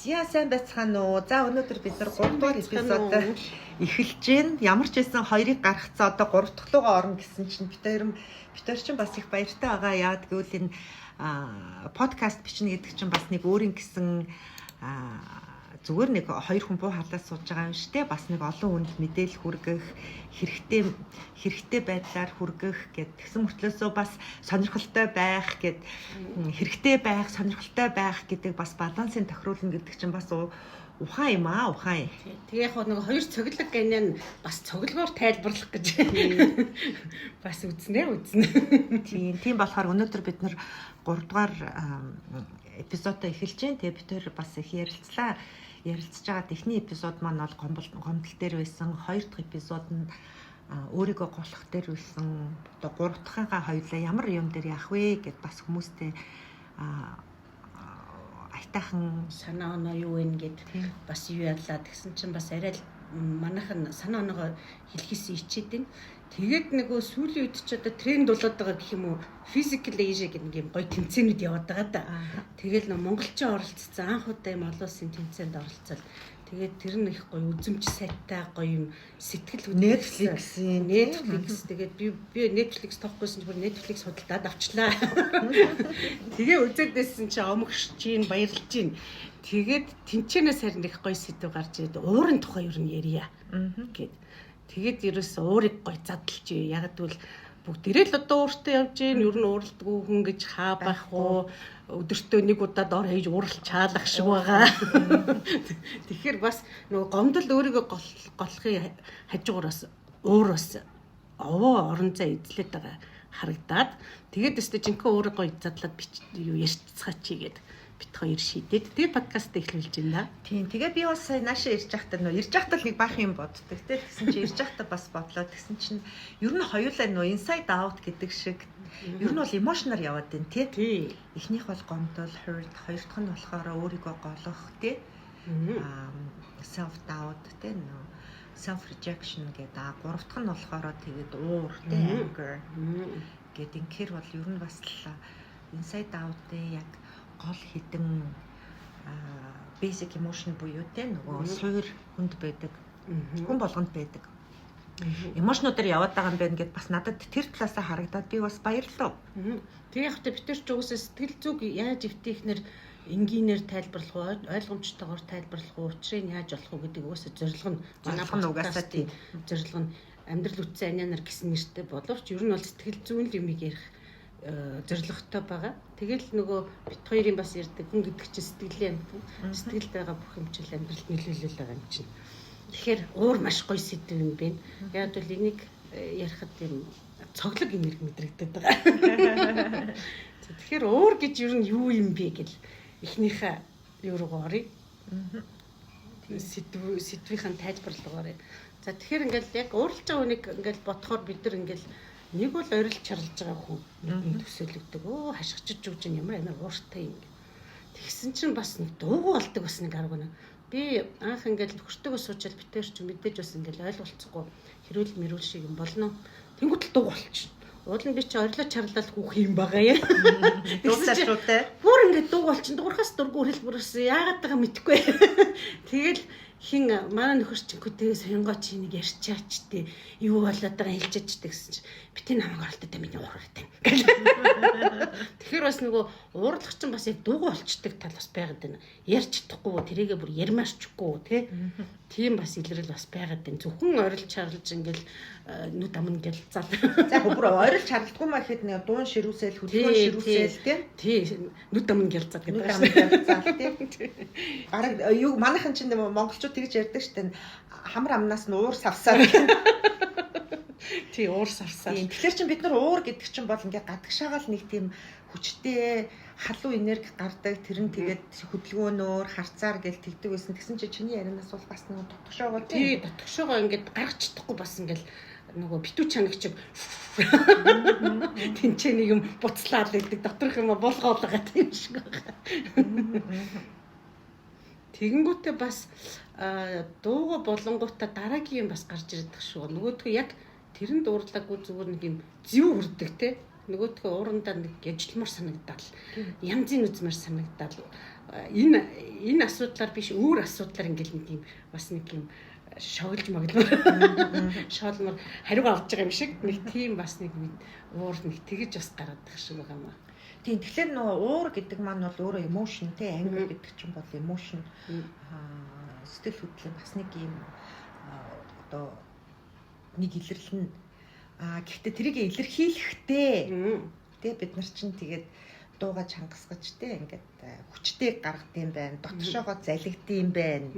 За, сайн байцгаана уу? За, өнөөдөр бид нар 3 дугаар эпизод эхэлж байна. Ямар ч байсан хоёрыг гаргацсан, одоо 3 дахь руугаа орно гэсэн чинь бид хоёр чинь бас их баяртай байгаа. Яагаад гэвэл энэ подкаст бичнэ гэдэг чинь бас нэг өөрийн гэсэн зүгээр нэг хоёр хүн буу халаад сууж байгаа юм шүү дээ. Бас нэг олон хүнд мэдээлэл хүргэх, хэрэгтэй хэрэгтэй байдлаар хүргэх гэд, тэгсэн мөртлөөсөө бас сонирхолтой байх гэд, хэрэгтэй байх, сонирхолтой байх гэдэг бас балансын тохируулна гэдэг чинь бас ухаан юм аа, ухаан. Тэгээ яг нэг хоёр цоглог гэнэ нь бас цоглогоор тайлбарлах гэж бас үзнэ үзнэ. Тийм болохоор өнөөдөр бид нар 3 дугаар эпизодоо эхэлж байна. Тэгээ бид хоёр бас их ярилцлаа. Ярилцж байгаа эхний эпизод маань бол гомдол дээр байсан. Хоёр дахь эпизод нь өөрийгөө голох дээр байсан. Одоо гурав дахьгаа хоёулаа ямар юм дээр яах вэ гэд бас хүмүүстэй аятайхан санаа оноо юу вэ гэд бас юу ядлаа тэгсэн чинь бас арай л манайхан санаа оноогоо хэлхээс ичээд байна. Тэгээд нөгөө сүүлийн үед ч одоо тренд болоод байгаа гэх юм уу, Physical Asia гэдэг нэг юм гоё тэмцээнүүд яваад байгаа да. Тэгэл нөгөө монголчин оролцсон, анх удаа юм олон улсын тэмцээнд оролцоод, тэгээд тэр нь их гоё үзэмж сайтай, гоё юм сэтгэл Netflix-ийн Netflix, тэгээд би Netflix тоохгүй чинь бүр Netflix худалдаад авчлаа. Тэгээ үзээд байсан чи омогш чинь баярлж чинь. Тэгээд тэнцэнээс харин их гоё сэдэв гарч ирээд, уурын тухай ер нь ярья гэд. Тэгээд ерөөсөө уурыг гоё задлж, яг гэвэл бүгдээрээ л одоо ууртай явж гин, ер нь ууралдгүй хүн гэж хаа байх уу, өдөртөө нэг удаа дор хаяж ууралчаалах шиг байгаа. Тэгэхээр бас нөгөө гомдол, өөрийгөө голохын хажуугаар бас уур бас овоо орон зай эзлээд байгаа харагдаад, тэгээд өстө жинхэнэ өөрийгөө гоё задлаад бич юу ярьцгаа чи гээд бит хоёр шийдээд тэгээ подкаст эхлүүлж байна. Тийм. Тэгээ би бас сая наашаа ирж байхдаа нөө ирж байхдаа л нэг баах юм боддог те. Тэгсэн чинь ирж байхдаа бас бодлоо. Тэгсэн чинь ер нь хоёулаа нөө inside out гэдэг шиг ер нь бол emotion оор яваад байна те. Эхнийх бол гомдол, hurt, хоёр дахь нь болохоор өөрийгөө голох те. Self doubt те, нөө self rejection гэдэг. А гурав дахь нь болохоор тэгээд уур те, anger гэдэг. Үнэхээр бол ер нь бас л inside out-ын яг гол хідэн basic emotion буюу те нөгөө суур хүнд байдаг. Хүн болгонд байдаг. Emotion уудаар яваад байгаа юм байна гэд бас надад тэр талаасаа харагдаад би бас баярлалаа. Тэгээ яг та бид нар ч угсаа сэтгэл зүг яаж эвтэйхнэр энгийнээр тайлбарлах уу, ойлгомжтойгоор тайлбарлах уу, учрыг яаж олох уу гэдэг угаасаа зорилго нь манай угаасаа тийм зорилго нь амьдрал үтсэн анианаар гэсэн нэртэй боловч ер нь бол сэтгэл зүйн л юмыг ярих зорилготой байгаа. Тэгэл нөгөө бит хоёрын бас ярьдаг, хүн гэдэг чинь сэтгэлийн амьтан. Сэтгэлд байгаа бүх юм чинь амьдралд нөлөөлөл байгаа юм чинь. Тэгэхээр уур маш гоё сэдэв юм байна. Яг бол энийг ярихад юм цоглог энерги мэдрэгдэд байгаа. Тэгэхээр уур гэж ер нь юу юм бэ гэл эхнийхээ юу руу оръё. Сэдвийнхэн тайлбарлал оръё. За, тэгэхээр ингээл яг уурлаж байгаа хүнийг ингээл бодохоор бид нар ингээл нэг бол орилж чарлаж байгаа хүн нүдэнд төсөөлөгдөг. Өө, хашгичж өгч ямар амар ууртай юм. Тэгсэн чинь бас нэг дуугүй болдог, бас нэг арга нэг. Би анх ингээл нөхөртөөгөө суучаал битэр чи мэдээж бас ингээл ойлголцохгүй хэрүүл мэрүүл шиг юм болно. Тэнгүүтэл дууг болчих. Уул нь би чи орилоо чарлал хүүх юм байгаа яа. Дуусаа шүү дээ. Бүр ингээд дууг болчин, дуурхаас дургу үрэл бүрээс яагаад байгаа мэдэхгүй. Тэгэл хин манай нөхөр чинь тэгээ соёнгоо чи нэг ярьчаач те, юу болоод байгаа хэлчихэж те гэсэн чи битэн намайг оролдоод миний уураад байна. Тэгэхээр бас нөгөө уурлах чинь бас яг дуугүй болчдөг тал бас байгаад байна. Ярьж чадахгүй, тэрийгэ бүр ярмаарчгүй те. Тийм бас илрэл бас байгаад байна. Зөвхөн орилж чарлаж ингээл нүд амна гэл зал. За, бүр орилж чарлдаггүй маа гэхэд нэг дуун ширүүсэл, хөдөлгөөн ширүүсэл те. Тий, нүд амна гэл зал гэдэг. Нүд амна гэл зал те. Бараг юу манайхан чинь монголчууд тэгж ярьдаг штэ. Хамар амнаас нь уур савсаар. Тий, уур савсаар. Тийм. Тэгэхээр чин бид нар уур гэдэг чинь бол ингээ гадагшаагаал нэг тийм хүчтэй халуун энерги гардаг. Тэр нь тэгээд хөдөлгөөнөөр, харцаар гэл тэгдэг байсан. Тэгсэн чинь чиний ярианаас бол бас нэг дотгошоогоо тий, дотгошоогоо ингээд гаргаж чадахгүй бас ингээл нөгөө битүү чанаг чиг тэнцээ нэг юм буцлаад байдаг, доторх юм булгоолгаа тийм шиг байгаа. Тэгэнгүүтээ бас дууга болонгуудаа дараагийн юм бас гарч ирдэг шүү. Нөгөөдхөө яг тэрэнд уурлаагүй, зүгээр нэг юм зэв хүрдэг те. Нөгөөдхөө уурандаа нэг яжлмар санагдаал. Янзын үзмэр санагдаал. Энэ асуудлаар биш өөр асуудлаар ингээл нэг юм бас нэг юм шоглож могломор шоолмор хариугаа авч байгаа юм шиг нэг тийм бас нэг уур нэг тэгэж бас гараад тах шиг байгаа юм аа. Тийм, тэгэхээр нөгөө уур гэдэг маань бол өөрөө emotion те, anger гэдэг чинь бол emotion, сэтгэл хөдлөл бас нэг юм одоо нэг илэрлэл нь. Гэхдээ тэрийг илэрхийлэхдээ те бид нар чинь тэгээд дууга чангасгаж те ингээд хүчтэй гаргад юм байна, дотшоогоо залгид юм байна.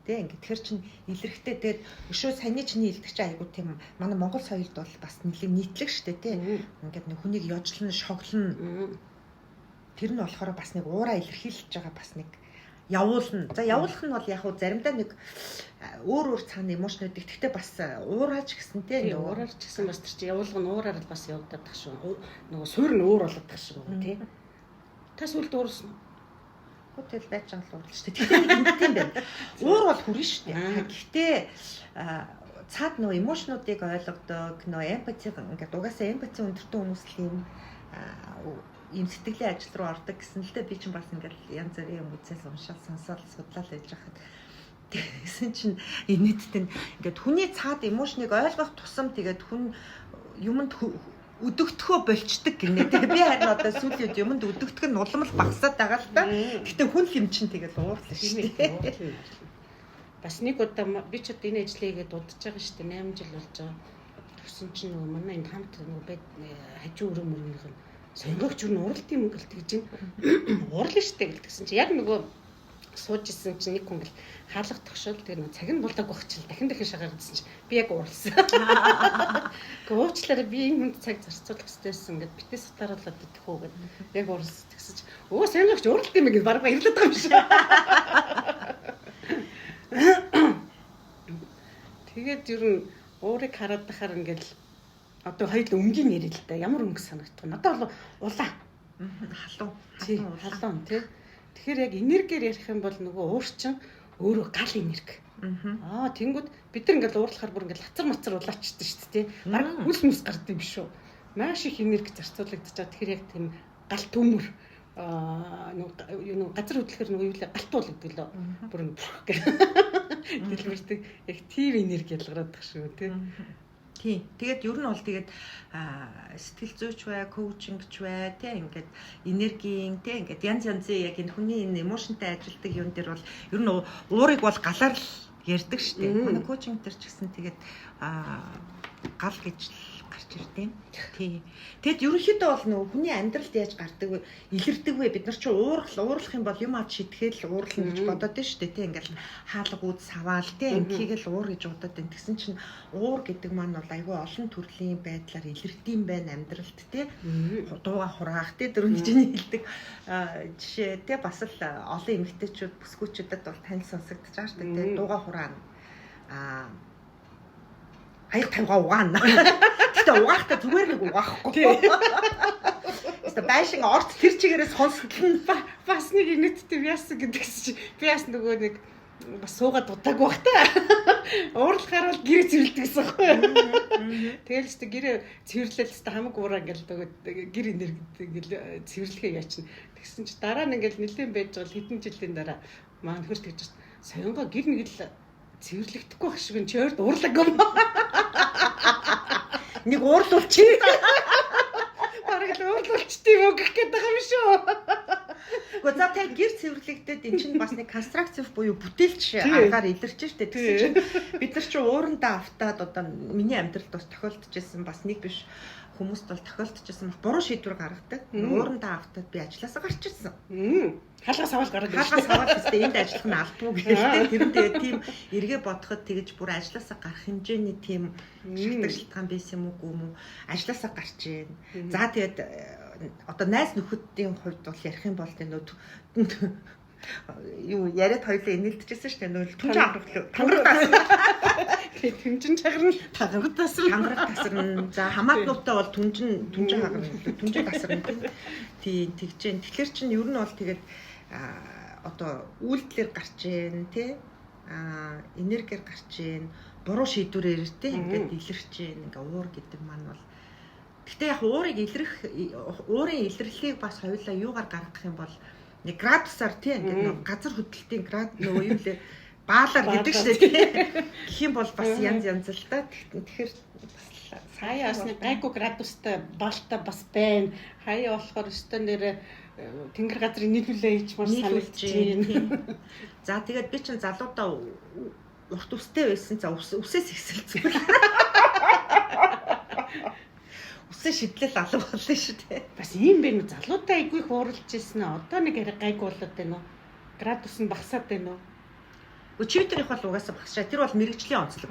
Тэ ингээд тэр чинь илрэхтэй тэгээд өшөө саяны чиний хэлдэг чинь айгуу тийм манай Монгол соёлд бол бас нэлээд нийтлэг штэ тэ. Ингээд нэг хүнийг ёжлон, шоглоно. Тэр нь болохоор бас нэг уураа илэрхийлж байгаа бас нэг явуулна. За явуулах нь бол яг хуу заримдаа нэг өөр өөр цаана emotion уудыг, гэхдээ бас уураач гэсэн те нөгөө уураач гэсэн бас тэр чинь явуулга нь уураар л бас явагдаад тах шүү. Нөгөө суур нь өөр болоод тах шиг байна те. Та сүлд уурсан уу? Тэгэл байж байгаа л уурлаа шүү дээ. Гэхдээ нэг юм байна. Уур бол хүрнэ шүү дээ. Гэхдээ цаад нөгөө emotion уудыг ойлгодог, нөгөө empathy ингээд угаасаа empathy өндөртэй хүмүүс л ийм сэтгэлийн ажил руу ордог гэсэн л дээ. Би чинь бас ингээд янз бүрийн юм үзэл уншаал, сонсоол, судлал байж байхад тэгсэн чинь инээдтэй ингээд хүний цаад emotion ыг ойлгох тусам тэгээд хүн юмд өдөгтөхөө болчдөг гинэ. Тэгээ би харин одоо сүүлийн үед юмд өдөгтөх нь улам л багасаад байгаа л та. Гэтэ хүн л юм чинь тэгэл уурлаа шүү дээ. Бас нэг удаа би ч одоо энэ ажлыг хийгээд удаж байгаа шүү дээ. 8 жил болж байгаа. Тэгсэн чинь нөгөө манай энэ хамт нөгөө байд хажуу өрөө мөрөнийх нь сонгогч юу уралд юм гэл тэгж чинь уурлаа шүү дээ гэл тэгсэн чинь яг нөгөө сууж исэн чинь нэг хүн гэл хаалга тогшоол тэр нэг цаг нь болоог байх чинь дахин дахин шагаагдсан чинь би яг уурлсан. Гэхдээ уучлаарай, би энэ хүнд цаг зарцуулах хэрэгтэй байсан гэд битээ сатааруулаад идэх үү гэд яг уурлсан. Тэгсэн чинь өө сонгогч уурлт юм гэж баг баярлаад байгаа юм шиг. Тэгээд ер нь уурыг хараад тахаар ингээл одоо хоёул өнгийн ярил л да. Ямар өнгө санагдах вэ? Надад бол улаан. Халуун. Халуун тий. Тэгэхээр яг энергиэр ярих юм бол нөгөө уурчин өөрөө гал энерги. Тэнгүүд бид нар ингээл уурлахаар бүр ингээл хацар мацар улаачдаг шүү дээ тий. Бараг хүл мүс гард юм шүү. Маш их энерги зарцуулагдчихаа. Тэгэхээр яг тийм гал төмөр нөгөө газар хөдлөхөр нөгөө юу лээ галтуул гэдэг лөө. Бүр гэх дэлбэрдэг. Яг тийм энерги ялгараад тах шүү тий. Тийм. Тэгээд ер нь бол тэгээд сэтгэл зүйч бай, coaching ч бай, тэ ингээд энергийн тэ ингээд янз янзын яг энэ хүний энэ emotion тай ажилдаг юм дээр бол ер нь уурыг бол галаар л ярьдаг штэ. Манай coaching дээр ч гэсэн тэгээд гал гэж л гарч ирдэм. Тий. Тэгэд ерөнхийдөө бол нөгөө хүний амьдралд яаж гардаг вэ? Илэрдэг вэ? Бид нар чи уурлах юм бол юм авч шидэхэд л уурлана гэж бодоод байна шүү дээ. Тий. Ингээл хаалга үүд саваал тий. Инхийг л уур гэж бодоод байна. Тэгсэн чинь уур гэдэг маань бол айгүй олон төрлийн байдлаар илэрдэм байна амьдралд тий. Дууга хураах тий. Дөрөв хичээний хэлдэг жишээ тий. Бас л олон эмэгтэйчүүд бүсгүүчүүдэд бол танил сонсогдож байгаа шүү дээ. Тий. Дууга хураана. Хаяг тавьгаа угаана. Гэтэ угаахта зүгээр нэг угаахгүй. Хэвээ байшин орц тэр чигээрээ сонсгол нь бас нэг инээдтэй яасан гэдэгс чи би бас нөгөө нэг бас суугаад удаагүй бах та. Уурлахаар бол гэрээ цэвэрлдэг гэсэн байхгүй юу. Тэгэл ч гэрээ цэвэрлэл ч хамаг уураа ингээл нөгөө гэр энерги ингээл цэвэрлэхээ яачин. Тэгсэн чи дараа нь ингээл нэлээд байж байгаа хэдэн жилийн дараа маа нөхөр тэгж соёнгоо гэр нэг л цэвэрлэгдэхгүй байх шиг нь чойрд уурлаг юм. Нэг уурлуулчих. Бараг л уурлуулчт юм уу гэх гээд байгаа юм шүү. Гэхдээ за та гэр цэвэрлэгдээд эн чинь бас нэг конструктив буюу бүтээлч аргаар илэрч штэ. Тэгсэн чинь бид нар чинь уурандаа автаад одоо миний амьдралд бас тохиолдож исэн бас нэг биш хүмүүст бол тохиолдож исэн буруу шийдвэр гаргадаг. Уурандаа автаад би ажилласаа гарч ирсэн. Хаалгаас аваад гараад ирсэн. Хаалгаас аваад гэстэй энд ажиллах нь алдгүй гэлтэй. Тэр нь тэгээд тийм эргээ бодоход тэгэж бүр ажилласаа гарах хэмжээний тийм шалтгаан шалтгаан байсан юм уу юм уу? Ажилласаа гарч ийн. За тэгээд одоо найз нөхөдийн хувьд бол ярих юм бол нөө юу яриад хоёлаа инээлдэжсэн шүү дээ. Нөө түнжин аврах тангараг тасарна. Тэгээ түнжин чагарна, тангараг тасарна. Тангараг тасарна. За хамаатнуудтай бол түнжин хагарна, түнжин тасарна тийм тэгж. Тэгэхээр чин ер нь бол тэгээд одоо үйлдэлээр гарч ийн тий энергиэр гарч ийн, буруу шийдвэрээр тий ингээд илэрч ийн. Ингээ уур гэдэг маань бол Гэтэ яг уурын илэрлэлийг бас хоёулаа юугаар гаргах юм бол нэг градусаар тий ингээд нөгөө газар хөдлөлтийн град нөгөө юу лээ баалаар гэдэг шээ тий. Гэх юм бол бас янз янз л та. Тэгэхээр бас хаяа бас нэг гайгүй градустай баалтай бас байна. Хаяа болохоор өстө нэр тэнгэр газрын нийлүүлээ хийчмаар санагдаж байна. За тэгээд би чинь залуудаа урт үстэй байсан. За үсээс ихсэлцгүй. Үсээ шидлэл алга болно шүү дээ. Бас ийм байх нь залуудаа айгүй их ууралж ирсэн аа. Одоо нэг арай гайгүй болоод байна уу? Градус нь багасаад байна уу? Өчигдрийнх бол угаасаа багшаа. Тэр бол мэрэгжлийн онцлог.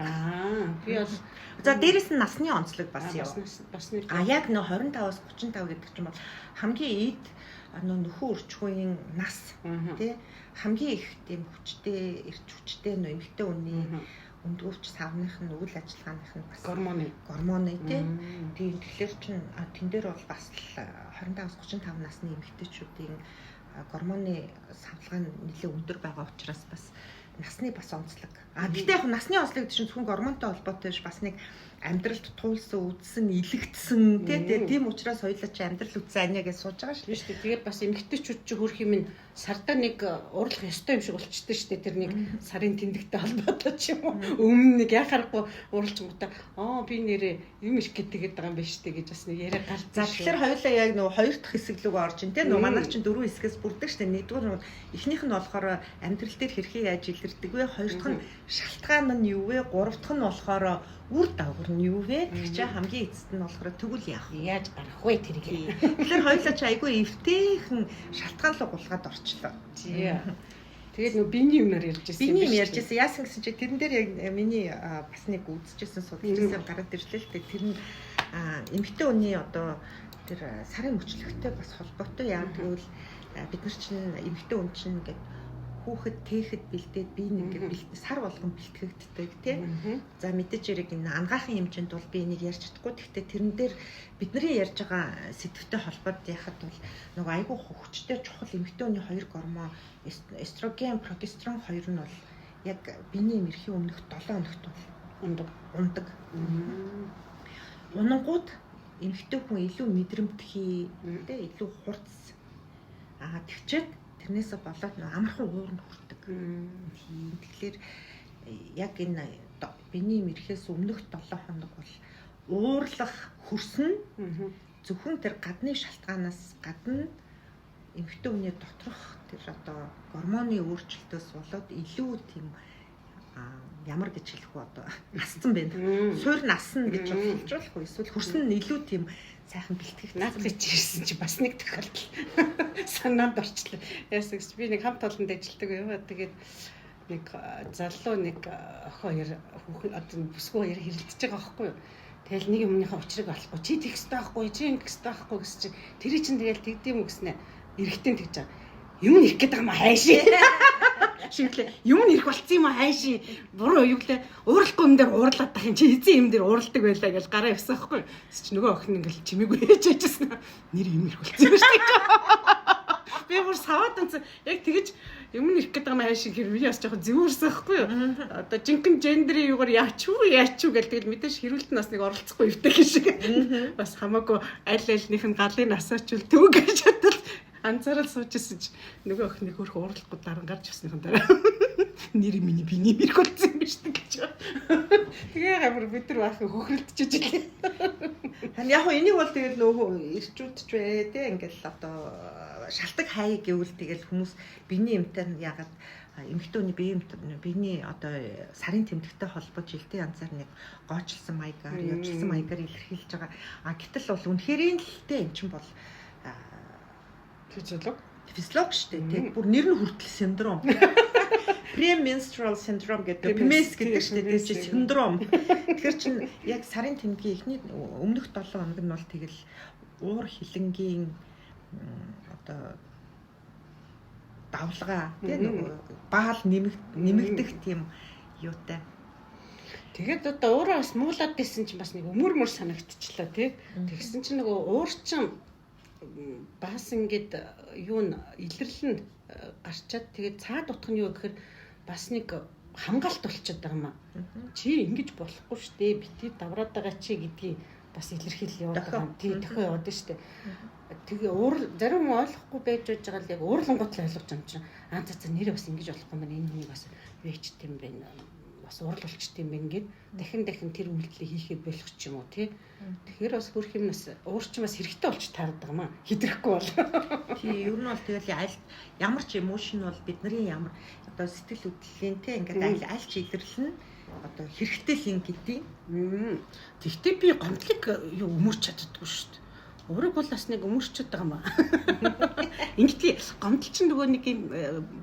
Би бол за дээрэс нь насны онцлог бас яа. Бас нэг. Яг нөө 25-аас 35 гэдэг чинь бол хамгийн эд нөө нөхөн үрчхүүийн нас тий хамгийн их тийм хүчтэй, эрч хүчтэй нөө эмэгтэй хүний өмдгөвч савных нь үйл ажиллагааных нь бас гормоны тий. Тийм тэгэхээр чин тэн дээр бол бас 25-аас 35 насны эмэгтэйчүүдийн гормоны савлгаа нь нэлээд өндөр байгаа учраас бас насны бас онцлог. Гэтэ яг насны онцлог гэдэг чинь зөвхөн гормонтой холбоотой биш бас нэг амьдралд туулсан, үдсэн, илэгдсэн тий тийм учраас хоёулаа чи амьдрал үдсэн аниа гэж сууж байгаа шүү дээ. Тэгээд бас эмэгтэйчүүд чи хөрх юм н сардаа нэг уурлах ёстой юм шиг болчтой шүү дээ. Тэр нэг сарын тэмдэгтэй холбоотой ч юм уу. Өмнө нэг яхаарахгүй уурлчингуудаа би нэрээ юм их гэдэг байгаа юм байна шүү дээ гэж бас нэг яриа гарч. За тэгэхээр хоёулаа яг нөгөө хоёр дахь хэсэг лүү орж ин тий. Нөгөө манайх чинь дөрвөн хэсгээс бүрдэг шүү дээ. Нэгдүгээр нь эхнийх нь болохоор амьдрал дээр хэрхэн яаж илэрдэг вэ? Хоёр дахь нь шалтгаан нь юу вэ? Гурав дахь нь болохоор үр дагавар нь юу вэ? Тэр чинь хамгийн эцэст нь болохоор тэгвэл яах вэ? Яаж гарах вэ тэрийг? Тэгэхээр хоёулаа чи айгүй эвтэйхэн шалтгаан руу гулгаад орчлоо. Тэгээд нөө биений юмнаар ярьж ирсэн. Биений юм ярьж ирсэн. Яасан гэсэн чи тэрэн дээр яг миний бас нэг үзчихсэн судалж ирсэн гараад ирлээ л дээ. Тэр нь эмэгтэй хүний одоо тэр сарын мөчлөгтэй бас холбоотой. Яа гэвэл бид нар чинь эмэгтэй хүн чинь ингээд хүүхэд тээхэд бэлдээд би нэг ингээд сар болгон бэлтгэгддэг тий. За мэдээж хэрэг энэ ангаахын хэмжээнд бол би энийг ярьж чадахгүй. Гэхдээ тэрэн дээр бидний ярьж байгаа сэдвтэй холбоод яхад бол нөгөө айгүй хүчтэй чухал эмэгтэй хүний хоёр гормон эстроген, прогестерон хоёр нь бол яг биений мэрхийн өмнөх 7 хоногт бол ундаг. Унангууд эмэгтэй хүн илүү мэдрэмтгий тий, илүү хурц. Тэгчээд тэрнээсээ болоод нөө амархан ууранд хүрдэг. Тийм. Тэгэхээр яг энэ биений мэрхээс өмнөх 7 хоног бол уурлах хөрсөн зөвхөн тэр гадны шалтгаанаас гадна эмэгтэй хүний доторх тэр одоо гормоны өөрчлөлтөөс болоод илүү тийм ямар гэж хэлэх вэ одоо асцсан байна. Суур нь асна гэж хэлж болох уу? Эсвэл хөрсөн нь илүү тийм сайхан бэлтгэгдсэн. Наадах чи ирсэн чи бас нэг тохиолдол санаанд орчлоо. Яасан гэж би нэг хамт олонд ажилладаг яваа. Тэгээд нэг залуу нэг охин хоёр хүүхэн одоо бүсгүй хоёр хэрэлдэж байгаа байхгүй юу? Тэгэл нэг юмныхаа учрыг олохгүй. Чи тэгэх ёстой байхгүй, чи ингэх ёстой байхгүй гэсэн чи тэр чинь тэгэл тэгдэм үү гэснэ. Эрэгтэй тэгж байгаа. Юм нэрх гээд байгаа юм хайшээ. Шиглээ. Юм нэрх болцсон юм хайшээ. Буруу юу гэлээ. Уурлахгүй юм дээр уурлаад тах юм чи эзэн юм дээр уурладаг байлаа гэж гараа явсан байхгүй. Тэс чи нөгөө охин ингээл чимээгүй ээж яжсэн. Нэр юм нэрх болцсон юм шүү дээ. Би бүр саваад унц яг тэгэж юм нэрх гээд байгаа юм хайшээ гэхэр миний бас жоохон зэвүүрсэн байхгүй юу. Одоо жинхэнэ гендрийн юугаар яач уу яач уу гэл тэгэл мэдээж хэрүүлт нь бас нэг оролцохгүй өвтэй гэх шиг. Бас хамаагүй аль альнийх нь галын насаачвал төг гэж бодвол анзаарал сууж исэн чи нөгөө охиныг хөрх уурлахгүй даран гарч явсныхан дараа нэр миний биений мэрх болсон юм биш үү гэж. Тэгээ амар бид нар баахан хөхрөлдөж ижилээ. Харин яг хөө энийг бол тэгэл нөгөө ирчүүд ч вэ те ингээл одоо шалтак хай гэвэл тэгэл хүмүүс биений юмтай ягаад эмэгтэй хүний биений одоо сарын тэмдэгтэй холбож илтээ янзаар нэг гоочлсон маягаар явуулсан маягаар илэрхийлж байгаа. А гэтэл бол үнэхэрийн л те эн чинь бол физиолог шүү дээ тий. Бүр нэр нь хүртэл синдром. Premenstrual syndrome гэдэг PMS гэдэг шүү дээ. Тэр чинь синдром. Тэгэхээр чин яг сарын тэмдгийн эхний өмнөх 7 хоног нь бол тэгэл уур хилэнгийн одоо давлгаа тий нөгөө баал нэмэгдэх тийм юутай. Тэгээд одоо уураа бас муулаад байсан чинь бас нэг өмөрмөр санагдчихлаа тий. Тэгсэн чинь нөгөө уур чинь бас ингээд юу н илэрлэн гарчаад тэгээд цаад утга нь юу гэхээр бас нэг хамгаалт болчиход байгаа юм аа. Чи ингэж болохгүй штэ бити давраад байгаа чи гэдгийг бас илэрхийлэл яваад байгаа. Тийм, дохио яваад шүү дээ. Тэгээ уурал зарим хүн ойлгохгүй байж байгаа л яг уурлангууд л ойлгож байгаа юм чинь. Аа за за нэрээ бас ингэж болохгүй юм байна. Энэ хүнийг бас юу хийчт юм бэ? Бас уурал болчт юм байна гэд дахин дахин тэр үйлдэлийг хийхэд болох ч юм уу тий. Тэгэхээр бас хөрх юм бас уур чинь бас хэрэгтэй болж таардаг юм аа. Хэтрэхгүй бол. Тий, ер нь бол тэгэл аль ямар ч emotion бол бидний ямар одоо сэтгэл хөдлөлийн тий ингээд аль аль ч илэрлэл нь одоо хэрэгтэй л юм гэдэг. Тэгтээ би гомдлыг юу өмөрч чаддаггүй шүү дээ. Уурыг бол бас нэг өмөрчөд байгаа юм аа. Ингэтгий гомдол чинь нөгөө нэг юм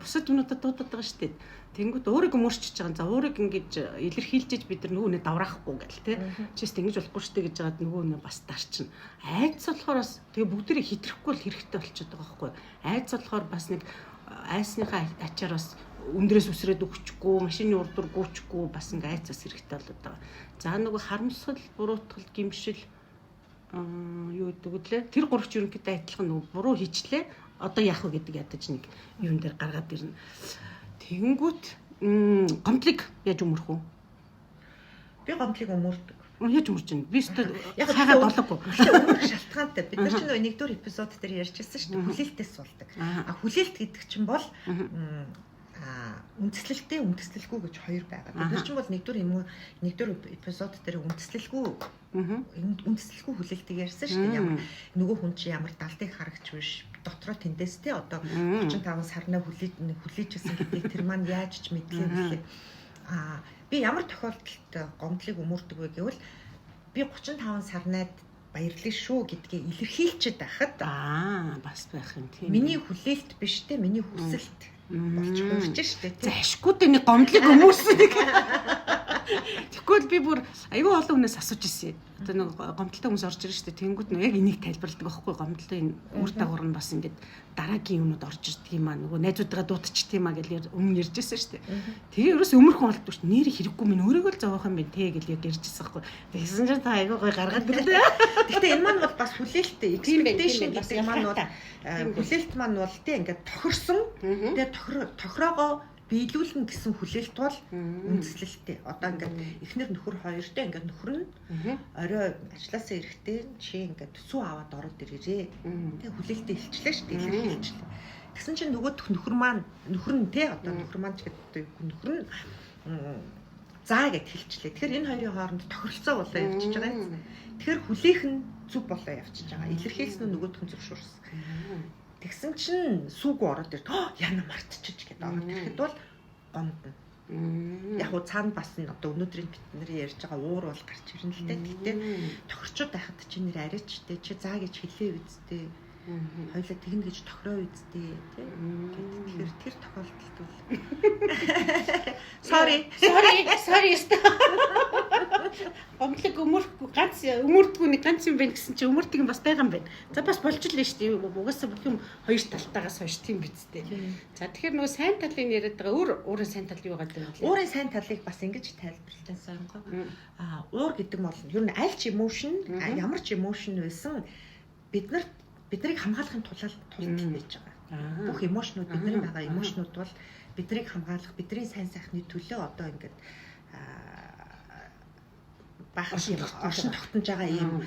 бусад юмнуудад дуудаад байгаа шүү дээ. Тэнгүүд уурыг өмөрчөж байгаа. За уурыг ингэж илэрхийлжиж бид нар нөгөө нэ давраахгүй гэл те. Чист ингэж болохгүй шүү дээ гэж жагаад нөгөө нэ бас дарчна. Айц болохоор бас тэгээ бүгдээрээ хитрэхгүй л хэрэгтэй болчиход байгаа байхгүй. Айц болохоор бас нэг айсныхаа ачаар бас өндрөөс үсрээд өгчихгүй, машины урдуур гүйчихгүй бас ингээ айц бас хэрэгтэй болоод байгаа. За нөгөө харамсгал, буруутгал, гимшил юу гэдэг үлээ. Тэр гурав ч ерөнхийдөө адилхан нөгөө буруу хийчлээ. Одоо яах вэ гэдэг ядаж нэг юун дээр гаргаад ирнэ. Тэгэнгүүт гомдлыг яаж өмөрөх вэ? Би гомдлыг өмөрдөг. Яаж өмөрч байна? Би өстө яг хайгаад олоогүй. Өмөрөх шалтгаантай. Бид нар ч нөгөө нэгдүгээр эпизод дээр ярьжсэн шүү дээ. Хүлээлтээс болдог. А хүлээлт гэдэг чинь бол үндэслэлтэй үндэслэлгүй гэж хоёр байгаа. Бид нар чинь бол нэгдүгээр юм нэгдүгээр эпизод дээр үндэслэлгүй үндэслэлгүй хүлээлтийг ярьсан шүү дээ. Ямар нөгөө хүн чинь ямар далдыг харагч биш дотроо тэндээс те одоо 35 сарнаа хүлээжсэн гэдгийг тэр маань яаж ч мэдлээ билээ. Аа би ямар тохиолдолд гомдлыг өмөрдөг вэ гэвэл би 35 сарнаад баярлал шүү гэдгийг илэрхийлчихэд байхад аа бас байх юм тийм. Миний хүлээлт биш те миний хүсэлт болж хуурч штэ тий. За ашгүйдээ нэг гомдлыг өмөрсөн нэг. Тэгэхгүй бол би бүр аюу олон хүнээс асууж ирсэн. Одоо нэг гомдолтой хүмүүс орж ирж штэ. Тэнгүүд нөө яг энийг тайлбарладаг байхгүй гомдлоо энэ үр дагавар нь бас ингээд дараагийн юмнууд орж ирдэг юм аа. Нөгөө найзуудгаа дуутчихд юм аа гэж өмнө ярьж ирсэн штэ. Тэгээ ерөөс өмөрхөн болдгоо штэ. Нэр хэрэггүй минь өөрийгөө л зовоох юм байна те гэж яг ярьж ирсэн байхгүй. Тэгсэн чинь та аюу гой гаргаад ирлээ. Гэхдээ энэ маань бол бас хүлээлттэй expectation гэдэг маань бол хүлээлт маань бол те ингээд тохирсон. Тэгээ тохироогоо биелүүлнэ гэсэн хүлээлт бол үндэслэлтэй. Одоо ингээд эхнэр нөхөр хоёртой ингээд нөхөр нь орой ажилласаа ирэхдээ чи ингээд сүү аваад ороод ирээрээ. Тэгээ хүлээлтээ илчлээ шүү дээ. Илэрхийлчлээ. Тэгсэн чинь нөгөөх нөхөр маань нөхөр нь те одоо нөхөр маань ч гэдэг нөхөр нь заа гэд хэлчлээ. Тэгэхээр энэ хоёрын хооронд тохиролцоо болоо явчихж байгаа юм. Тэгэхээр хүлээх нь зүг болоо явчихж байгаа. Илэрхийлсэн нь нөгөөх нь зөвшөөрсөн. Тэгсэн чинь сүүгүү ороод ирд. Яна мартчихж гэдээ ороод ирэхэд бол гомдно. Яг уу цаана бас энэ одоо өнөөдрийн бидний ярьж байгаа уур бол гарч ирнэ л дээ. Гэтэ тохирчод байхад чи нэр арайч те чи заа гэж хэлээ үсттэй. Хоёлаа тэгнэ гэж тохироо үсттэй тий. Тэгэхээр тэр тохиолдолд бол Sorry. Sorry. Гомдлог өмөрөхгүй ганц өмөрдгүү нэг ганц юм байна гэсэн чи өмөрдөг юм бас байгаа юм байна. За бас болж л шүү дээ. Угаасаа бүх юм хоёр талтаагаас хойш тийм биз дээ. За тэгэхээр нөгөө сайн талыг яриад байгаа. Өөр өөрийн сайн тал юу гэдэг вэ? Уурын сайн талыг бас ингэж тайлбарлаж сонгоо. Аа уур гэдэг нь бол ер нь аль ч emotion ямар ч emotion байсан биднэрт биднийг хамгаалахын тулд байж байгаа. Бүх emotion-ууд бидний байгаа emotion-ууд бол биднийг хамгаалах, бидний сайн сайхны төлөө одоо ингээд баахан оршин тогтнож байгаа ийм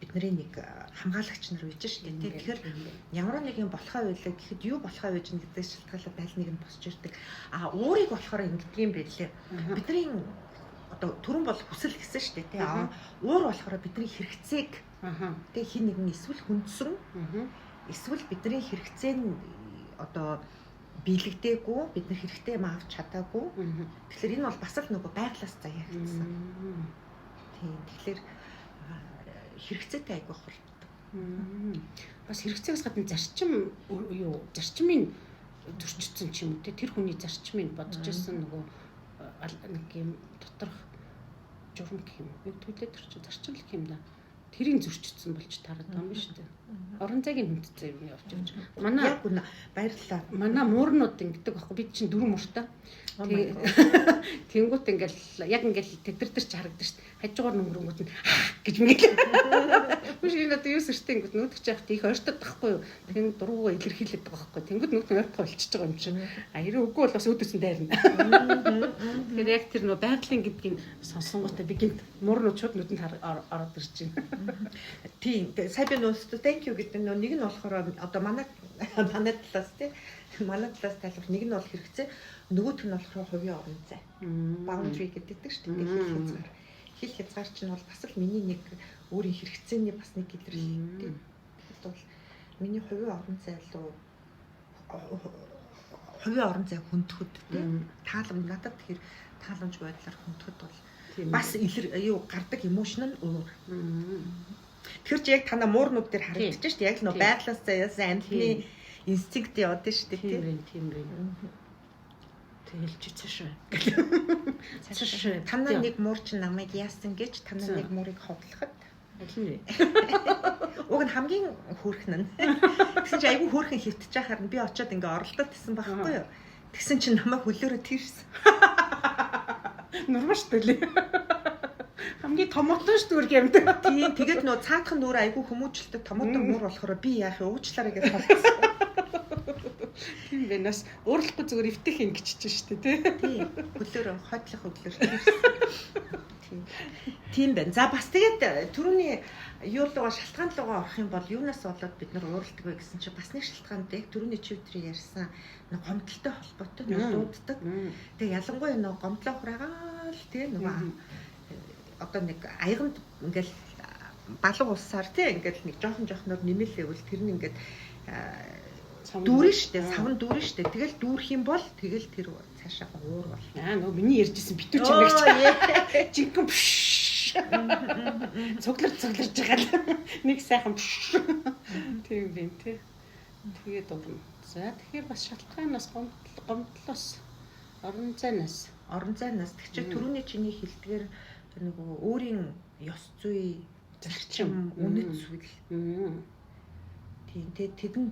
бидний нэг хамгаалагч нар байж шүү дээ. Тэгэхээр ямар нэг юм болохоо байлаа гэхэд юу болохоо байж гэнэ гэдгээс шалтгаалаад аль нэг нь босч ирдэг. А уурыг болохоор ингэдэг юм байлээ. Бидний одоо түрүүн бол хүсэл гэсэн шүү дээ. А уур болохоор бидний хэрэгцээг тэг хин нэгэн эсвэл хүндсэн эсвэл бидний хэрэгцээ нь одоо биелэгдээгүй, бид нар хэрэгтэй юм авч чадаагүй. Тэгэхээр энэ бол бас л нөгөө байглаас заяагдсан. Тийм. Тэгэхээр хэрэгцээтэй айгүй холбоотой. Бас хэрэгцээгээс гадна зарчим юу зарчмын зөрчигдсөн ч юм уу те тэр хүний зарчмыг бодож ирсэн нөгөө нэг юм доторх журам гэх юм. Юу төлөө тэр чинь зарчим л гэх юм да. Тэрийг зөрчсөн болж таарад байгаа юм шүү дээ. Орон зайг хүндцэн юм явж явж. Манай яг үнэ баярлалаа. Манай муурнууд ингэдэг байхгүй бид чинь дөрвөн мууртай. Тэнгүүт ингээл яг ингээл тэтэр төр чи харагдаж шүү дээ. Хажуугаар нөнгөрөнгүүт нь гэж мэгэл. Биш энэ одоо юу сэртэй ингэт нүүдэх яхад их ойртоод байхгүй юу. Тэгэн дургугаа илэрхийлээд байгаа байхгүй. Тэнгүүд нүд нь ойртох болчихж байгаа юм чинь. А хэрэг үгүй бол бас өөдөөс нь дайрна. Тэгэхээр яг тэр нөө байгалийн гэдгийг сонсонгуудаа би гинт муурнууд шууд нүдэнд ороод ирж байна. Тийм. Сая би нөөцтэй thank you гэдэг нөө нэг нь болохоор одоо манай манай талаас тий манай талаас тайлбар нэг нь бол хэрэгцээ, нөгөөх нь болохоор хувийн орон зай. Boundary гэдэг шүү дээ. Хил хязгаар. Хил хязгаар чинь бол бас л миний нэг өөрийн хэрэгцээний бас нэг илэрлэл тий. Тэгэхэд бол миний хувийн орон зай руу хувийн орон зай хүндхэд тий тааламж надад тэгэхээр тааламж байдлаар хүндхэд бол бас илэр юу гардаг emotion нь өөр. Тэгэхээр чи яг танаа муурнууд дээр харагдчих шүү дээ. Яг л нөө байглаас заяасан амьтны инстинкт яваад шүү дээ. Тийм тийм тийм. Тэгэл чи цаашаа. Цаашаа. Танаа нэг муур чинь намайг яасан гэж танаа нэг муурыг ховлоход аль нь вэ? Уг нь хамгийн хөөрхөн нь. Тэгсэн чи айгүй хөөрхөн хөвтөж байхаар нь би очиод ингээ оролдоод тисэн байхгүй юу? Тэгсэн чинь намайг хөлөөрөө тэрсэн. Нурмаш төлөө. Хамгийн томоотон ш дүрг юм даа. Тийм тэгээд нөө цаадхан нүр айгүй хүмүүжлэлтэй томоотон муур болохоор би яах вэ? Уучлаарай гэж холцсон. Тийм байна. Бас уурлахгүй зүгээр эвтэх ингэчж штэ тий. Тийм. Хөлөөр хотлох хөглөөр тэрсэн. Тийм. Тийм байна. За бас тэгээд түрүүний юу лугаа шалтгаан лугаа орох юм бол юунаас болоод бид нар уурладаг вэ гэсэн чинь бас нэг шалтгаан яг түрүүний чи өдрийн ярьсан нэг гомдолтой холбоотой дууддаг. Тэгээ ялангуяа нөгөө гомдлоо хураагаал тий нөгөө одоо нэг аяганд ингээл балга усаар тий ингээл нэг жоохон жоохноор нэмэлээвэл тэр нь ингээд дүүрэн штэ, савн дүүрэн штэ. Тэгэл дүүрэх юм бол тэгэл тэр цаашаа уур бол. Аа нөгөө миний ярьжсэн битүү чанагч. Жинхэнэ цуглар цугларж байгаа л нэг сайхан тийм юм тий. Тэгээд дурна. За тэгэхээр бас шалтгаанаас гомдлоос орон зайнаас орон зайнаас тэг чи түрүүний чиний хэлдгээр нөгөө өөрийн ёс зүй зарчим үнэт зүйл. Тийм тий тэр нь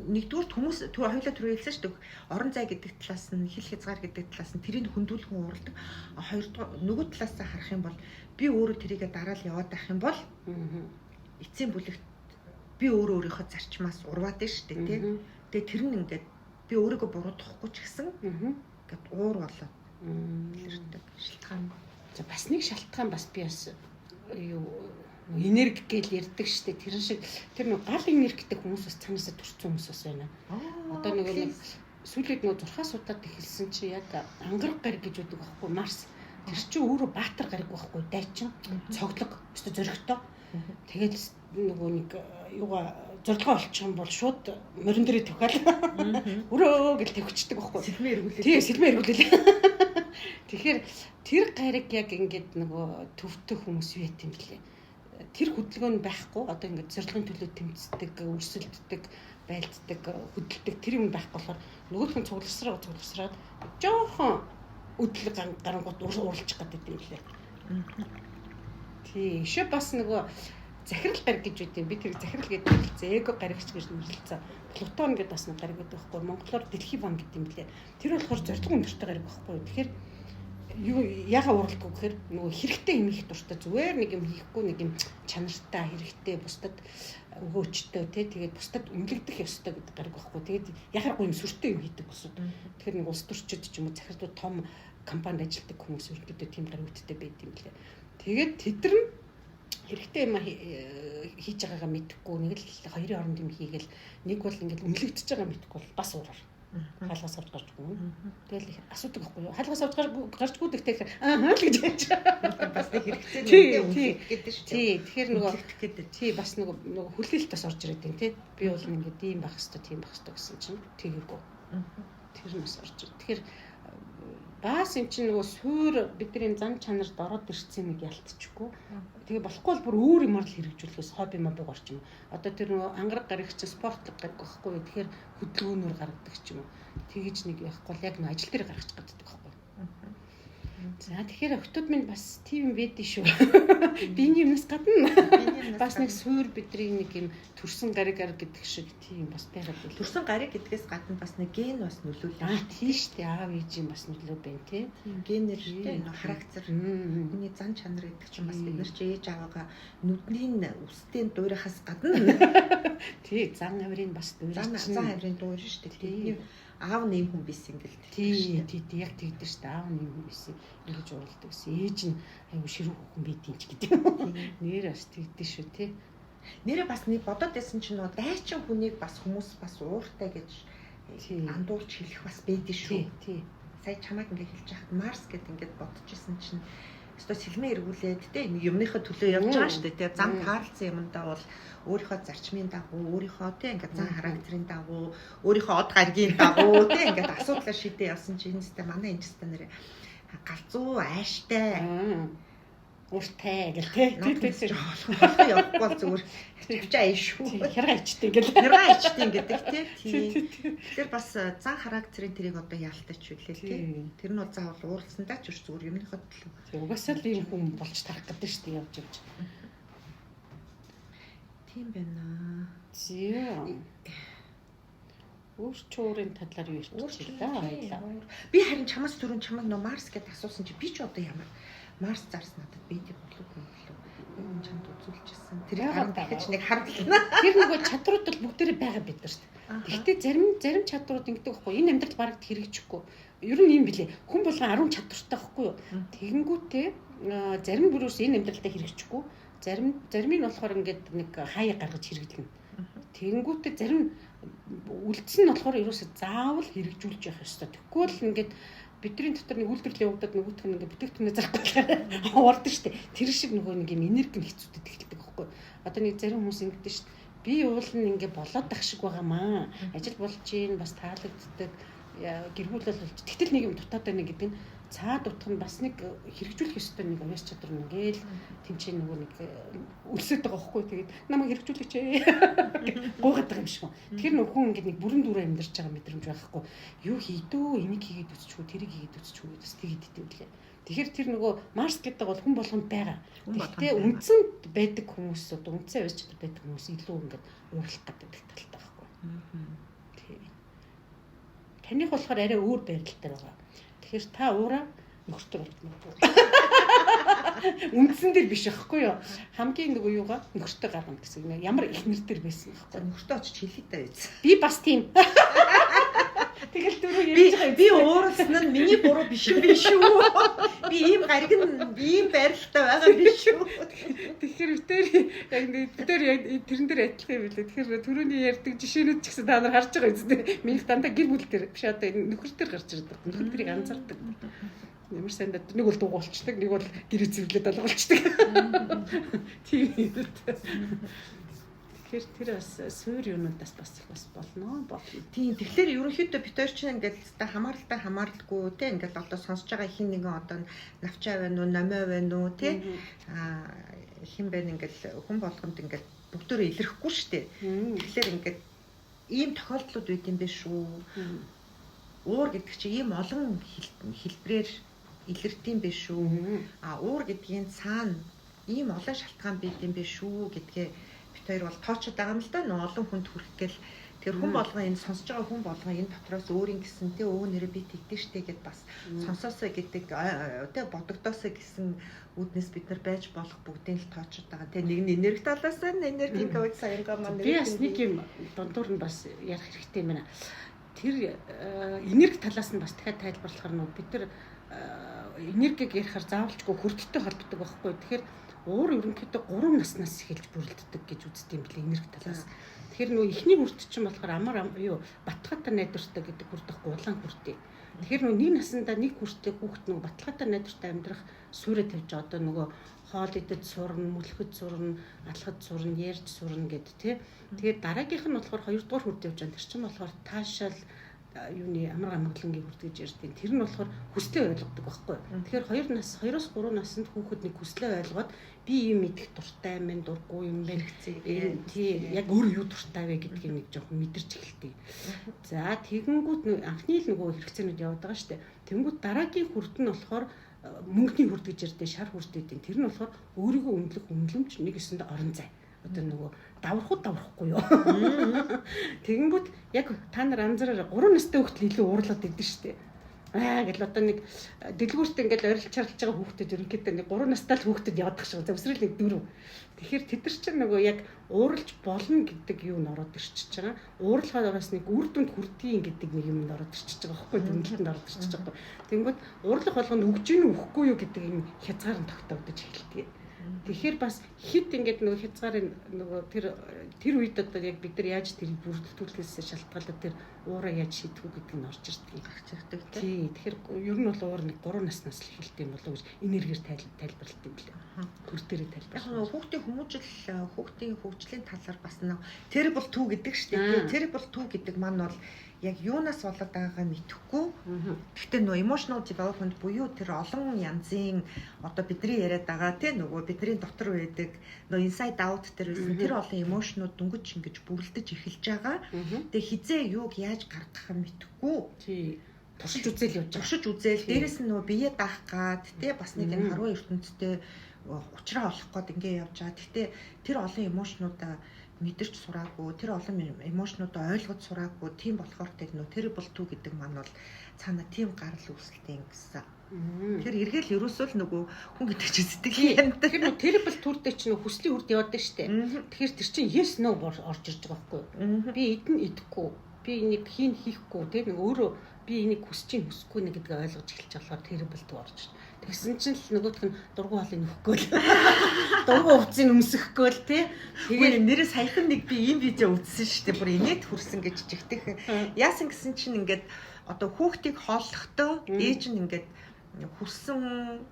нэгдүгээр хүмүүс хоёулаа түрүү хэлсэн шүү дээ. Орон зай гэдэг талаас нь хил хязгаар гэдэг талаас нь тэрийг хөндүүлэх хүн уурладаг. Хоёрдугаар нөгөө талаас нь харах юм бол би өөрөө тэрийгэ дараал яваад байх юм бол эцсийн бүлэгт би өөрөө өөрийнхөө зарчмаас урваад нь шүү дээ тий. Тэгээ тэр нь ингээд би өөрийгөө буруутгахгүй ч гэсэн ингээд уур болоод илэрдэг шалтгаан. За бас нэг шалтгаан бас би бас юу энерги гэж ярьдаг штэ тэрэн шиг тэр нэг гал энергитэй хүмүүс бас цаанаасаа төрсэн хүмүүс бас байна. Одоо нөгөө нэг сүүлээд нөгөө зурхаа судаад эхэлсэн чи яг ангараг гариг гэж үүдэг байхгүй Марс. Тэр чи өөрөө баатар гариг байхгүй дайчин цоглог өстө зөрөгтэй. Тэгэл нөгөө нэг юугаа зорилгоо олчих юм бол шууд морин дээрээ тавхаал. Өрөө гэл тавьчихдаг байхгүй. Сэлмээ эргүүлээ. Тий, сэлмээ эргүүлээ. Тэгэхээр тэр гариг яг ингээд нөгөө төвтөх хүмүүс юу ят юм блэ? Тэр хөдөлгөөн нь байхгүй. Одоо ингээд зорилгын төлөө тэмцдэг, өрсөлддөг, байлддаг, хөдөлдөг тэр юм байхгүй болохоор нөгөөх нь цугларсраад жоохон өдөл гарангууд ууралчих гэдэг юм лээ. Тий, шив бас нөгөө захирал гариг гэж үт юм. Би тэр захирал гэдэг нэрлэлцээ, эго гаригч гэж нэрлэлцээ. Плутон гэдэг бас нэг гариг гэдэг байхгүй. Монголоор дэлхийн бан гэдэг юм лээ. Тэр болохоор зорилго өндөртэй гариг байхгүй. Тэгэхээр юу яга ууралдаггүй гэхээр нөгөө хэрэгтэй юм хийх дуртай зүгээр нэг юм хийхгүй нэг юм чанартай хэрэгтэй бусдад өгөөчтэй тий тэгээд бусдад үнэлэгдэх ёстой гэдэг гариг байхгүй. Тэгээд яхааргүй юм сүртэй юм хийдэг бусад. Тэгэхээр нэг улс төрчид ч юм уу захирлууд том компанид ажилладаг хүмүүс ерөнхийдөө тийм гаригттай байд юм лээ. Тэгээд тэд нар хэрэгтэй юм хийж байгаагаа мэдэхгүй нэг л хоёрын хооронд юм хийгээл нэг бол ингээд үнэлэгдэж байгаа мэдэхгүй бол бас уураар. Хаалгаас авч гарч гүн. Тэгэл асуудаг байхгүй юу? Хаалгаас авч гарчгүй гэхдээ аа л гэж ярьж. Бас нэг хэрэгцээ нэг гэдэг шүү дээ. Тий, тэгэхээр нөгөө тий бас нөгөө хүлээлт бас орж ирээд байна тий. Би бол ингээд ийм байх хэвээр, тийм байх хэвээр гэсэн чинь тэгээгүй. Тэр нь бас орж ирд. Тэгэхээр бас эн чинь нөгөө суур бидний зан чанарт ороод ирсэн нэг ялтчихгүй. Тэгээ болохгүй бол бүр өөр юмар л хэрэгжүүлэхээс хобби мобиг орч юм. Одоо тэр нөгөө ангараг гарагч спортлог гараг байхгүй. Тэгэхээр хөдөлгөөнөөр гаргадаг ч юм уу. Тэгэж нэг яахгүй л яг нэг ажил дээр гаргачих гаддаг байхгүй. За, тэгэхээр охтууд минь бас тийм юм байдэн шүү. Биений юмнаас гадна бас нэг суур бидний нэг юм төрсөн гариг ар гэдэг шиг тийм бас байгаад байл. Төрсөн гариг гэдгээс гадна бас нэг ген бас нөлөөлнө. Аа, тийм шүү дээ. Аав ээж юм бас нөлөө байна тий. Тийм, генээр тий нөө характер, хүний зан чанар гэдэг чинь бас бид нар чи ээж аваагаа нүдний үстэй дуурайхаас гадна тий, зан авирын бас дуурай. Зан авирын дуурай шүү дээ. Тэдний аав нь ийм хүн байсан ингээл. Тий, тий, тий, яг тэгдэж шүү дээ. Аав нь ийм хүн байсан. Ингэж уулдаг гэсэн. Ээж нь аюу ширүүх хүн байдیں ч гэдэг юм уу. Нэр бас тэгдэж шүү тий. Нэрээ бас нэг бодоод байсан чинь нөө дайчин хүнийг бас хүмүүс бас ууртай гэж андуурч хэлэх бас байдэн шүү. Тий. Сая чамайг ингээ хэлж яхад Марс гэд ингээд бодож исэн чинь өстой сэлмээ эргүүлээд те нэг юмныхаа төлөө явж байгаа шүү дээ те. Зам таарлцсан юмдаа бол өөрийнхөө зарчмын дагуу, өөрийнхөө те ингээд зан характерын дагуу, өөрийнхөө од гаригийн дагуу те ингээд асуудлаа шийдээ явсан чинь энэ өстой манай энэ өстой нэрээ галзуу ааштай ууртай гэл те. Тий, тий, болохоо явахгүй бол зүгээр тавчаа аяа шүү. Хярга ичтэй гэл. Хярга ичтэй гэдэг те. Тэгэхээр бас зан характерын тэрийг одоо яалтаач үлээ те. Тэр нь бол заавал уурлсандаа ч зүгээр юмныхоо төлөө. Тий, угаасаа л ийм хүн болж тарах гэдэг шүү дээ явж явж. Тийм байна. Зөө. Өөр чуурын талаар юу ярьчих вэ? Баярлалаа. Би харин чамаас түрүүн чамайг нөө Марс гэдээ асуусан чи би ч одоо ямар Марс зарс надад бэдэг болов уу болов. Энэ чамд үзүүлчихсэн. Тэр харин дахиж нэг харуулна. Тэр нөгөө чадрууд бол бүгдээрээ байгаа бид нар шүү дээ. Гэхдээ зарим чадрууд ингэдэг байхгүй. Энэ амьдрал бараг хэрэгжихгүй. Ер нь юм билээ. Хүн болгон 10 чадвартай байхгүй юу? Тэгэнгүүтээ зарим бүрөөс энэ амьдралдаа хэрэгжихгүй. Зарим нь болохоор ингээд нэг хаяа гаргаж хэрэглэнэ. Тэгэнгүүтээ зарим үлдсэн нь болохоор ерөөсөө заавал хэрэгжүүлж явах ёстой. Тэгэхгүй л ингээд бидний дотор нэг үйлдвэрлэл явагдаад нөгөөх нь ингээд бүтээгдэхүүнээ зарахгүй ховордог шүү дээ. Тэр шиг нөгөө нэг юм энерги нь хэцүүдэд эхэлдэг байхгүй. Одоо нэг зарим хүмүүс ингэдэж шүү дээ. Би уул нь ингээд болоод ах шиг байгаамаа. Ажил болж гин бас таалагддаг. Гэр бүл бол тэгтэл нэг юм дутаад байна гэдэг нь цаад утга нь бас нэг хэрэгжүүлэх ёстой нэг оёс чадвар нь ингээл тэмцээн нөгөө нэг өлсөд байгаа байхгүй. Тэгээд намайг хэрэгжүүлээч гуйгаад байгаа юм шиг. Тэгэхээр нөх хүн ингээд нэг бүрэн дүүрэн амьдарч байгаа мэдрэмж байхгүй. Юу хийдөө, энийг хийгээд үсчихүү, тэрийг хийгээд үсчихүү гэж бас тэгээд идэв лээ. Тэгэхээр тэр нөгөө Марс гэдэг бол хүн болгонд байгаа. Гэхдээ үндсэн байдаг хүмүүс одоо үндсэн оёс чадвар байдаг хүмүүс илүү ингээд уурлах гэдэг талтай байхгүй. Тийм. Таних болохоор арай өөр байрлал дээр байгаа. Тэгэхээр та уураа нөхөртөө болж магадгүй. Үндсэн дээр биш аахгүй юу? Хамгийн нөгөө юугаа нөхөртөө гаргана гэсэн юм. Ямар ихнэр дээр байсан аахгүй. Нөхөртөө очиж хэлээ дээ биз. Би бас тийм. Тэгэл дөрөв ярьж байгаа. Би ууралсан нь миний буруу биш юм биш үү? Би ийм гариг нь ийм байралтай байгаа биш үү? Тэгэхээр битэр яг битэр яг тэрэн дээр адилхан юм билээ. Тэгэхээр түрүүний ярьдаг жишээнүүд ч гэсэн та нар харж байгаа үстэй. Минийх дандаа гэр бүл дээр биш одоо энэ нөхөр дээр гарч ирдэг. Нөхөр тэрийг анзаардаг. Ямар сайн нэг бол дуугуулчдаг, нэг бол гэрээ цэвэрлээд алгуулчдаг. Тийм юм л. Тэгэхээр тэр бас суур юмнуудаас бас их бас болно. Тийм. Тэгэхээр ерөнхийдөө бид хоёр чинь ингээд л хамааралтай хамааралгүй те ингээд одоо сонсож байгаа хин нэгэн одоо навчаа байна уу, номой байна уу те аа хин байна ингээд хүн болгонд ингээд бүгдөө илэрхгүй шүү дээ. Тэгэхээр ингээд ийм тохиолдлууд байд юм бэ шүү. Уур гэдэг чинь ийм олон хэлбэрээр илэрдэм бэ шүү. А уур гэдгийн цаана ийм олон шалтгаан байд юм бэ шүү гэдгээ бид хоёр бол тоочод байгаа юм л да. Нөө олон хүнд хүрэх гээл тэр хүн болгон энэ сонсож байгаа хүн болгон энэ дотроос өөрийн гэсэн тэ өө нэрээ би тэгдэж штэ гэд бас сонсоосоо гэдэг тэ бодогдоосоо гэсэн үүднээс бид нар байж болох бүгдийг л тоочод байгаа. Тэ нэг нь энерги талаас нь энергийн коуч саянга маань би бас нэг юм дундуур нь бас ярих хэрэгтэй юм байна. Тэр энерги талаас нь бас дахиад тайлбарлахаар нөө бид нар энергийг ярихаар заавалчгүй хөрдөлтөй холбогддог байхгүй. Тэгэхээр уур ерөнхийдөө 3 наснаас эхэлж бүрэлддэг гэж үздэг юм билээ энерги талаас. Тэгэхээр нөгөө эхний хүрт чинь болохоор амар юу баталгаатай найдвартай гэдэг хүрт байхгүй, улаан хүртээ. Тэгэхээр нөгөө нэг насандаа нэг хүртээ хүүхэд нөгөө баталгаатай найдвартай амьдрах суурэ тавьж одоо нөгөө хоол идэд сурна, мөлхөд сурна, алхад сурна, ярьж сурна гэд тий. Тэгээд дараагийнх нь болохоор хоёрдугаар хүрт явж байгаа. Тэр чинь болохоор таашаал юуны амар амгалангийн хүрт гэж ярьдаг. Тэр нь болохоор хүслээ ойлгодог байхгүй. Тэгэхээр 2 нас, 2-оос 3 наснд хүүхэд нэг хүслээ ойлгоод би ийм идэх дуртай юм байна, дургүй юм байна. Тий, яг өөр юу дуртай вэ гэдгийг нэг жоохон мэдэрч эхэлдэг. За тэгэнгүүт анхны л нөгөө хэрэгцээнүүд яваад байгаа шүү дээ. Тэнгүүт дараагийн хүрт нь болохоор мөнгөний хүрд гэж ярьдээ, шар хүрд гэдэг. Тэр нь болохоор өөрийгөө үнэлэх үнэлэмж нэг өсөндөө орон зай. Одоо нөгөө даврах уу даврахгүй юу. Тэгэнгүүт яг та нар анзаараарай 3 настай хүүхэд л илүү уурлаад идэв шүү дээ. Аа гэл одоо нэг дэлгүүрт ингээл орилж чарлж байгаа хүүхдүүд ерөнхийдөө нэг 3 настай л хүүхдүүд явдаг шиг. Зөвсрөл нэг 4. Тэгэхээр тэд нар чинь нөгөө яг ууралж болно гэдэг юу н ороод ирчихэж байгаа. Уурлахаар бас нэг үр дүнд хүрдгийн гэдэг нэг юм н ороод ирчихэж байгаа байхгүй дүнэлтэнд ороод ирчихэж байгаа. Тэнгүүд уурлах болгоно өгж гин үгүй юу гэдэг юм хязгаар нь тогтоогдож эхэлдэг. Тэгэхээр бас хит ингээд нөгөө хязгаарын нөгөө тэр үед одоо яг бид нар яаж тэрийг бүрдүүлэхээс шалтгаалаад тэр уураа яаж шийдэх үү гэдэг нь орж ирдэг. Гарч ирдэг тий. Тэгэхээр ер нь бол уур нэг 3 наснаас л эхэлдэг юм болов уу гэж энергиэр тайлбарлалт юм лээ. Хөр дээрээ тайлбарлах. Яг хүүхдийн хүмүүжил, хүүхдийн хөгжлийн талаар бас нэг terrible 2 гэдэг шүү дээ. Terrible 2 гэдэг маань бол яг юунаас болоод байгаагаа мэдэхгүй. Гэхдээ нөгөө emotional development буюу тэр олон янзын одоо бидний яриад байгаа тий нөгөө бидний дотор байдаг нөгөө inside out тэр байсан тэр олон emotion-ууд дөнгөж ингэж бүрэлдэж эхэлж байгаа. Тэгээ хизээ юуг яаж гаргах юм мэдэхгүй. Тий. Туршиж үзэл явж байгаа. Туршиж үзэл дээрэс нь нөгөө бие даах гад тий бас нэг энэ харуу ертөнцтэй учраа олох гээд ингэ явж байгаа. Гэхдээ тэр олон emotion-уудаа мэдэрч сураагүй, тэр олон emotion-уудаа ойлгож сураагүй, тийм болохоор тэр нөө terrible 2 гэдэг маань бол цаана тийм гарал үүсэлтэй гэсэн. Тэгэхээр эргээл ерөөсөө л нөгөө хүн гэдэг чинь сэтгэлийн юм. Тэр нөгөө terrible 2 дээр чинь хүслийн үрд яваад штэ. Тэгэхээр тэр чинь yes no орж ирж байгаа байхгүй юу? Би эдэн идэхгүй, би энийг хийн хийхгүй, тэр нэг өөрөө би энийг хүсэж чинь хүсэхгүй нэ гэдгээ ойлгож эхэлж болохоор terrible 2 орж ирж. Тэгсэн чинь л нөгөөх нь дургу хоолыг нөхгүй л. Дургу увцыг өмсөхгүй л тий. Тэгээ нэрээ саяхан нэг би ийм видео үзсэн шүү дээ. Бүр инээд хүрсэн гэж жигтэх. Яасан гэсэн чинь ингээд одоо хүүхдийг хооллохдоо ээж нь ингээд хүссэн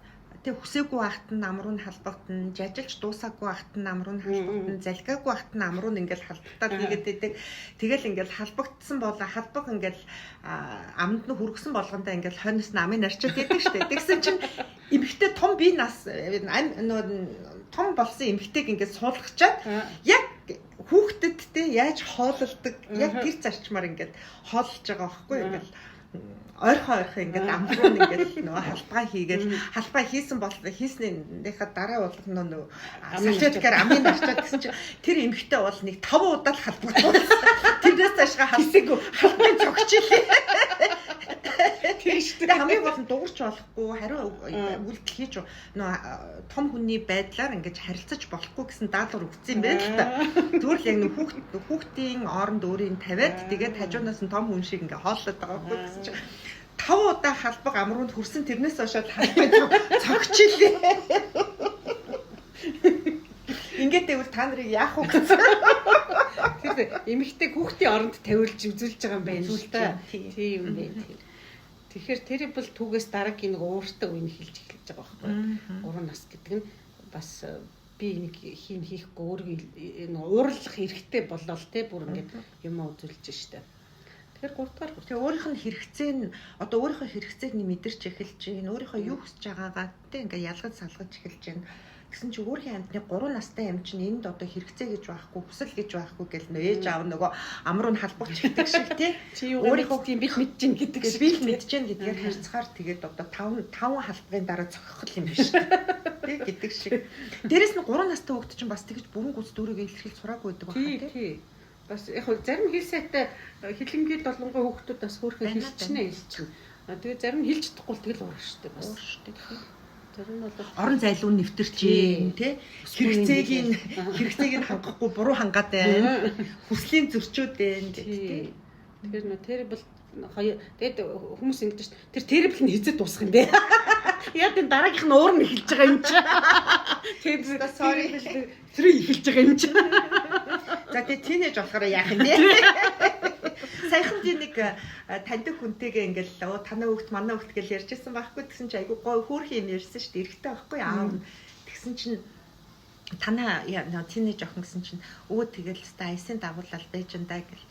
тэг хүсээгүй байхад нь ам руу нь халбагдана, жажилж дуусаагүй байхад нь ам руу нь халбагдана, залгиагүй байхад нь ам руу нь ингээл халбагдаад хийгээд байдаг. Тэгэл ингээл халбагдсан болоо халбаг ингээл амд нь хүргэсэн болгондоо ингээл хойноос нь амын нарчаад байдаг шүү дээ. Тэгсэн чинь эмэгтэй том бие нас нөө том болсон эмэгтэйг ингээд суулгачаад яг хүүхдэд те яаж хоололдог яг тэр зарчмаар ингээд хооллож байгаа байхгүй ингээл ойрхон ойрхон ингээд амруу ингээд нөгөө халбаа хийгээл халбаа хийсэн бол хийснийхаа дараа болгоно нөгөө салфеткаар амын нарчаад гэсэн чинь тэр эмэгтэй бол нэг 5 удаа л халбагдсан. Тэрнээс цаашгаа Хэсээгүй. Халбын цогчлээ. Тийм шүү дээ. Тэгээ хамгийн гол нь дуурч болохгүй хариу үйлдэл хийж нөгөө том хүний байдлаар ингэж харилцаж болохгүй гэсэн даалгавар өгсөн юм байна л та. Тэгвэл яг нэг хүүхдийн оронд өөрийг тавиад тэгээд хажуунаас нь том хүн шиг ингээ хооллоод байгаа байхгүй гэсэн чинь 5 удаа халбаг амруунд хүрсэн тэрнээс хойш халбаг цогчлээ. Ингээд байвал та нарыг яах вэ гэсэн. Тэр эмэгтэй хүүхдийн оронд тавиулж үзүүлж байгаа юм байна л та. Тийм юм байна. Тэгэхээр terrible 2-ээс дараагийн нэг ууртай үе нь эхэлж байгаа байхгүй. 3 нас гэдэг нь бас би нэг хийн хийхгүй өөрийгөө нэг уурлах эрхтэй болол те бүр ингээд юм үзүүлж штэ. Тэгэхээр 3 дугаар Тэгээ өөрийнх нь хэрэгцээ нь одоо өөрийнхөө хэрэгцээг нь мэдэрч эхэлж байна. Өөрийнхөө юу хүсэж байгаагаа тэ ингээ ялгаж салгаж эхэлж байна. Тэгсэн чинь өөрхийн амьтны 3 настай юм чинь энд одоо хэрэгцээ гэж байхгүй, хүсэл гэж байхгүй гэл нөө ээж аав нөгөө амруу нь халбагч гэдэг шиг тий. Чи юу өөрийнхөө тийм бит мэдэж гин гэдэг шиг би л мэдэж гин гэдгээр харьцахаар тэгээд одоо 5 5 халбагын дараа цохих юм биш. Тий гэдэг шиг. Дээрэс нь 3 настай хүүхэд чинь бас тэгж бүрэн гүйцэд өөрийгөө илэрхийлж сураагүй байдаг байна тий. Бас яг хөө зарим хэл сайтай хилэнгийн долонгой хүүхдүүд бас хөөрхөн хэлчихнэ хэлчихнэ. Тэгээ зарим нь хэлж чадахгүй л тэгэл уурах штэ бас. Уур штэ. Зарим нь бол Орон зайлуу нэвтэрч гин тий. Хэрэгцээг нь хангахгүй буруу хангаад байна. Хүслийн зөрчөөд байна гэдэг тий. Тэгэхээр нөө terrible хоёр тэгээд хүмүүс ингэж шүү дээ. Тэр terrible нь хизээ дуусах юм бэ? Яг энэ дараагийнх нь уур нь эхэлж байгаа юм чи. Тэр Sorry. тэр эхэлж байгаа юм чи. За тэгээ teenage болохоор яах юм бэ? Саяхан би нэг таньдаг хүнтэйгээ ингээл оо танай хүүхд манай хүүхд гэж ярьжсэн байхгүй тэгсэн чинь айгу гой хөөрхөн юм ярьсан шүү дээ. Эрэгтэй байхгүй аав нь. Тэгсэн чинь танаа нөө teenage охин гэсэн чинь өө тэгэл өстой аясын дагуулал байж энэ даа гэл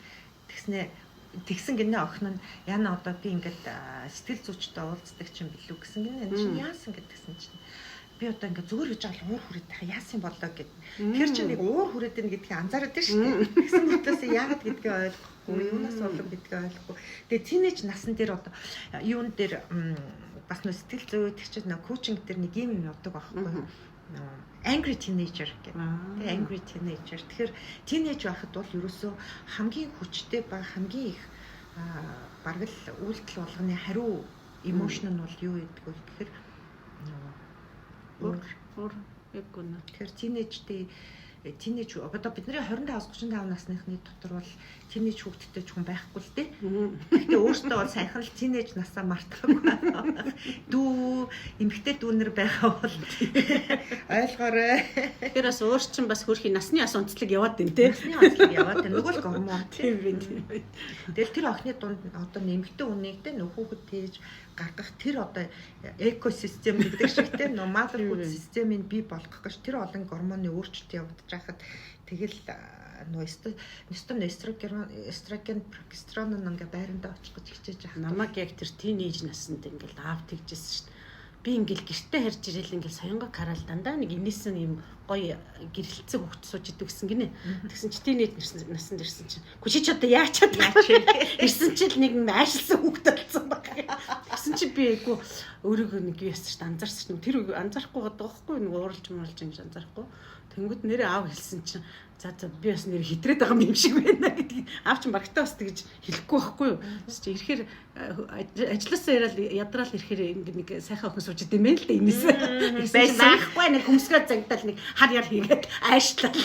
тэгснэ тэгсэн гинэ охин нь яна одоо би ингээд сэтгэл зүйчтэй уулздаг чинь билүү гэсэн гинэ чи яасан гэдгсэн чинь би одоо ингээд зүгээр гэж бол уур хүрээд тах яасан болоо гэд. Тэр чинь нэг уур хүрээд байна гэдгийг анзаараад байна шүү дээ. Тэгсэн мөртлөөс яагаад гэдгийг ойлгохгүй, юунаас болов гэдгийг ойлгохгүй. Тэгээ teenage насн дээр одоо юун дээр Бас нөө сэтгэл зүй тэр чинь нөө coaching дээр нэг юм юм явдаг байхгүй юу? Angry teenager гэх. Тэгээ angry teenager. Тэгэхээр teenage байхад бол ерөөсөө хамгийн хүчтэй ба хамгийн их бараг л үйлдэл болгоны хариу emotion нь бол юу гэдэг вэ гэхээр уур яг үнэ. Тэгэхээр teenage-тэй teenage одоо бидний 25-аас 35 насныхны дотор бол teenage хүүхэдтэй ч хүн байхгүй л дээ. Гэхдээ өөртөө бол сайхан л teenage насаа мартаагүй. Дүү эмэгтэй дүүнер байгаа бол ойлгоорой. Тэгэхээр бас уур чинь бас хөрхийн насны бас онцлог яваад байна те. Насны онцлог яваад байна. Нөгөө л гормон. Тийм байна. Тэгэл тэр охины дунд одоо эмэгтэй хүнийг те нөх хүүхэд тээж гаргах тэр одоо экосистем гэдэг шиг те нөө motherhood системийг бий болгох гэж тэр олон гормоны өөрчлөлт явагдаж байхад тэгэл нөө эстон эстроген прогестерон ингээ байрандаа очих гэж хичээж байгаа. Намайг яг тэр teenage наснд ингээл аав тэгжсэн шүү дээ. Би ингээл гэртээ харж ирэл ингээл соёнго караал дандаа нэг инээсэн юм гоё гэрэлцэг хөвгт сууж идэг гэсэн гинэ. Тэгсэн чи teenage насанд ирсэн чинь. Гү чи ч одоо яаж чадах вэ? Ирсэн чи л нэг аашилсан хүүхд болсон баг. Тэгсэн чи би айгу өөрийгөө нэг юу яасан шүү дээ анзаарсан чинь тэр анзаарахгүй байгаа байхгүй нэг ууралж муурлж ингэж анзаарахгүй. Тэнгүүд нэрээ аав хэлсэн чинь за за би бас нэр хитрээд байгаа юм шиг байна гэдгийг аав чинь багтаа бас тэгж хэлэхгүй байхгүй юу. Чи ирэхээр ажилласаа яриад ядраал ирэхээр ингэ нэг сайхан охин сууж идэм байх л да энэс. Байсан байхгүй нэг хөмсгөө загдаал нэг хар яр хийгээд аашлал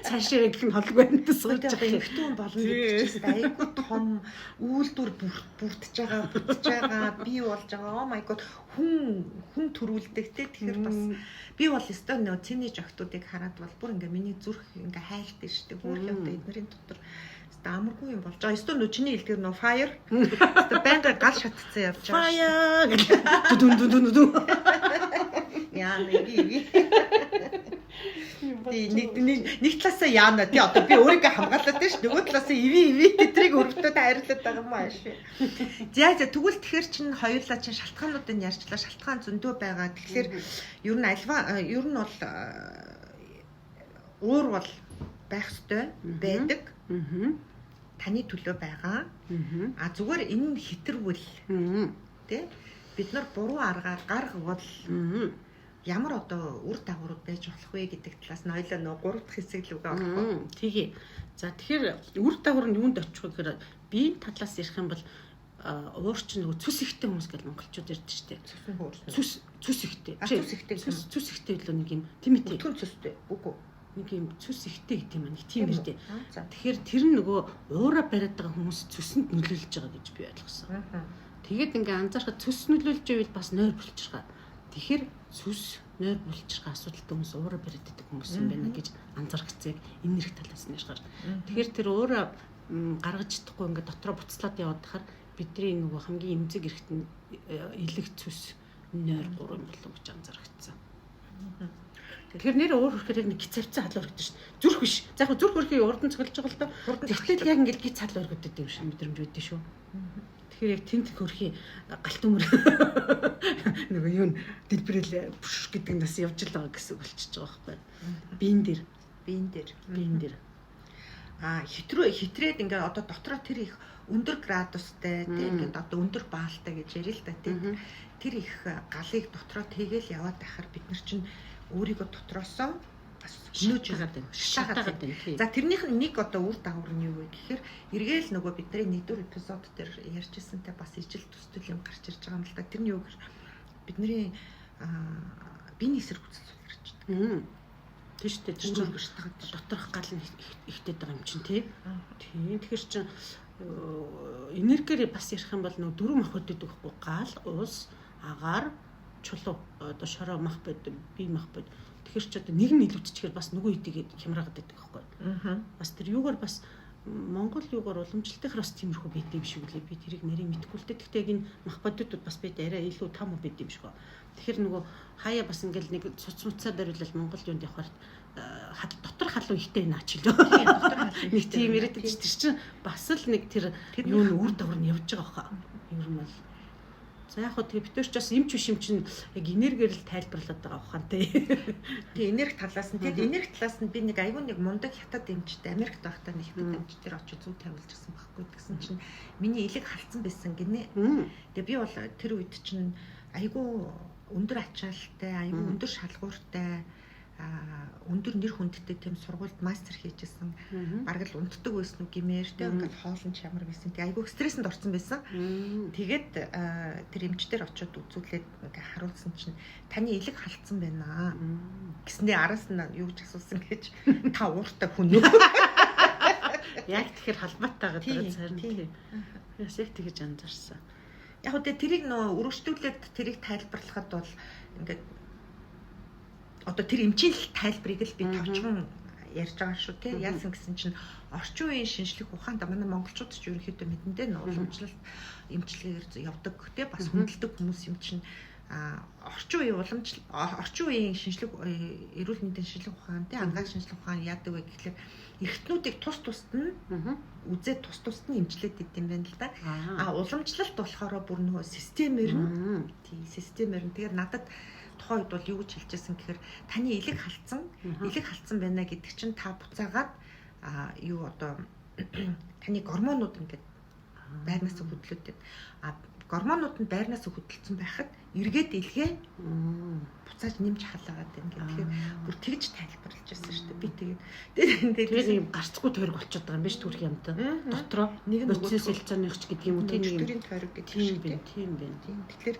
цаашаа гэх нь холгүй байна сууж байгаа. Эмэгтэй хүн болно гэдэг чинь айгүй том үйлдвэр бүрдэж байгаа, бүтэж байгаа, бий болж байгаа. Oh my god, хүн хүн төрүүлдэг те. Тэгэхээр бас би бол өстой нөө teenage охтуудыг хараад бол бүр ингээ миний зүрх ингээ хайлт шүү дээ. Бүр л одоо эднэрийн дотор өстой амаргүй юм болж байгаа. Өстой нөө чиний хэлдгээр нөө fire. Өстой байнга гал шатцсан явж байгаа. Fire гэх. Дүн дүн дүн дүн. Яа нэг юм. Тий нэг нэг талаасаа яана тий одоо би өөрийгөө хамгаалаад тийм ш нөгөө талаасаа иви иви тэдрийг өрөвдөд хайрлаад байгаа юм ааш. За за тэгвэл тэгэхээр чин хоёулаа чин шалтгаануудыг ярьчлаа. Шалтгаан зөндөө байгаа. Тэгэхээр ер нь альва ер нь бол уур бол байх ёстой байдаг. Таны төлөө байгаа. А зүгээр энэ нь хэтэрвэл тий бид нар буруу аргаар гаргавал ямар одоо үр дагаврууд байж болох вэ гэдэг талаас нь хоёлаа нөө гурав дахь хэсэг лүгээ орох уу. Тэгье. За тэгэхээр үр дагавар нь юунд очих вэ гэхээр биеийн талаас ярих юм бол уур чинь нөгөө цүс ихтэй хүмүүс гэж монголчууд ярьдаг шүү дээ. Цүс цүс ихтэй. Цүс ихтэй. Цүс ихтэй илүү нэг юм тийм ээ. Өтгөн цүстэй. Үгүй. Нэг юм цүс ихтэй гэдэг юм аа. Нэг тийм нэртэй. Тэгэхээр тэр нь нөгөө уураа бариад байгаа хүмүүс цүсэнд нөлөөлж байгаа гэж би ойлгосон. Тэгээд ингээ анзаархад цүс нөлөөлж байвал бас нойр булчирхаа. Тэгэхээр цүс нойр булчирхаа асуудалтай хүмүүс уураа бариад байдаг хүмүүс юм байна гэж анзаарчихсан энэ нэрх талаас нь ярихаар. Тэгэхээр тэр уураа гаргаж чадахгүй ингээ дотроо буцлаад яваад тахаар бидний нөгөө хамгийн эмзэг эрхт нь элэг цүс нойр гурван болов гэж анзаарчихсан. Тэгэхээр нэр уур хүрхээр яг нэг гиц хавцаа халуун өргөдөг шин. Зүрх биш. За яг зүрх өрхийг урдан цохилж байгаа л доо. Тэгтэл яг ингээд гиц халуун өргөдөг юм шиг мэдрэмж өгдөө шүү. Тэгэхээр яг тэнд хөрхи галт өмөр нөгөө юу дэлбэрэл бүш гэдэг нь бас явж л байгаа гэсэн үг болчихж байгаа байхгүй. Биен дээр. Биен дээр. Биен дээр. А хитрүү хитрээд ингээд одоо дотроо тэр их өндөр градустай тийм ингээд одоо өндөр баалтай гэж ярил л да тийм. Тэр их галыг дотроо тэгээл яваад байхаар бид нар чинь өөрийгөө дотроосоо бас нөөж байгаа байна. Шатаагаад байна. За тэрнийх нь нэг одоо үр дагавар нь юу вэ гэхээр эргээл нөгөө бидний нэгдүгээр эпизод дээр ярьжсантай бас ижил төсөл юм гарч ирж байгаа юм л да. Тэр нь юу гэхээр бидний биений эсэргүүцэл суларч байгаа. Тийм шүү дээ. Тэр чинь доторх гал нь ихтэй байгаа юм чинь тий. Тийм. Тэгэхээр чин энергиэр бас ярих юм бол нөгөө дөрвөн махбод гэдэг байхгүй гал, ус, агаар, чулуу одоо шороо мах бод, бие мах бод. Тэгэхээр ч одоо нэг нь илүүцчихээр бас нөгөө хэдийгээд хямраагаад байдаг байхгүй. Бас тэр юугаар бас Монгол юугаар уламжлалтынхаар бас тиймэрхүү байд юм шиг үлээ. Би тэрийг нарийн мэдэхгүй л дээ. Гэхдээ яг энэ мах бодитууд бас байд арай илүү там уу байд юм шиг ба. Тэгэхээр нөгөө хаяа бас ингээл нэг цуц муцаа бариулал Монгол юунд явахаар дотор халуун ихтэй байна ч лөө. Нэг тийм яриад тэр чинь бас л нэг тэр юу н үр дагавар нь явж байгаа хаа. Ер нь бол за яг хөө тэгээ бид ч бас эмч биш юм чинь яг энергиэр л тайлбарлаад байгаа ухаантай. Тэгээ энерги талаас нь тэгээд энерги талаас нь би нэг айгүй нэг мундаг хятад эмчтэй Америкт байхдаа нэг хятад эмч дээр очиж зүү тавиулчихсан байхгүй. Тэгсэн чинь миний элэг халдсан байсан гинэ. Тэгээ би бол тэр үед чинь Айгүй өндөр ачаалттай, айгүй өндөр шалгууртай, өндөр нэр хүндтэй тийм сургуульд мастер хийжсэн. Бараг л унтдаг байсан уу гэмээр те, ингээл хоол нь ч ямар байсан. Тэг айгүй стрессэнд орсон байсан. Тэгээд тэр эмчдэр очиод үзүүлээд ингээ харуулсан чинь таны элэг халдсан байна гэснээ араас нь юу гэж асуусан гэж, та ууртай хүн үү? Яг тэгэхээр халбаатай гэдэг зарим тийм. Бас яг тэгэж анзаарсан. Яг үгүй тэрийг нөө өргөжтүүлээд тэрийг тайлбарлахад бол ингээд одоо тэр эмчийн л тайлбарыг л би товчхон ярьж байгаа шүү те. Яасан гэсэн чинь орчин үеийн шинжлэх ухаанд манай монголчууд ч ерөнхийдөө мэдэндээ нөө уламжлалт эмчилгээгээр явдаг те, бас хүндэлдэг хүмүүс юм чинь орчин үеийн уламжлал, орчин үеийн шинжлэх эрүүл мэндийн шинжлэх ухаан те, анагаах шинжлэх ухаан яадаг вэ гэхлээр эргэтнүүдийг тус тусад нь үзээд тус тусад нь эмчлээд идэм байх л да. А уламжлалт болохоор бүр нөгөө системээр нь, тий, системээр нь. Тэгэхээр надад тухайн үед бол юу гэж хэлжсэн гэхээр таны элэг халдсан, элэг халдсан байна гэдэг чинь та буцаагаад юу одоо таны гормонууд ингээд байрнаас хөдлөөд байна. А гормонууд нь байрнаас хөдөлсөн байхад эргээд илгээ буцааж нэмж халаагаад байна гэх. Тэгэхээр бүр тэгж тайлбарлаж байсан шүү дээ. Би тэгээд тэгээд юм гарцгүй тойрог болчиход байгаа юм биш төрх юмтай. Дотроо нэг нь процесс хэлцээних ч гэдэг юм уу, тийм чөтгөрийн тойрог гэдэг шиг тийм байна. Тийм. Тэгэхээр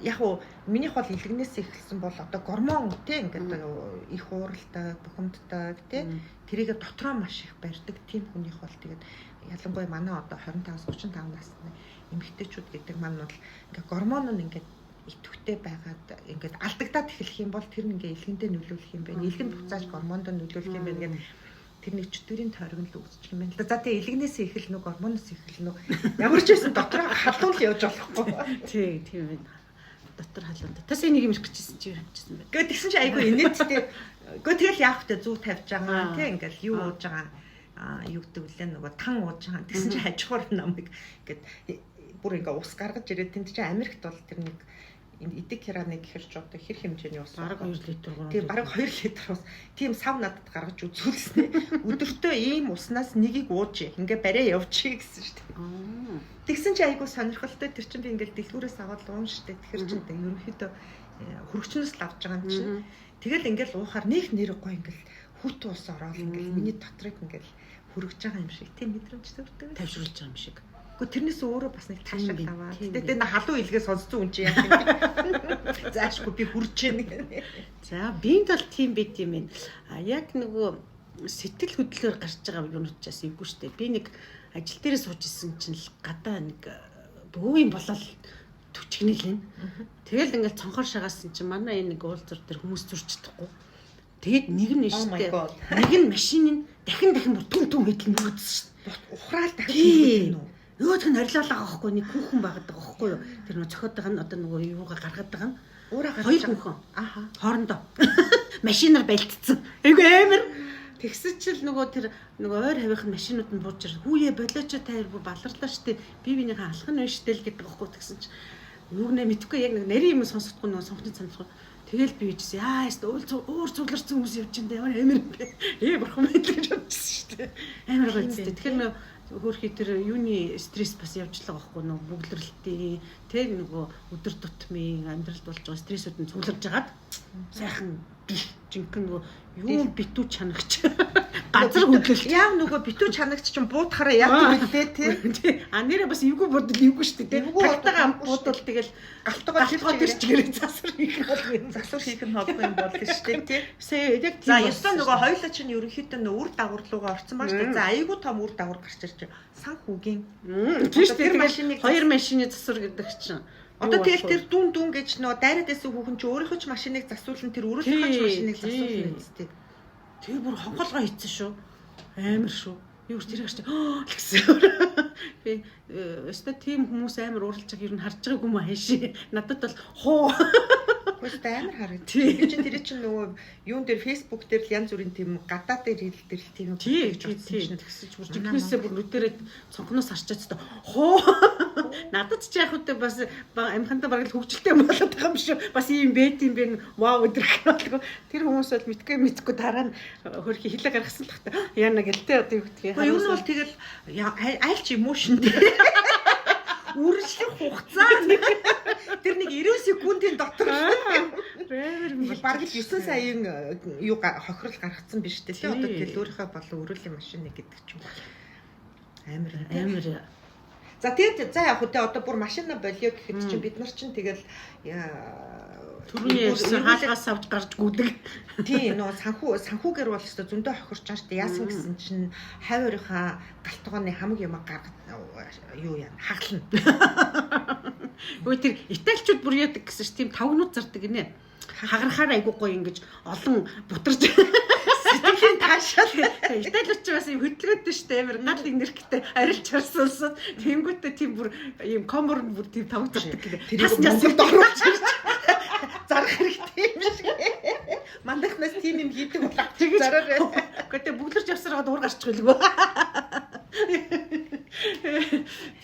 яг уу минийх бол илгнээс эхэлсэн бол одоо гормон те ингээд их ууралдаг, бухимддаг те, тэрийг дотроо маш их барьдаг тийм хүнийх бол тэгээд ялангуяа манай одоо 25-аас 35 насны эмэгтэйчүүд гэдэг маань бол ингээ гормон нь ингээд идэвхтэй байгаад ингээд алдагдаад эхлэх юм бол тэр нь ингээ илгэндээ нөлөөлөх юм байна. Илгэнд буцааж гормондоо нөлөөлөх юм байна гэдэг тэр нэг чөтгөрийн тойрог нь л үүсчих юм байна л да. За тэгээ илгнээсээ эхэлнэ үү, гормоноос эхэлнэ үү? Ямар ч байсан дотроо халуун л явж болохгүй. Тий, тийм байна. Дотор халуун. Тас энийг юм ирэх гэжсэн чи явчихсан байна. Гэхдээ тэгсэн чи айгүй инээдтэй. Гэхдээ тэгэл яах вэ? Зүг тавьж байгаа тий ингээл юу ууж байгаа юу гэдэг вүлээ нөгөө тан ууж байгаа. Тэгсэн чи хажуугаар намайг ингээд бүр ингээ ус гаргаж ирээд тэнд чи Америкт бол тэр нэг эдэг керамик гэхэр ч одоо хэр хэмжээний ус бараг 2 литр 3. Тийм, бараг 2 литр ус. Тийм сав надад гаргаж үзүүлсэн. Өдөртөө ийм уснаас нэгийг ууж ингээ барай явчих гэсэн шүү дээ. Тэгсэн чи айгүй сонирхолтой. Тэр чинь би ингээл дэлгүүрээс аваад уун шүү дээ. Тэгэхээр чинь ерөнхийдөө хөргөчнөөс л авч байгаа юм чинь. Тэгэл ингээл уухаар нэг нэр гой ингээл хүүтэн ус ороод ингээл миний дотрыг ингээл хөргөж байгаа юм шиг. Тийм мэдрэмж төрдөг. Тавшруулж байгаа юм шиг. Гэхдээ тэрнээс өөрөө бас нэг таашаал аваа. Гэтэ тэр халуун илгээ сонсцсон хүн чи яах юм бэ? Заашгүй би хүрч гин. За биэнд бол тийм байт юм байна. А яг нөгөө сэтгэл хөдлөлөөр гарч байгаа юмнууд ч бас эвгүй штэ. Би нэг ажил дээрээ сууж исэн чинь л гадаа нэг бөө юм болол түчгнэл юм. Тэгэл ингээл цонхоор шагаасан чинь манай энэ нэг уулзар дээр хүмүүс зурч чадахгүй. Тэгээд нэг нь штэ. Нэг нь машин нь дахин дахин бүр түн түн хэдэл мөрөдсөн штэ. Ухраал дахин мөрөдсөн үү? Нөгөөх нь орилол байгаа байхгүй, нэг хүүхэн байгаад байгаа байхгүй юу? Тэр нөгөө цохиод байгаа нь одоо нөгөө юугаа гаргаад байгаа нь уураа гаргаж хоёр хүүхэн. Аха. Хоорондоо машинаар байлтцсан. Айгүй амар. Тэгсэн чил нөгөө тэр нөгөө ойр хавийнх нь машинууд нь бууж ирсэн. Хүүе болооч та хоёр бүр баларлаа штэ. Би бинийхээ алах нь байна штэ л гэдэг байхгүй тэгсэн чи. Юу нэ мэдхгүй яг нэг нарийн юм сонсохгүй нөгөө сонгоны цамцгүй. Тэгэл би хийжсэн. Яа, өстө өөр цугларсан хүмүүс явж энэ ямар амар юм бэ? Бурхан минь гэж бодчихсон штэ. Амар гоё зү. Тэгэхээр нөгөө хөөрхий тэр юуны стресс бас явж л байгаа байхгүй нөгөө бүглэрэлтийн тэг нөгөө өдөр тутмын амьдралд болж байгаа стрессүүд нь цугларж агаад сайхан жинхэнэ нөгөө юу битүү чанагч газар хөдлөлт яав нөгөө битүү чанагч чинь буутахаараа яадаг вүлээ тий. А нэрээ бас эвгүй бодол эвгүй шүү дээ. Тагтайгаа буудвал тэгэл галтгоо тэр чигээрээ засвар хийх нь болгүй. Засвар хийх нь холгүй юм болно шүү дээ тий. Яг тийм. За ёстой нөгөө хоёулаа чинь ерөнхийдөө нөгөө үр дагавар руугаа орсон баа шүү дээ. За айгүй том үр дагавар гарч ирж санхүүгийн. Тийм шүү дээ. Тэр машиныг хоёр машины засвар гэдэг чинь. Одоо тэгэл тэр дүн дүн гэж нөө дайраад байсан хүүхэн чи өөрийнхөө ч машиныг засуулна, тэр өрөөлөхөө ч машиныг засуулна үсттэй. Тэгээ бүр хонхолгоо хийцэн шүү. Амар шүү. Юу ч тэрийг чи гэсэн. Би өстой тийм хүмүүс амар ууралж байгааг ер нь харж байгаагүй юм хайшээ. Надад бол хуу. Гэхдээ амар харагдчих. Би чинь тэр чинь нөгөө юун дээр Facebook дээр л янз бүрийн тийм гадаад дээр хэл дээр л тийм гэж бодсон чинь тэгсэж бүр жинхнээсээ бүр нүдэрээ цонхноос харчаад та хуу. Надад ч яг үгүй бас амхандаа бараг л хөвгөлтэй юм болоод байгаа юм шүү. Бас ийм байт юм бэ. Вау өдрөх болго. Тэр хүмүүс бол мэдгүй дараа нь хөрхи хилээ гаргасан л тахта. Яна гэлтэй одоо юу гэдгийг. Юу нь бол тэгэл аль ч emotion дээ. Үргэлжлэх хугацаа тэр нэг 90 секунд секундын дотор амар юм бол бараг л 9 саяын юу хохирол гаргацсан биш үү? Одоо тэгэл өөрийнхөө болон өрөөлийн машины гэдэг ч юм бол амар амар. За тэгээд за яг хөтэ одоо бүр машина болио гэхэд чинь бид нар чинь тэгэл түрүүний ярьсан хаалгаас авч гарч гүдэг. Тийм нөө санхүүгээр бол өстө зөндөө хохирч байгаа шүү дээ. Яасан гэсэн чинь хавь орийнхаа галтгооны хамаг юм гаргах юу яа хаглана. Өө тэр италичууд бүр яадаг гэсэн чи тийм тавгнууд зардаг гинэ. Хагарахаар айгуу гоё ингэж олон бутарч сэтгэлийн таашаал. Италиуч бас юм хөдөлгөөнтэй шүү дээ. Амар гал энергитэй арилж харсансан. Тэнгүүтээ тийм бүр юм комор бүр тийм тавг зардаг гинэ. Тас Монголд оруулж ирж зарах хэрэгтэй юм шиг. Манайхнаас тийм юм хийдэг бол авчих зараарай. Гэхдээ тэ бүглэрч явсараад уур гарчих байлгүй.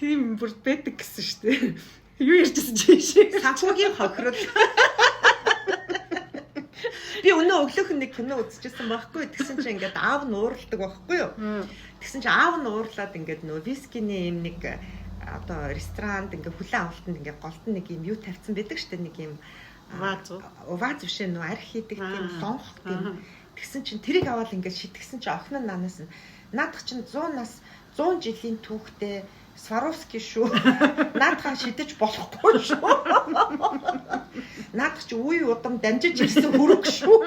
Тийм бүр байдаг гэсэн шүү дээ. Юу ярьжсэн чи шиг. Санхүүгийн хохирол. Би өнөө өглөөх нэг кино үзчихсэн байхгүй. Тэгсэн чинь ингээд аав нь уурладаг байхгүй юу? Тэгсэн чинь аав нь уурлаад ингээд нөө вискиний юм нэг одоо ресторанд ингээд хүлээн авалтанд ингээд голд нэг юм юу тавьсан байдаг штэ, нэг юм ваз ваз биш ээ, нөө арх хийдэг тийм лонх тийм. Тэгсэн чинь тэрийг аваад ингээд шитгэсэн чинь охин нь нанаас нь наадах чинь 100 нас 100 жилийн түүхтэй Сваровски шүү. Наадхаа шидэж болохгүй шүү. Наадах чи үе удам дамжиж ирсэн хөрөг шүү.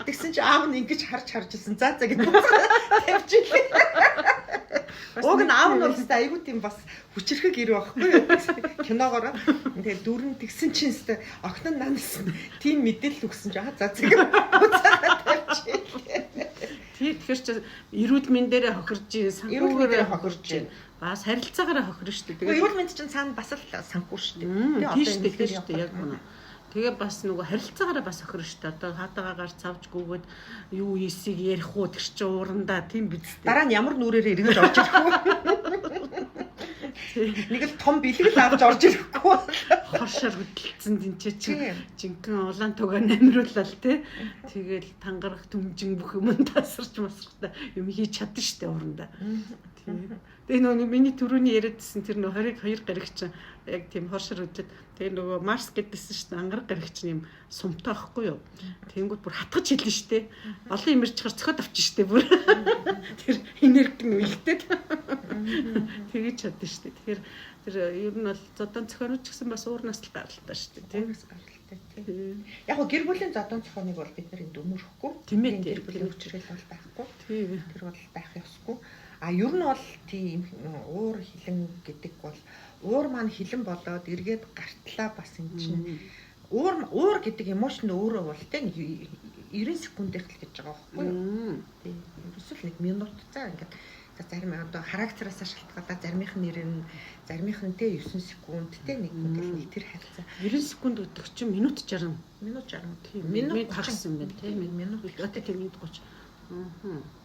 Тэгсэн чи аав нь ингэж харж ирсэн. За за гэж тавьчихлээ. Уг нь аав нь бол өстой айгүй тийм бас хүчрхэг ирв байхгүй юу? Киногоороо. Тэгээд дөрөн тэгсэн чинь өстой охин нь нанаас тийм мэдээлэл өгсөн чи аа за за гэж тавьчихлээ. Тэгэхээр чи эрүүл мэндээрээ хохирж, санхүүгээрээ хохирж, бас харилцаагаараа хохирно шүү дээ. Тэгээд эрүүл мэнд чинь цаана бас л санхүү шүү дээ. Тийм шүү дээ, тийм шүү дээ, яг үнэ. Тэгээ бас нөгөө харилцаагаараа бас хохирно шүү дээ. Одоо хаатагаа гарч цавж гүгээд юу ийсийг ярих уу тэр чинь уурандаа тийм биз дээ. Дараа нь ямар нүрээрээ эргэж орж ирэх үү? Нэг л том бэлэг л авч орж ирэхгүй. Хоршоор хөдөлсөн тэнцээ чинь жинхэнэ улаан тугаа намруулал тий. Тэгэл тангарах төмжин бүх юм тасарч масрахтай юм хийж чадна шүү дээ урандаа. Тэгээ нөгөө миний түрүүний яриадсэн тэр нөгөө 22 гараг чинь яг тийм хоршоор хөдлөд тэгээ нөгөө Марс гэдээсэн шүү дээ, ангараг гараг чинь юм сумтай байхгүй юу. Тэнгүүд бүр хатгаж хэлнэ шүү дээ. Олон юм ирчихэр цохиод авчих шүү дээ бүр. Тэр энерги нь үлдээд. Тэгэж чадна шүү дээ. Тэгэхээр тэр ер нь бол зодон цохионууд ч гэсэн бас уурнаас л гаралтай шүү дээ. Тийм гаралтай тийм. Яг го гэр бүлийн зодон цохионыг бол бид нар энд өмөрөхгүй. Тийм ээ. Гэр бүлийн хүчрэл бол байхгүй. Тийм. Тэр бол байх ёсгүй. А ер нь бол тийм уур хилэн гэдэг бол уур маань хилэн болоод эргээд гартлаа бас эн чинь уур гэдэг эмошн өөрөө бол тийм 90 секундийнх л гэж байгаа байхгүй юу? Тийм. Ерөөсөө л нэг минут за ингээд зарим одоо характераасаа шалтгаалаад заримих нь 90, заримих нь те 9 секунд те нэг ингээл нэг тэр хавцаа. 90 секунд гэдэг чинь минут 60. Минут 60. Тийм. Минут 30 юм байна те. Минут одоо тийм минут 30. Аа.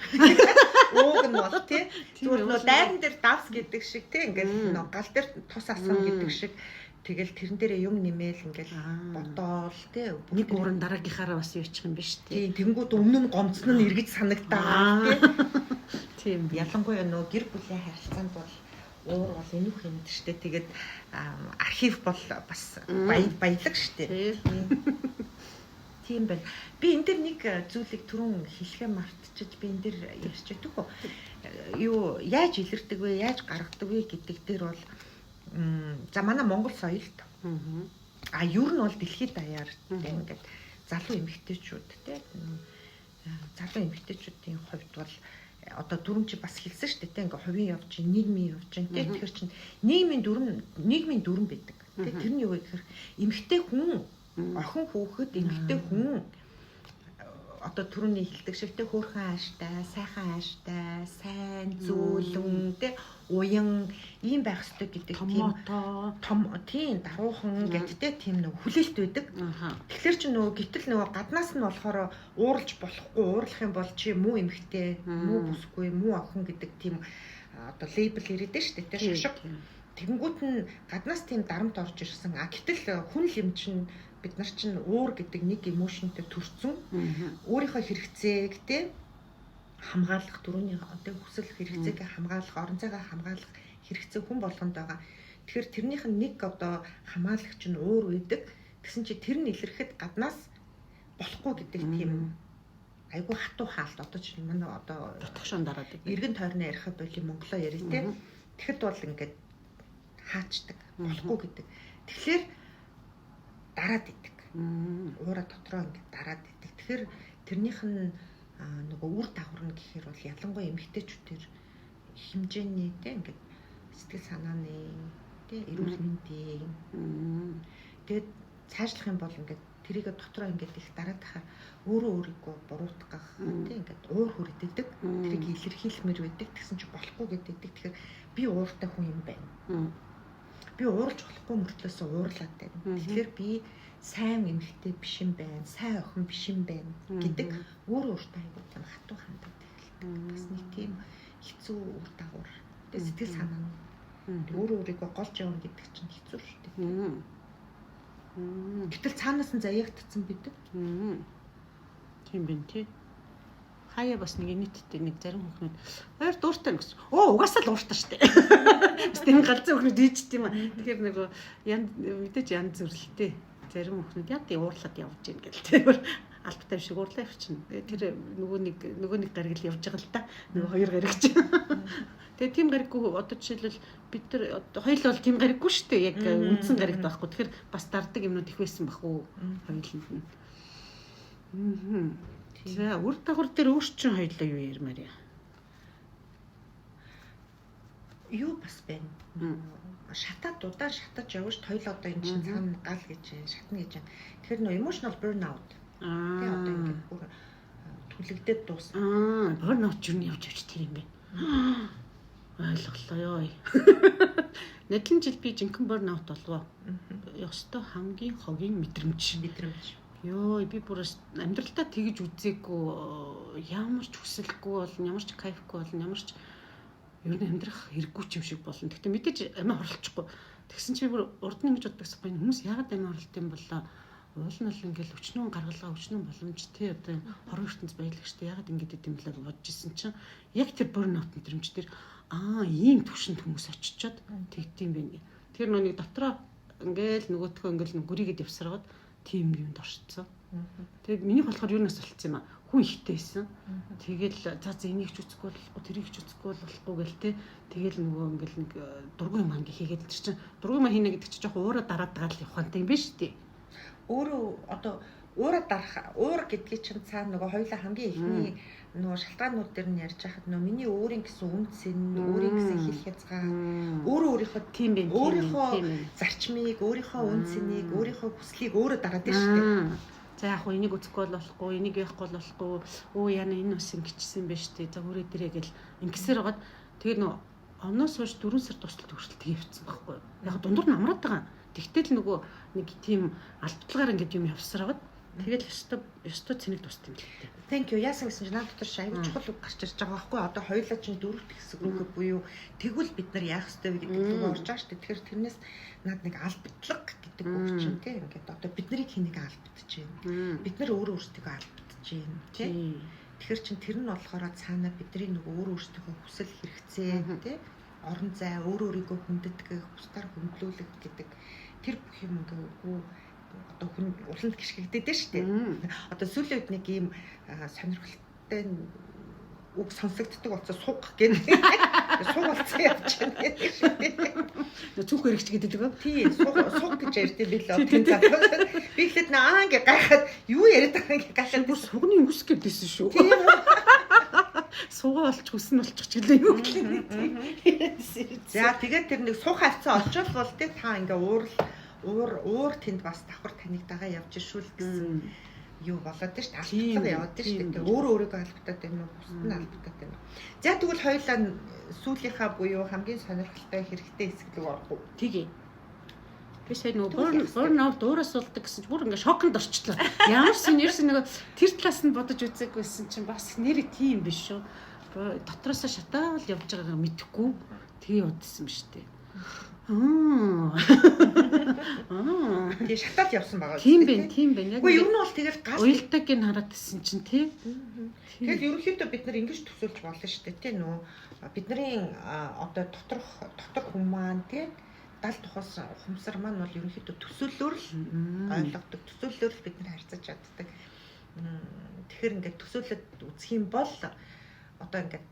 Ууг нь бол тий. Зүгээр нөө дайран дээр давс гэдэг шиг тий ингээл нөө гал дээр тус асган гэдэг шиг тэгэл тэрэн дээрээ юм нэмээл ингээл бодоол тий. Нэг ууран дараагийнхаараа бас юучих юм биш тий. Тэнгүүд өмнө нь гомцсон нь эргэж санагдаа тий. Тийм. Ялангуяа нөө гэр бүлийн харилцаанд бол уур бол энүүх юм штэ. Тэгээд архив бол бас баялаг штэ. Тийм байна. Би энэ дэр нэг зүйлийг түрүүн хэлэхээ мартчихаж би энэ дэр ярьж байдаг хөө. Юу яаж илэрдэг вэ, яаж гаргадаг вэ гэдэг дээр бол за манай Монгол соёлд а ер нь бол дэлхийд даяар ингээд залуу эмэгтэйчүүд те залуу эмэгтэйчүүдийн хувьд бол одоо дүрм чи бас хэлсэн шүү дээ те ингээ хувийн явж, нийгмийн явж те. Тэгэхээр чин нийгмийн дүрм байдаг те. Тэр нь юу вэ гэхээр эмэгтэй хүн охин хүүхэд эмэгтэй хүн одоо түрүүний хэлдэг шиг те хөөрхөн ааштай, сайхан ааштай, сайн, зөөлөн те уян ийм байх ёстой гэдэг тийм том тийм даруухан гэт те тийм нэг хүлээлт байдаг. Тэгэхээр чи нөгөө гэтэл нөгөө гаднаас нь болохоор ууралж болохгүй, уурлах юм бол чи муу эмэгтэй, муу бүсгүй, муу охин гэдэг тийм одоо лейбл ирээд шүү дээ те шошго. Тэгэнгүүт нь гаднаас тийм дарамт орж ирсэн. А гэтэл хүн л юм чинь бид нар чинь уур гэдэг нэг эмошнтэй төрсөн. Өөрийнхөө хэрэгцээг те хамгаалах, дөрөвний одоо хүсэл хэрэгцээг хамгаалах, орон зайгаа хамгаалах хэрэгцээ хүн болгонд байгаа. Тэгэхээр тэрнийх нь нэг одоо хамгаалагч нь уур байдаг. Тэгсэн чи тэр нь илэрхэд гаднаас болохгүй гэдэг тийм айгүй хатуу хаалт одоо чинь манай одоо дотгошон дараад байдаг. Эргэн тойрны яриха боли монголоо яри те. Тэгэхэд бол ингээд хаачдаг. Болохгүй гэдэг. Тэгэхээр дараад идэг. Уура дотроо ингээд дараад идэг. Тэгэхээр тэрнийх нь нөгөө үр дагавар нь гэхээр бол ялангуяа эмэгтэйчүүдээр хэмжээний те ингээд сэтгэл санааны те эрүүл мэндийн тэгээд цаашлах юм бол ингээд тэрийгэ дотроо ингээд их дараад тахаар өөрөө өөрийгөө буруутгах те ингээд уур хүрээдэг. Тэрийг илэрхийлмээр байдаг. Тэгсэн чи болохгүй гэдэг. Тэгэхээр би ууртай хүн юм байна. Би уурж болохгүй мөртлөөсөө уурлаад байна. Тэгэхээр би сайн эмэгтэй биш юм байна, сайн охин биш юм байна гэдэг өөрөө өөртөө айгуу тийм хатуу хандаад эхэлдэг. Бас нэг тийм хэцүү үр дагавар. Тэгээ сэтгэл санаа нь өөрөө өөрийгөө голж явна гэдэг чинь хэцүү шүү дээ. Гэтэл цаанаас нь заяагдсан байдаг. Тийм байна тий. Хаяа бас нэг нийтдээ нэг зарим хүүхнүүд ойр дууртай гэсэн. Оо угаасаа л ууртай штэ. Бас тийм галзуу хүүхнүүд ийчт юм а. Тэгэхээр нөгөө ян мэдээж янз бүрэлтэй. Зарим хүүхнүүд яа тий уурлаад явж гин гэл тэр албатай шиг уурлаа явчихна. Тэр нөгөө нэг гариг л явж байгаа л та. Нөгөө хоёр гариг чи. Тэгээ тийм гариггүй одоо жишээлбэл бид нар хоёул бол тийм гариггүй шүү дээ. Яг үндсэн гариг байхгүй. Тэгэхээр бас дардаг юмнууд их байсан бах уу хоёуланд нь. За үр дагавар дээр өөр чинь хоёулаа юу ярмаар яа. Юу бас байна. Шатаад дудаар шатаж явж хоёул одоо эн чинь цаана гал гэж шатна гэж байна. Тэгэхээр нөө emotional burnout. Тэгээ одоо ингээд бүр түлэгдээд дуусна. Burnout юу явж явж тэр юм бэ. Ойлголоо ёо. Нэдлэн жил би жинхэнэ burnout болов. Ёстой хамгийн хогийн мэдрэмж. Йоо, би бүр амьдралдаа тэгж үзээгүй, ямар ч хүсэлгүй болно, ямар ч кайфгүй болно, ямар ч ер нь амьдрах хэрэггүй ч юм шиг болно. Гэхдээ мэдээж амиа хорлочихгүй. Тэгсэн чи би бүр урд нь ингэж боддог юм. Хүмүүс яагаад амиа хорлолт юм болоо? Уул нь бол ингээл өчнөөн гаргалгаа, өчнөөн боломж тий одоо хорон ертөнц баялаг штэ яагаад ингэж идэм блэ бодож исэн чинь яг тэр burnout мэдрэмж дээр ийм төвшөнд хүмүүс очичоод тэгдэм байх. Тэр нэг дотроо ингээл нөгөөтгөө ингээл гүрийгэд явсараад тийм юмд оршицсан. Тэгээд минийх болохоор юунаас болцсон юм а? Хүн ихтэй байсан. Тэгэл за энийг ч үзэхгүй болохгүй, тэрийг ч үзэхгүй болохгүй гэл те. Тэгэл нөгөө ингээл нэг дургүй юм анги хийгээд тэр чинь дургүй юм хийнэ гэдэг чинь жоохон уураа дараад байгаа л явах юм биш үү? Өөрөө одоо уураа дарах, уур гэдгийг чинь цаана нөгөө хоёулаа хамгийн эхний нөгөө шалтгаанууд дээр нь ярьж байхад нөгөө миний өөрийн гэсэн үнц нь, өөрийн гэсэн хил хязгаар, өөрөө өөрийнхөө тийм байх, өөрийнхөө зарчмыг, өөрийнхөө үнц цэнийг, өөрийнхөө хүслийг өөрөө дараад байна шүү дээ. За яг хуу энийг үзэхгүй бол болохгүй, энийг яахгүй бол болохгүй. Өө яна энэ бас ингэчсэн байх шүү дээ. За хүрээ дээрээ гэл ингэсээр байгаад тэгээ нөгөө оноос хойш 4 сар тусалт хүртэл тэг явцсан байхгүй юу. Яг дундуур нь амраад байгаа. Тэгтэл нөгөө нэг тийм алдталгаар ингэж юм явсараад тэгэл ёстой цэник тусд юм л дээ. Thank you. Яасан гэсэн чинь наад дотор аюул чухал үг гарч ирж байгаа байхгүй. Одоо хоёулаа чинь дөрөвт хэсэг рүүгээ буюу тэгвэл бид нар яах ёстой вэ гэдэг рүү орж байгаа шүү дээ. Тэгэхээр тэрнээс наад нэг албадлага гэдэг үг чинь тий ингээд одоо бид нарыг хэнийг албадж байна. Бид нар өөрөө өөрсдийгөө албадж байна тий. Тэгэхээр чин тэр нь болохоор цаана бидний нэг өөрөө өөрсдийнхөө хүсэл хэрэгцээ тий орон зай өөрөө өөрийгөө хүндэтгэх, бусдаар хүндлүүлэх гэдэг тэр бүх юм ингээ үгүй одоо хүн уланд гიშгэгдээд шүү дээ. Одоо сүүлийн үед нэг ийм сонирхолтой үг сонсогддог болсон суг гэдэг. Суг болсон явж байна гэдэг шүү дээ. Цүнх хэрэгч гэдэг үү? Тий, суг гэж ярьд юм билээ. Би эхлээд наа ингээ гайхаад юу яриад байгаа ингээ гайхаад бүр сугны үс гэдээсэн шүү. Тийм үү? Сугаа болчих үс нь болчих ч гэлээ юу гэлээ. За тэгээд тэр нэг сух хавцаа очиод бол тий та ингээ уур тэнд бас давхар таныг дагаа явж иршүүл гэсэн юу болоод дээ шүү дээ. Албатлага яваад дээ шүү дээ. Өөрөө өөрийгөө албатаад байна уу? Бусд нь албатаад байна уу? За тэгвэл хоёулаа сүүлийнхаа буюу хамгийн сонирхолтой хэрэгтэй хэсэг рүү орох уу? Тэгье. Би сая нөгөө burnout уураас болдог гэсэн чинь бүр ингээ шоконд орчлоо. Ямар ч ерөөс нөгөө тэр талаас нь бодож үзээгүйсэн чинь бас нэрээ тийм биш шүү. Дотроосоо шатаал явж байгаагаа мэдэхгүй тэгээ явдсан юм шүү дээ. Тэгээ шатаал явсан байгаа. Тийм байх, тийм байх. Яг үгүй ер нь бол тэгэл гал уялтаг нь хараад исэн чинь тий. Тэгэл ерөнхийдөө бид нар ингэж төсөөлж болно шүү дээ тий нөө бидний одоо доторх хүн маань тий дал тухаас ухамсар маань бол ерөнхийдөө төсөөллөөр л ойлгодог, төсөөллөөр л бид нар харьцаж чаддаг. Тэгэхээр ингээд төсөөлөд үзэх юм бол одоо ингээд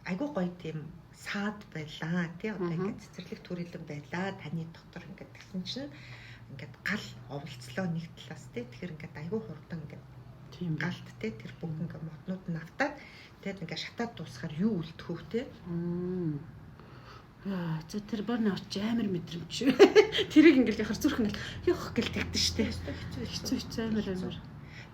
айгүй гоё тийм саад байлаа тий, одоо ингээд цэцэрлэг төрөлн байлаа таны дотор ингээд тэгсэн чинь ингээд гал оволцлоо нэг талаас тий. Тэгэхээр ингээд айгүй хурдан ингээд Тийм галт тий, тэр бүх ингээд моднууд нь автаад тэгээд ингээд шатаад дуусахаар юу үлдэх үү тий. Яа, за тэр burn out чи амар мэдрэмж. Тэрийг ингээл яхаар зүрх ингээл ёх гэл тэгдэж штэ. Хэцүү. Хэцүү хэцүү амар амар.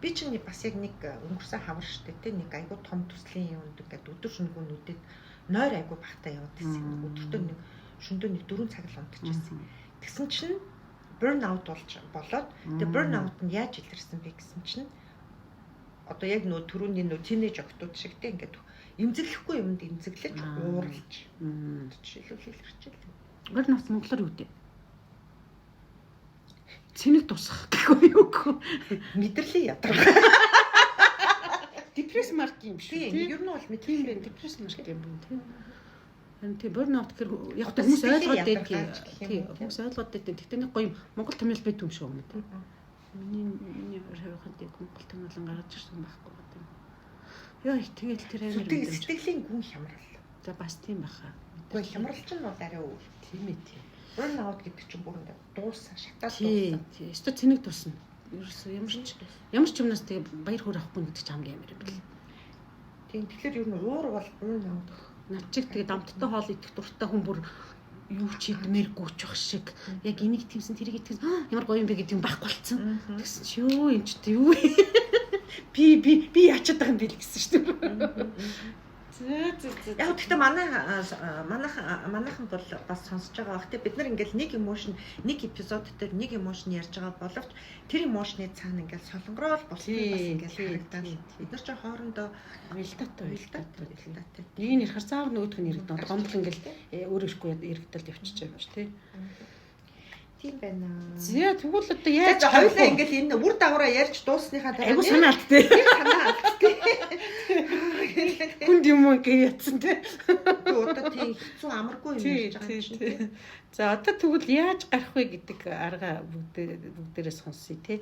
Би чинь бас яг нэг өнгөрсөн хавар штэ тий, нэг айгүй том төслийн юунд ингээд өдөр шөнөгүй нүдэд нойр айгүй багтаа яваад байсан. Өдөртөө нэг шөндөө нэг 4 цаг л унтчихсан. Тэгсэн чинь burn out болж болоод тэгээ burn out нь яаж илэрсэн бэ гэсэн чинь одоо яг нөө түрүүний нөө teenage охтууд шиг те, ингээд эмзэглэхгүй юмд эмзэглэж ууралж жишээлбэл илэрчээ. Burn out монголоор юу гэдэг? Цэнэг тусах гэхгүй юу гэх. Мэдрэлийн ядаргаа. Депресс марк юм шүү. Тийм, ер нь бол Тийм мэдрэл байна. Депресс марк юм байна тийм. Харин тийм burn out гэхэр яг Одоо хүмүүс сэтгэлийн ойлгоод байдгийг. ядаргаа ч гэх юм Тийм, уу, тийм. хүмүүс ойлгоод байдаг. Тэгтээ нэг гоё монгол томьёол байдаг юм шиг байна тийм. Миний хувийнханд яг монгол томьёолон гаргаж ирсэн байхгүй байна. Йоо, тэгэл тэр амар мэдрэмж. Сэтгэлийн гүн хямрал. За бас тийм баха. Гэхдээ хямрал чинь бол арай өөр. Тийм ээ тийм. Burn out гэдэг чинь бүр ингээд дуусаа, шатаад Тийм, дуусаа. тийм. Өстө цэнэг тусна. Ерөөсөө ямар ч юмнаас тэгээ баяр хөөр авахгүй гэдэг чинь хамгийн амар юм бэл. Тийм, тэгэхээр ер нь уур бол burn out. Над чиг тэгээд амттай хоол идэх дуртай хүн бүр юу ч идмээргүй ч бах шиг яг энийг тиймсэн тэрийг итгэсэн ямар гоё юм бэ гэдэг юм байхгүй болцсон. Тэгсэн чи юу юм чи юу вэ? Би ячаад байгаа юм би л гэсэн шүү дээ. Зөө зөө зөө. Яг гэхдээ манай манайхан бол бас сонсож байгаа бах те, бид нар ингээл нэг emotion, нэг эпизод дээр нэг emotion ярьж байгаа боловч тэр emotion-ы цаана ингээл солонгорол болсон бас ингээл харагдаад бид нар ч хоорондоо Уялдаатай уялдаатай уялдаатай. Нэг нь ярихаар заав нөгөөх нь яригдана. Гомдол ингээл өөр ирэхгүй яригдал явчихж байгаа юм чи тий. Тийм байна. Зэ тэгвэл одоо За яаж хоёулаа ингээл энэ үр дагавраа ярьж дуусныхаа дараа айгу санаа алдтээ. санаа алдтээ. Хүнд юм уу гэж ятсан тий. Одоо тийм хэцүү амаргүй юм ярьж байгаа юм чинь тий. За одоо тэгвэл яаж гарах вэ гэдэг арга бүгдээрээ сонсъё тий.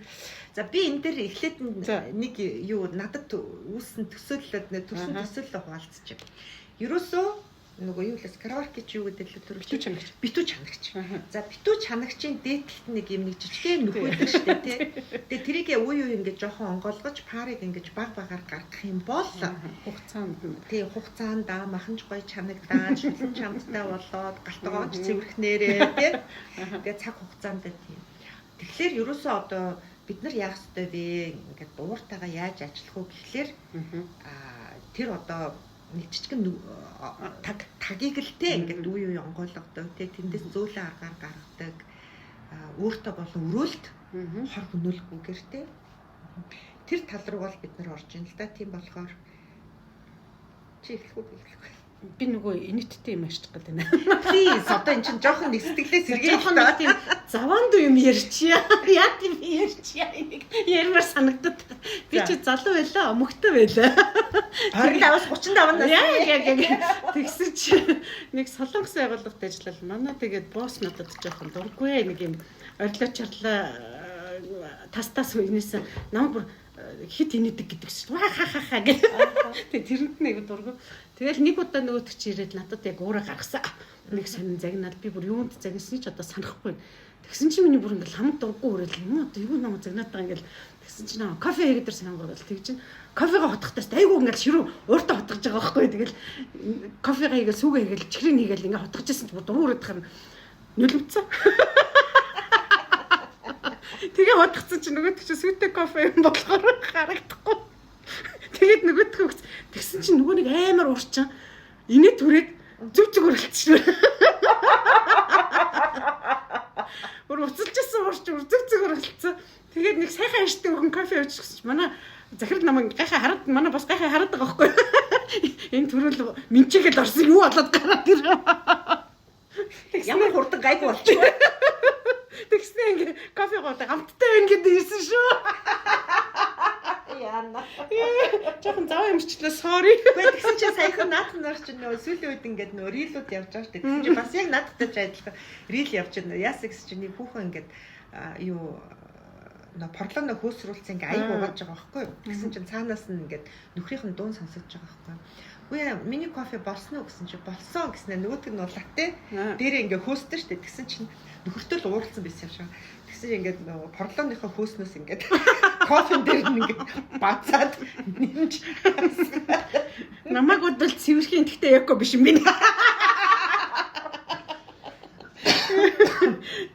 За би энэ дээр эхлээд За. нэг юу надад үүссэн төсөөллөд нэ төрсөн Аха. төсөөллөө хуваалцчих. Ерөөсөө нөгөө юу лээс караоке чи юу гэдэг лээ Битүү түрүү чанагч. битүү чанагч. За битүү чанагчийн дээд талд нэг юм нэг жижигхэн нөхөд байдаг шүү дээ тий. Тэгээ тэрийг үе үе ингэж жоохон онгойлгож парыг ингэж баг багаар гаргах юм бол Хугацаанд нь тий, хугацаанд маханч гоё чанагдаад шүлэн чамдтай болоод галтгооч цэвэрхнээрээ тий. Тэгээ цаг хугацаанд тийм. Тэгэхээр ерөөсөө одоо бид нар яах ёстой вэ? Ингээд ууртайгаа яаж ажиллах вэ гэхлээр тэр одоо нэг жижигэн таг тагийг л те ингээд үе үе онгойлгодог те, тэндээс зөөлөн аргаар гаргадаг, өөртөө болон өрөөлт хор хөнөөлгүйгээр те, тэр тал руу бол бид нар орж ин л да. Тийм болохоор чи эхлэх үү, би эхлэх үү? Би нөгөө инэттэй юм ярьчих гээд байна. Please, одоо эн чинь жоохон нэг сэтгэлээ сэргээ Жоохон нэг тийм заваанд юм ярьчия. Яа тийм ярьчия. Энийг ярмаар санагдаад. Би чи залуу байлаа, мөхтэй байлаа. 25-аас 35 нас. Яг яг яг. Тэгсэн чи нэг солонгос байгууллагт ажиллал. Манай тэгээд босс надад жоохон дургүй нэг юм орилоо чарлаа тас тас үеэнээс намайг бүр хит инээдэг гэдэг чинь ва ха ха ха гэх. Тэгээ тэрэнд нэг дургүй. Тэгэл нэг удаа нөгөөтг чи ирээд надад яг уураа гаргасан. Нэг сонин загнаад би бүр юунд загнасны ч одоо санахгүй. Тэгсэн чинь миний бүр ингээл хамаг дургүй өрөөл юм одоо юу намайг загнаад байгаа ингээл тэгсэн чинь аа кофе хийгээд тэр сонгорол тэг чинь кофега хотгохтаас айгүй ингээл ширүү ууртаа хотгож байгаа байхгүй. Тэгэл кофега хийгээл сүгэ хийгээл чихрийг хийгээл ингээ хотгож исэн чинь бүр дуруу өрөөд хам нүлэмцэн. Тэгээ бодгцэн чинь нөгөөт чинь сүйтэй кофе юм болохоор харагдахгүй. Тэгээд нөгөөтгөө өгц. Тэгсэн чинь нөгөө нэг амар уурчин инээ түрээд зүг зүг өрөлдсөн. Бүр уцалжсэн уурч зүг зүг өрөлдсөн. Тэгээд нэг сайхан ашигтай өгөн кофе уучихсан чинь манай захирал намайг гайхаа хараад манай бас гайхаа хараад байгаа байхгүй. Энэ төрөл минчигээл орсон юу болоод гараад ир. Ямар хурдан гайгүй болчих вэ? Тэгснэ ингээ кофе гоотой амттай байна гэдэг ирсэн шүү. Яана. Жохон заваа юмчлаа sorry. Гэхдээ тэгсэн чинь саяхан наат нь нар чинь нөө сүүлийн үед ингээд нөө reel үүд явж байгаа шүү дээ. Тэгсэн чинь бас яг надтай ч адилхан reel явж байна. Яасан гэсэн чинь нэг хүүхэн ингээд юу нөө порлоно хөөсрүүлсэн ингээ аяг угааж байгаа байхгүй юу. Тэгсэн чинь цаанаас нь ингээд нөхрийнх нь дуун сонсогдож байгаа байхгүй юу. Үгүй ээ, миний кофе болсон уу гэсэн чинь болсон гэснээр нөгөөтг нь латте дээрээ ингээ хөөсдөн штэ. Тэгсэн чинь нөхөртөө л ууралсан байсан юм шиг. Тэгсэн чинь ингээд нөгөө порлооныхоо хөөснөөс ингээд кофен дээр нь ингээд бацаад нэмж Намайг бодвол цэвэрхийн гэхдээ эко биш юм байна.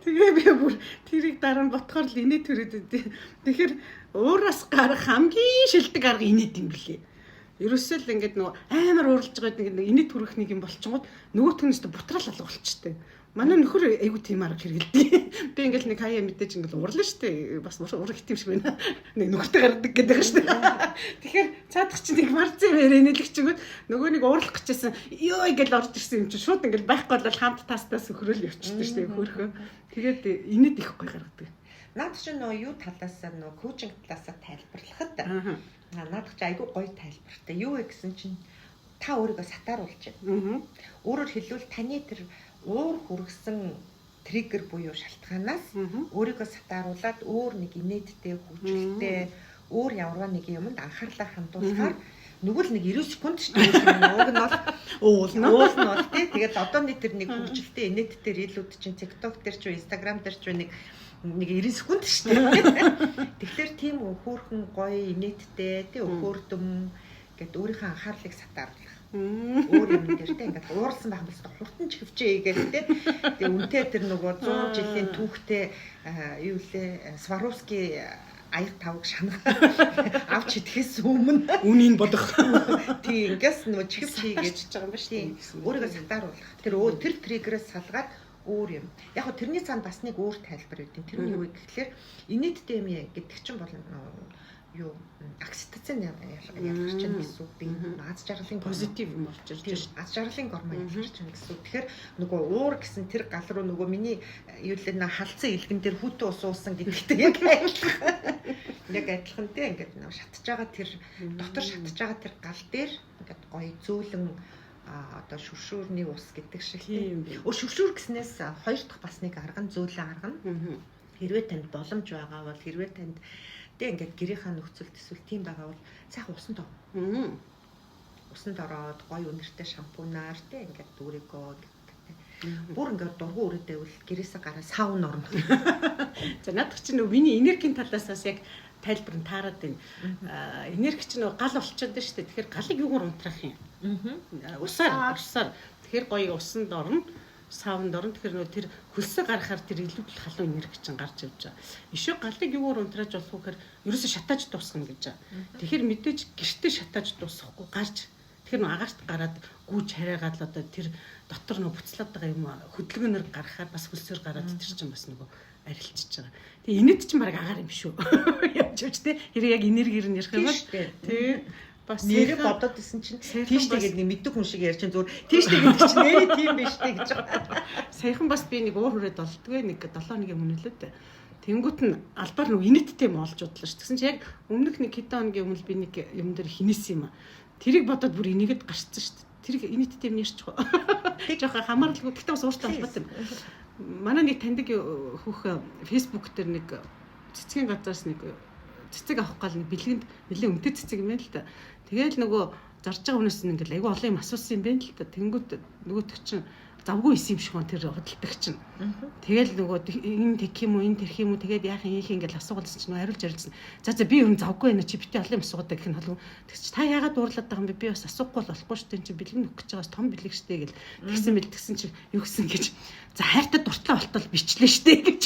Тэгээ би бүр тэрийг дараа нь ботхоор л инээ төрөөд өгдөө. Тэгэхээр уураас гарах хамгийн шилдэг арга инээд юм блээ. Ерөөсөө л ингээд нөгөө амар ууралж байгаа ингээд инээд төрөх нэг юм болчингууд нөгөөх нь өстө бутраал алга болчтой. Манай нөхөр айгу тийм арга хэрэгэлдэг. Би ингээл нэг хаяа мэдээж ингээл уурлаа штэ. Бас уур хит юм шиг байна. Нэг нөхөртэй гаргадаг гэдэг штэ. Тэгэхээр цаадах чинь нэг марцын мэрэ нэлэгчгүүд нөгөө нэг уурлах гэжсэн. Йоо ингээл орж ирсэн юм чинь шууд ингээл байхгүй бол хамт таастаа сөхрөөл явчихдаг штэ хөөрхөө. Тэгээд инээд их гой гаргадаг. Наад чинь нөгөө юу талаасаа нөгөө коучинг талаасаа тайлбарлахад наадах чи айгүй гоё тайлбартай. Юу вэ гэсэн чинь та өөрийгөө сатааруулж байна. Өөрөөр хэлбэл таны тэр уур хүргэсэн триггер буюу шалтгаанаас өөрийгөө сатааруулад өөр нэг инээдтэй, хөгжилтэй, өөр ямарваа нэг юмд анхаарлаа хандуулахаар нөгөө л нэг 90 секунд шүү дээ. Уг нь бол уулна. Уулна бол тий. Тэгээд одооны тэр нэг хөгжилтэй инээдтэй reel үүд чинь TikTok дээр ч үү, Instagram дээр ч үү нэг 90 секунд шүү дээ. Тэгэхээр тийм хөөрхөн гоё инээдтэй, тий өхөөрдөм гэд өөрийнхөө анхаарлыг сатааруулах. Өөр юм дээр те ингээд ууралсан байх юм бол хурдан чихвчээ хийгээл те. Тэгээ үнтэй тэр нөгөө 100 жилийн түүхтэй юу лээ Сваровски аяг тавг шанах авч идэхээс өмнө үнийг бодох. Тий ингээс нөгөө чихвч хийгээд байгаа юм ба шүү дээ. Өөрийгөө сатааруулах. Тэр тэр триггерээс салгаад өөр юм. Яг хөө тэрний цаана бас нэг өөр тайлбар өгдөг. Тэр нь юу вэ гэхлээр инээдтэй юм гэдэг чинь бол юу окситоцин ялгарч байна гэсэн үг. Би аз жаргалын позитив юм болж ирж байна. Аз жаргалын гормон ялгарч байна гэсэн үг. Тэгэхээр нөгөө уур гэсэн тэр гал руу нөгөө миний юу л нэ халдсан илгэн дээр хүүтэн ус уусан гэдэгтэй яг адилхан. Яг адилхан те ингээд нөгөө шатж байгаа тэр дотор шатж байгаа тэр гал дээр ингээд гоё зөөлөн одоо шүршүүрний ус гэдэг шиг тийм. Шүршүүр гэснээс хоёр дахь бас нэг арга нь зөөлөн арга нь. Хэрвээ танд боломж байгаа бол хэрвээ танд тэ ингээд гэрийнхаа нөхцөлд эсвэл тийм байгаа бол сайхан усанд ор. Усанд ороод гоё үнэртэй шампунаар тэ ингээд өөрийгөө бүр ингээд дургу өрөөд байвал гэрээсээ гараа саун орно. За наадах чинь нөгөө миний энергийн талаас бас яг тайлбар нь таарад байна. Энерги чинь нөгөө гал болчиход байна шүү дээ. Тэгэхээр галыг юугаар унтраах юм? Усаар. Тэгэхээр гоё усанд орно. Саунд орно. Тэгэхээр нөгөө тэр хөлсөө гаргахаар тэр илүү л халуун энерги чинь гарч явж байгаа. Ишүү галыг юугаар унтрааж болох вэ гэхээр ерөөсөө шатааж дуусгана гэж байгаа. Тэгэхээр мэдээж гэртээ шатааж дуусгахгүй гарч тэгэхээр нөгөө агаарт гараад гүйж хараагаад л одоо тэр дотор нөгөө буцлаад байгаа юм хөдөлгөөнөөр гаргахаар бас хөлсөөр гараад тэр чинь бас нөгөө арилчиж байгаа. Тэгээ инээд чинь баг агаар юм шүү. Явж явж тэ хэрэг яг энергиэр нь ярих юм бол тий бас нэрээ бодоод исэн чинь тийштэй гэдэг нэг мэддэг хүн шиг ярьж чинь зүгээр тийштэй гэдэг чинь нэрээ тийм биш үү гэж байгаа. Саяхан бас би нэг уур хүрээд болдгоо нэг 7 хоногийн өмнө лээ дээ. Тэнгүүт нь албаар нэг инээдтэй юм олж бодлоо ш. Тэгсэн чинь яг өмнөх нэг хэдэн хоногийн өмнө би нэг юм дээр хинээсэн юм а. Тэрийг бодоод бүр инээгээд гарцсан ш. Тэрийг инээдтэй юм ярьчих. Тэг жоохон хамааралгүй. Тэгтээ бас ууртай холбоотой юм. Манай нэг таньдаг хүүхэн Facebook дээр нэг цэцгийн газраас нэг цэцэг авах гал нэг бэлгэнд нэлээд үнэтэй цэцэг юм байна л да. Тэгээл нөгөө зарж байгаа хүнээс нь ингээл айгүй олон юм асуусан юм байна л да. Тэнгүүт нөгөөх чинь завгүй исэн юм шиг байна тэр худалдагч чинь. Тэгээл нөгөө энэ тэгэх юм уу, энэ тэрх юм уу, тэгээд яах юм, ийх ингээл асуугалсан чинь хариулж харилцсан. За би ер нь завгүй байна чи битээ олон юм асуугаад гэх нь холгүй. Тэгс чи та яагаад уурлаад байгаа юм бэ? Би бас асуухгүй бол болохгүй шүү дээ. Энд чи бэлэг нөхөх гэж байгаас том бэлэг шүү дээ гэл. Тэгсэн мэл тэгсэн чи юу гэсэн гэж. За хайртай дуртай болтол бичлээ шүү дээ гэж.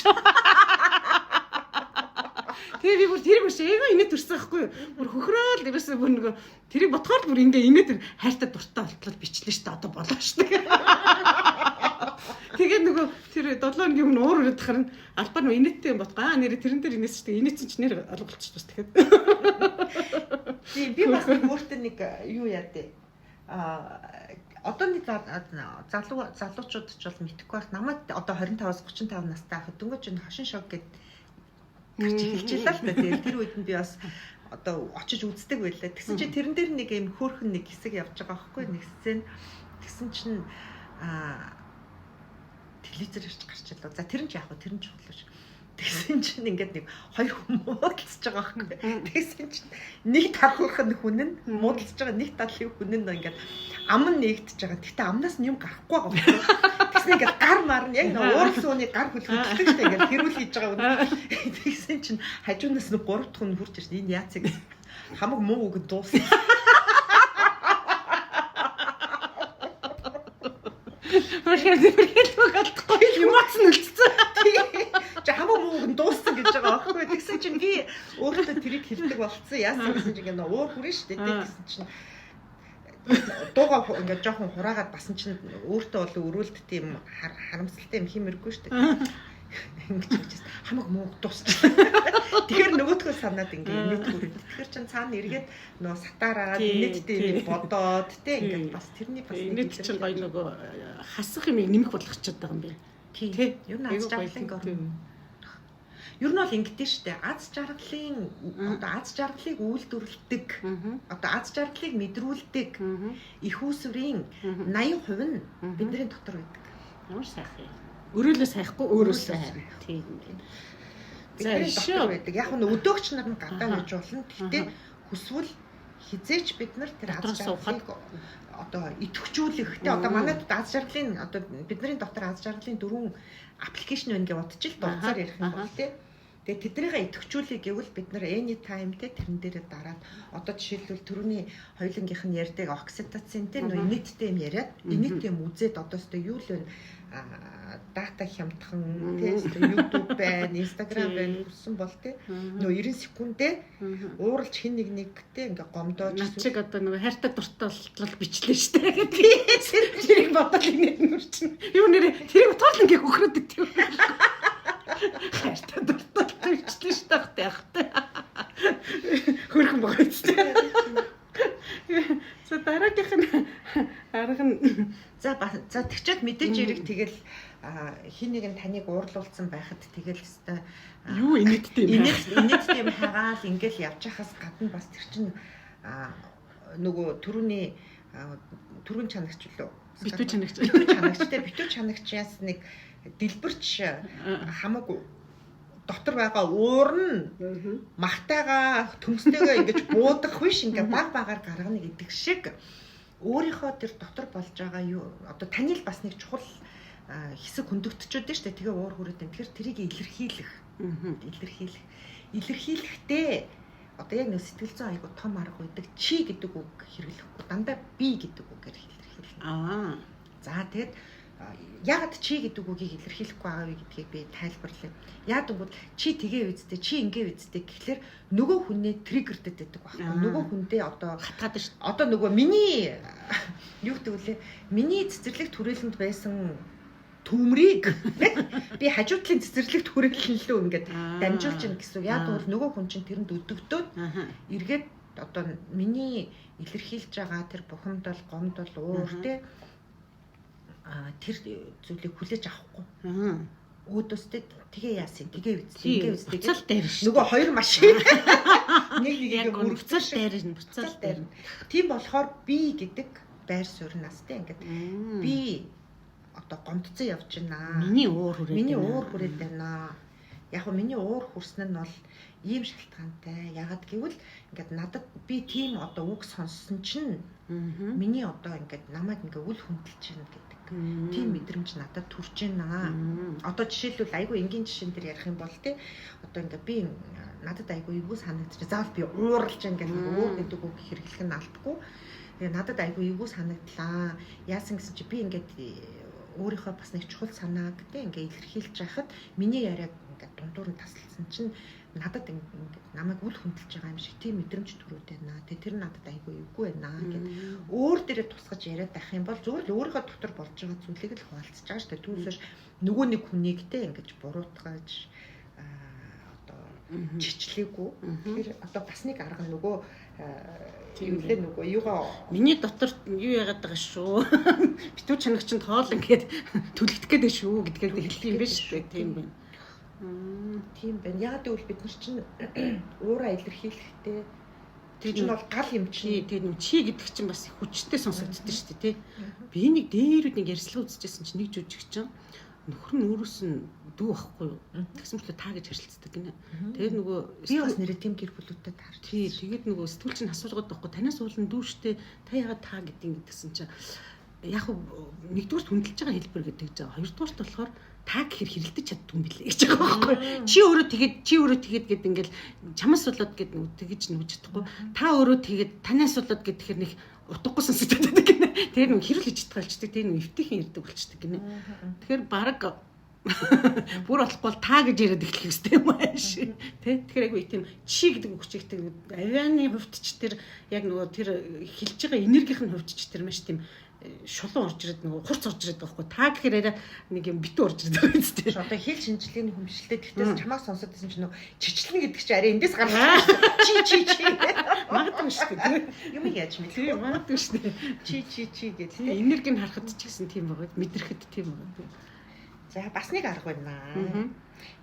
Тэгээ би бүр тэрийг уншаа айгүй инээ төрсөн байхгүй юу. Бүр хөхрөөл ерөөсөө бүр нөгөө тэрийг бодохоор бүр ингээ инээ тэр хайртай дуртай болтол бичлээ шүү дээ одоо болоо шүү дээ. Тэгээ нөгөө тэр 7 хоногийн өмнө уур өрөөд харна албаар нөгөө инээдтэй юм бодгоо. Аа нэрээ тэрэн дээр инээс шүү дээ. Инээдсэн чи нэр алга болчих бас тэгэхээр. Тийм би бас өөртөө нэг юу яа дээ. Одооны залуучууд ч бол мэдэхгүй байх. Намайг одоо 25-аас 35 настай хад дөнгөж энэ хошин шог гэдэг гарч эхэлж байлаа л да. Тэгэл тэр үед нь би бас одоо очиж үздэг байлаа. Тэгсэн чинь тэрэн дээр нэг юм хөөрхөн нэг хэсэг явж байгаа байхгүй нэг сцен. Тэгсэн чинь телевизээр ирж гарч ирлээ. За тэр нь ч яг хөө тэр нь чухал биш. Тэгсэн чинь ингээд нэг хоёр хүн муудалцж байгаа байхгүй. Тэгсэн чинь нэг талынх нь хүн нь муудалцж байгаа нэг талын хүн нь ингээд ам нь нэгдэж байгаа. Гэхдээ амнаас нь юм гарахгүй байгаа байхгүй. Тэгсэн ингээд гар мар нь яг нэг уурал сууны гар хөлгөлдөг шүү дээ. Ингээд хэрүүл хийж байгаа хүн. Тэгсэн чинь хажуунаас нь гурав дахь хүн хурж ирсэн. Энэ яацыг хамаг муу үг дууссан. Бүрхэл болохгүй эмоц нь үлдсэн. Чи хамаг муу үг нь дууссан гэж байгаа байхгүй. Тэгсэн чинь би өөртөө тэрийг хэлдэг болцсон. Яасан гэсэн чинь ингээд уур хүрэн шүү дээ. Тэгсэн чинь дууга ингээд жоохон хураагаад басан чинь өөртөө бол өрөөлт тийм харамсалтай юм хиймэргүй шүү дээ. Ингэж хэлчихсэн. Хамаг муу дуусчихсан. Тэгэхээр нөгөөдхөө санаад ингээд инээд хүрээд. Тэгэхээр чин цаана эргээд нөө сатаараад инээдтэй юм бодоод те ингээд бас тэрний бас нэг чинь гоё нөгөө хасах юм нэмэх болгочоод байгаа юм байна. Тий. Ер нь аз жаргалын гормон. Ер нь бол ингэдэж штэ. Аз жаргалын одоо аз жаргалыг үйлдвэрлэдэг. Одоо аз жаргалыг мэдрүүлдэг. Их усврийн 80% нь бидний дотор байдаг. Ямар сайхан юм. Өрөөлөө сайхгүй өөрөө сайн. Тийм байна. За дотор байдаг. Яг нь өдөөгч нар нь гадаа байж болно. Гэхдээ хүсвэл хизээч бид нар тэр аз жаргалыг одоо идэвхжүүлэх те одоо манай аз жаргалын одоо бидний дотор аз жаргалын дөрвөн аппликейшн байна гэж бодчих л дурцаар ярих юм бол те. Тэгээ тэднийгээ идэвхжүүлэх гэвэл бид нар anytime те тэрэн дээрээ дараад одоо жишээлбэл түрүүний хоёулангийнх нь ярьдаг окситоцин те нөө инээдтэй юм яриад инээдтэй юм үзээд одоо өстой юу л вэ дата хямдхан те YouTube байна, Instagram байна хүссэн бол те нөө 90 секундээ ууралж хин нэг нэг те ингээ гомдоож над чиг одоо нөгөө хайртай дуртай болтол бичлээ штэ гэдэг. Тэрийг бодол инээд нүрчин. Юу нэрээ тэрийг тоол ингээ хөхрөөд идэв. Хайртай дуртай бичлээ штэ ахтай. Хөрхөн байгаа үстэй. За дараагийнх нь арга нь за тэгчээд мэдээж хэрэг тэгэл хин нэг нь таныг уурлуулсан байхад тэгэл өстой юу инээдтэй юм инээдтэй юм хагаал ингээл явж хахаас гадна бас тэр чин нөгөө түрүүний түргэн чанагч лөө битүү чанагч чанагчтай битүү чанагчаас нэг дэлбэрч хамаагүй дотор байгаа уур нь махтайгаа төмстэйгээ ингэж буудах биш ингээ баг багаар гаргана гэдэг шиг өөрийнхөө тэр дотор болж байгаа юу одоо таны л бас нэг чухал хэсэг хөндөгдчөөд нь шүү дээ. Тэгээ уур хүрээд байна. Тэгэхээр тэрийг илэрхийлэх. Илэрхийлэхдээ одоо яг нэг сэтгэл зүйн айгу том арга байдаг. Чи гэдэг үг хэрэглэхгүй. Дандаа би гэдэг үгээр илэрхийлнэ. Аа. За тэгэд яагаад чи гэдэг үгийг илэрхийлэхгүй байгаа вэ гэдгийг би тайлбарлая. Яа гэвэл чи тгээ үсттэй, чи ингээ үсттэй гэхлээр нөгөө хүнээ триггердэд байдаг байхгүй. Нөгөө хүндээ одоо хатгаад шүү. Одоо нөгөө миний юу гэдэг вүлээ? Миний цэцэрлэг түрээлэнд байсан төмрийг би хажуу талын цэцэрлэг түрээлэн лөө ингээд дамжуулж гин гэсэн. Яа гэвэл нөгөө хүн чинь тэрэнд өдөгдөөд эргээд одоо миний илэрхийлж байгаа тэр бухимдал, гомдол, уур те тэр зүйлийг хүлээж авахгүй. Өөдөөстэй тэгээ яасан, тэгээ үсттэй, ингээ үсттэй. Буцаал дээр шүү. Нөгөө хоёр машин нэг нэгийг буцаал дээр нь, буцаал дээр нь. Тийм болохоор би гэдэг байр сууриас те ингээд би одоо гомдцсон явж байна. Миний уур хүрээд. Миний уур хүрээд байна. Яг нь миний уур хүрсэн нь бол ийм шалтгаантай. Ягаад гэвэл ингээд надад би тийм одоо үг сонссон чинь миний одоо ингээд намайг ингээд үл хүндэлж байна гэдэг. Тийм мэдрэмж надад төрж байна. Одоо жишээлбэл айгүй энгийн жишээн дээр ярих юм бол тий одоо ингээд би надад айгүй эвгүй санагдчих. Заавал би ууралж байна гэх нэг уур гэдэг үг хэрэглэх нь албагүй. Тэгээ надад айгүй эвгүй санагдлаа. Яасан гэсэн чи би ингээд өөрийнхөө бас нэг чухал санааг тий ингээд илэрхийлж байхад миний яриаг ингээд дундуур нь тасалсан чинь надад ингээд намайг үл хүндэлж байгаа юм шиг тийм мэдрэмж төрөөд байна. Тэгээ тэр надад айгүй эвгүй байна гэд өөр дээрээ тусгаж яриад байх юм бол зүгээр л өөрийнхөө дотор болж байгаа зүйлийг л хуваалцаж байгаа шүү дээ. Түүнээс хойш нөгөө нэг хүнийг те ингэж буруутгаж одоо чичлээгүй. Тэгэхээр одоо бас нэг арга нөгөө юу лээ нөгөө юугаа миний дотор юу яагаад байгаа шүү. Битүү чанаг чинь тоол ингээд түлэгдэх гээд байна шүү гэдгээр хэлэх юм биш үү? Тийм байна. Тийм байна. Яагаад гэвэл бид нар чинь уураа илэрхийлэхдээ Тэр чинь бол гал юм чинь. Тэгээд нүү чи гэдэг чинь бас хүчтэй сонсогддог шүү дээ, тий. Би нэг дээр үд нэг ярьслага үзчихсэн чинь нэг жүжигчин нөхөр нь өөрөөс нь дүү байхгүй юу. Тэгсэн мэтлээ та гэж харилцдаг гинэ. Тэгээд нөгөө би бас нэрээ тийм гэр бүлүүдтэй таарч. Тий, тэгээд нөгөө сэтгүүл чинь асуулгаад байхгүй танаас уулын дүү штэ та яагаад та гэдэг гэсэн чинь яг нэгдүгürt хүндэлж байгаа хэлбэр гэдэг жаа. Хоёрдугаарт болохоор та гэхэр хэрэлдэж чаддгүй юм билээ гэж байгаа байхгүй. Чи өөрөө тэгээд чи өөрөө тэгээд гэд ингээл чамаас болоод гэд нөгөө тэгэж нүгж чадахгүй. Та өөрөө тэгээд танаас болоод гэхээр нэг утгагүй сонсогдоод байдаг гинэ. Тэр нэг хэрүүл хийж чадах болчдөг. Тэр нэг эвтэйхэн ирдэг болчдөг гинэ. Тэгэхээр баг бүр болохгүй бол та гэж яриад эхлэх хэрэгтэй юм ааш. Тэ? Тэгэхээр айгүй тийм чи гэдэг үг чигтэй авианы хувьд ч тэр яг нөгөө тэр хилж байгаа энергийнх нь хувьд ч тэр маш тийм шулуун орж ирээд нөгөө хурц орж ирээд байгаа байхгүй. Та гэхээр арай нэг юм битүү орж ирээд байгаа юм зү. Одоо хэл шинжилгээний хүмшилтэй тэгтээс чамааг сонсоод байсан чинь нөгөө чичлэн гэдэг чинь арай эндээс гарлаа. Чи чи чи. Магадгүй шүү дээ. Юм яаж мэдэх. Тийм магадгүй шүү дээ. Чи чи чи гэдэг. Тийм энергийг харахад ч гэсэн тийм байгаа. Мэдрэхэд тийм байгаа. За бас нэг арга байна.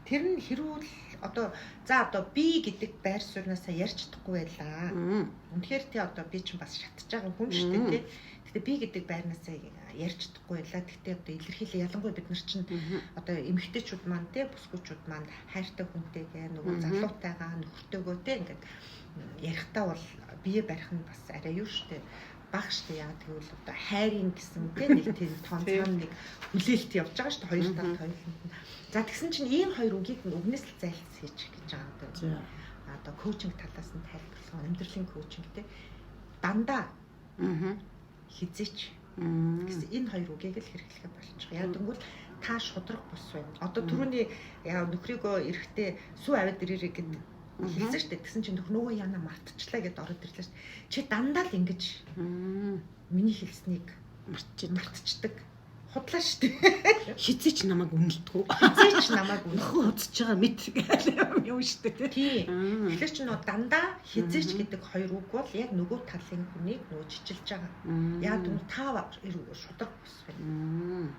Тэр нь хэрүүл одоо за одоо би гэдэг байр сууриасаа ярьж чадахгүй байлаа. Үнэхээр тий одоо би чинь бас шатж байгаа хүн шүү дээ тий. Гэтэ би гэдэг байрнаасаа ярьж чадахгүй байлаа. Гэтэ одоо илэрхийлээ ялангуяа бид нар чинь одоо эмэгтэйчүүд маань тий бүсгүүчүүд маань хайртай хүнтэйгээ нөгөө залуутайгаа нөхөртэйгөө тий ингээд ярихдаа бол бие барих нь бас арай юу шүү дээ баг штэ яа тэгвэл одоо хайрын гэсэн тий нэг тийм тоон цаана нэг хүлээлт явж байгаа штэ хоёр талд хоёуланд нь. За тэгсэн чинь ийм хоёр үгийг үгнээс л зайлц хийж гэж байгаа юм. Одоо коучинг талаас нь тайлбарлах амьдралын коучинг тий дандаа хизээч гэсэн энэ хоёр үгийг л хэрэглэхэ болчих. Яг тэгвэл та шудраг бус байна. Одоо түрүүний яа нөхрийгөө эрэхтэй сүү аваад ирээрэй гэд хэлсэн шүү дээ. Тэгсэн чинь нөхөр нөгөө яна мартчихлаа гэд ороод ирлээ шүү дээ. Чи дандаа л ингэж миний хэлснийг мартчихдаг. Худлаа шүү дээ. Хизээч намайг үнэлдэггүй. Хизээч намайг үнэхгүй хуцаж байгаа мэт гэл юм шүү дээ. Тий. Тэгэхээр чи нөгөө дандаа хизээч гэдэг хоёр үг бол яг нөгөө талын хүнийг нөгөө чичилж байгаа. Яг тэгвэл та шудраг бус байна.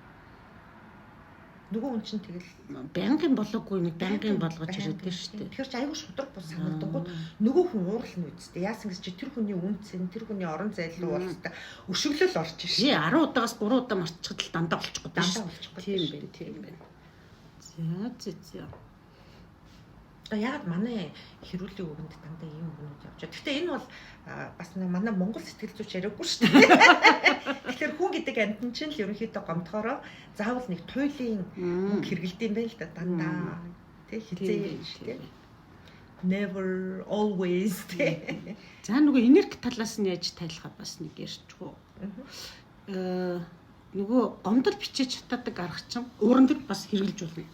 Нөгөө хүн чинь тэгэл байнгын болоогүй нэг байнгын болгож ирээд шүү дээ. Тэгэхээр чи айгүй шудраг бус санагдангууд нөгөө хүн уурлна үсттэй. Яасан гэж чи тэр хүний үнцэн, тэр хүний орон зайлуу бол хэвээр өшөглөл орж ш. Тий 10 удаагаас 3 удаа мартчихад л дандаа болчихгоо. Дандаа болчихгоо. Тийм байх, тийм байх. За зэ зэ. Одоо яагаад манай хэрүүлийн үгэнд дандаа ийм үгнүүд явж байгаа. Гэхдээ энэ бол бас манай Монгол сэтгэл зүйч яриаггүй шүү дээ. Тэгэхээр хүн гэдэг амьтан чинь л ерөнхийдөө гомдохороо заавал нэг туйлын үг хэрэгэлдэм байх л да дандаа. Тэ хизээ шүү дээ. Never always тэ. За нөгөө энерги талаас нь яаж тайлахаа бас нэг ярьчихв. Нөгөө гомдол бичиж чатаадаг арга чинь ууран дээр бас хэрэглэж болно.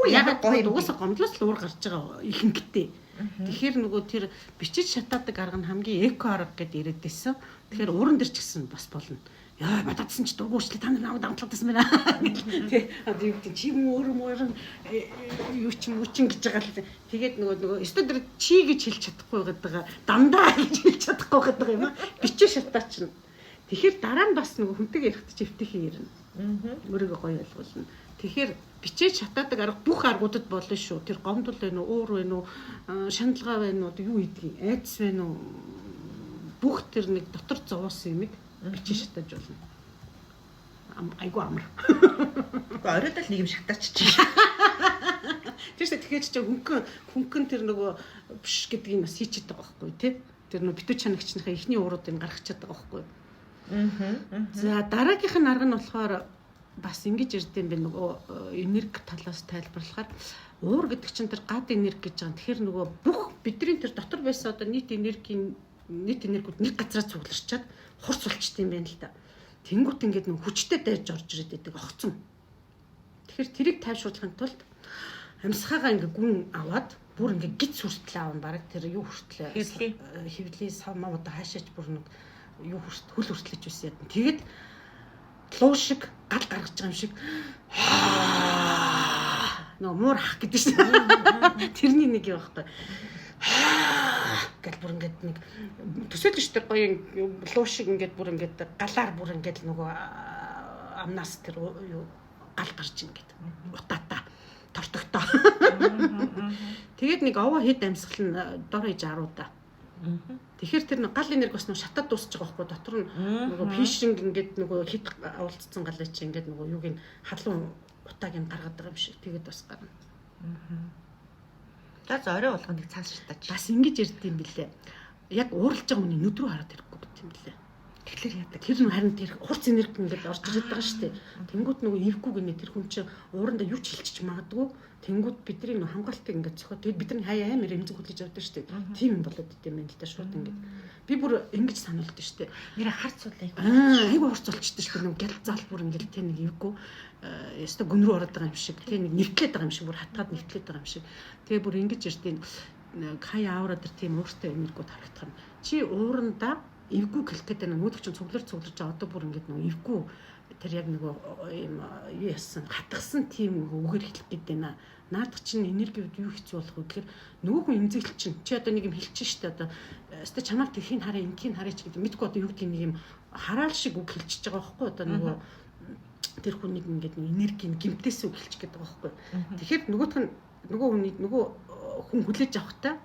Яг гоё угаасаа гомдлоос л уур гарч байгаа ихэнхтэй. Тэгэхээр нөгөө тэр бичиж шатаадаг арга нь хамгийн эко арга гэдээ яриад байсан. Тэгэхээр ууран дээр ч гэсэн бас болно. Яа бодоодсэн чи дургу уучлаа та нар намайг дамтлаадсан байна. Тэ одоо юу гэдэг чи өөр мөр юу чи мүчин гэж байгаа л. Тэгээд нөгөө өстө тэр чи гэж хэлж чадахгүй байгаа дандаа гэж хэлж чадахгүй байгаа юм аа. Бичиж шатаачна. Тэгэхээр дараа нь бас нөгөө хүнтэйг ярихад чи эвтэйхэн ярина. Өөрийгөө гоё ойлгуулна. Тэгэхээр бичээж шатаадаг арга бүх аргуудад болно шүү. Тэр гомдол байна уу, уур байна уу, шаналгаа байна уу, юу гэдгийг, айдас байна уу? Бүх тэр нэг дотор зовоосон юмыг бичиж шатааж болно. Айгу амар. Гэхдээ оройд л нэг юм шатаачих. Тэр чинь тэгэхээр чи хөнгөн тэр нөгөө биш гэдгийг бас хийчихэд байгаа байхгүй тий? Тэр нөгөө битүү чанагчныхаа эхний ууруудыг гаргачихад байгаа байхгүй. За дараагийнх нь арга нь болохоор бас ингэж ирдэм бэ нөгөө энерги талаас тайлбарлахаар уур гэдэг чинь тэр гад энерги гэж байгаа. Тэгэхээр нөгөө бүх бидний тэр дотор байсан одоо нийт энергийн нийт энергиуд нэг газараа цугларчаад хурц болчт юм байна л да. Тэнгүүт ингээд нөгөө хүчтэй дайрж орж ирээд байдаг огцом. Тэгэхээр тэрийг тайвшруулахын тулд амьсгаагаа ингээ гүн аваад бүр ингээ гиц хүртэл аавн бараг тэр юу хүртэл хөвлийн сав мав одоо хаашаач бүр нэг юу хүрт хөл хүртлэж байсан юм. Тэгээд луу шиг гал гаргаж байгаа юм шиг нөө муур хах гэдэг шин. Тэрний нэг юм байхгүй. Гэл бүр ингээд нэг төсөөлөн шүү дээ гоё луу шиг ингээд бүр ингээд галаар бүр ингээд нөгөө амнаас тэр юу гал гарч ингээд утаата тортогтой. Тэгээд нэг овоо хэд амьсгал нь дор хэж 10 удаа. Тэгэхээр тэр гал энерги бас нөгөө шатаад дуусчих байгаа байхгүй, дотор нь нөгөө фишинг ингээд нөгөө хит уулзсан галыг чи ингээд нөгөө юуг нь халуун утааг нь гаргаад байгаа юм шиг тэгээд бас гарна. За зорио болгоныг цааш шатаач. Бас ингэж ярьд юм билээ. Яг ууралж байгаа хүний нүд рүү хараад ирэхгүй гэдэг юм билээ. Тэгэхээр яадаг. Тэр нь харин тэр хурц энерги ингээд орж ирээд байгаа шүү дээ. Тэнгүүд нөгөө эвгүй гинэ тэр хүн чинь уурандаа юу ч хэлчих магадгүй. Тэнгүүд бидний нөгөө хамгаалтыг ингээд зөхиод тэгэд бидний хаяа амар эмзэг хүлээж авдаг шүү дээ. Тийм юм болоод идэм юм л да шууд ингээд. Би бүр ингэж сануулдаг шүү дээ. Нэр харц суулаа. Айгу хурц болчихдээ шүү дээ. Нөгөө гял зал бүр ингээд тэ нэг эвгүй ёстой гүн рүү ороод байгаа юм шиг тэ нэг нэвтлээд байгаа юм шиг бүр хатгаад нэвтлээд байгаа юм шиг. Тэгээ бүр ингэж ирдیں۔ Хаяа аура дээр тийм ууртай энергиуд харагдах юм. Чи уурандаа эвгүй хэлэх гээд байна. Нөгөөдөг чинь цуглар цугларч одоо бүр ингээд нөгөө эвгүй тэр яг нөгөө юм юу яасан хатгсан тийм үгээр хэлэх гээд байна. Наадах чинь энерги юу хэцүү болох вэ гэхээр нөгөө хүн эмзэглэл чинь чи одоо нэг юм хэлчихэн штэ одоо өстой чамайг тэрхийг хараа инкийг хараа ч гэдэг мэдгүй одоо юу гэдгийг нэг юм хараал шиг үг хэлчихэж байгаа байхгүй одоо нөгөө тэр хүнийг ингээд нэг энергийн гимтээс үг хэлчих гээд байгаа байхгүй. Тэгэхээр нөгөөх нь нөгөө хүний нөгөө хүн хүлээж авахтаа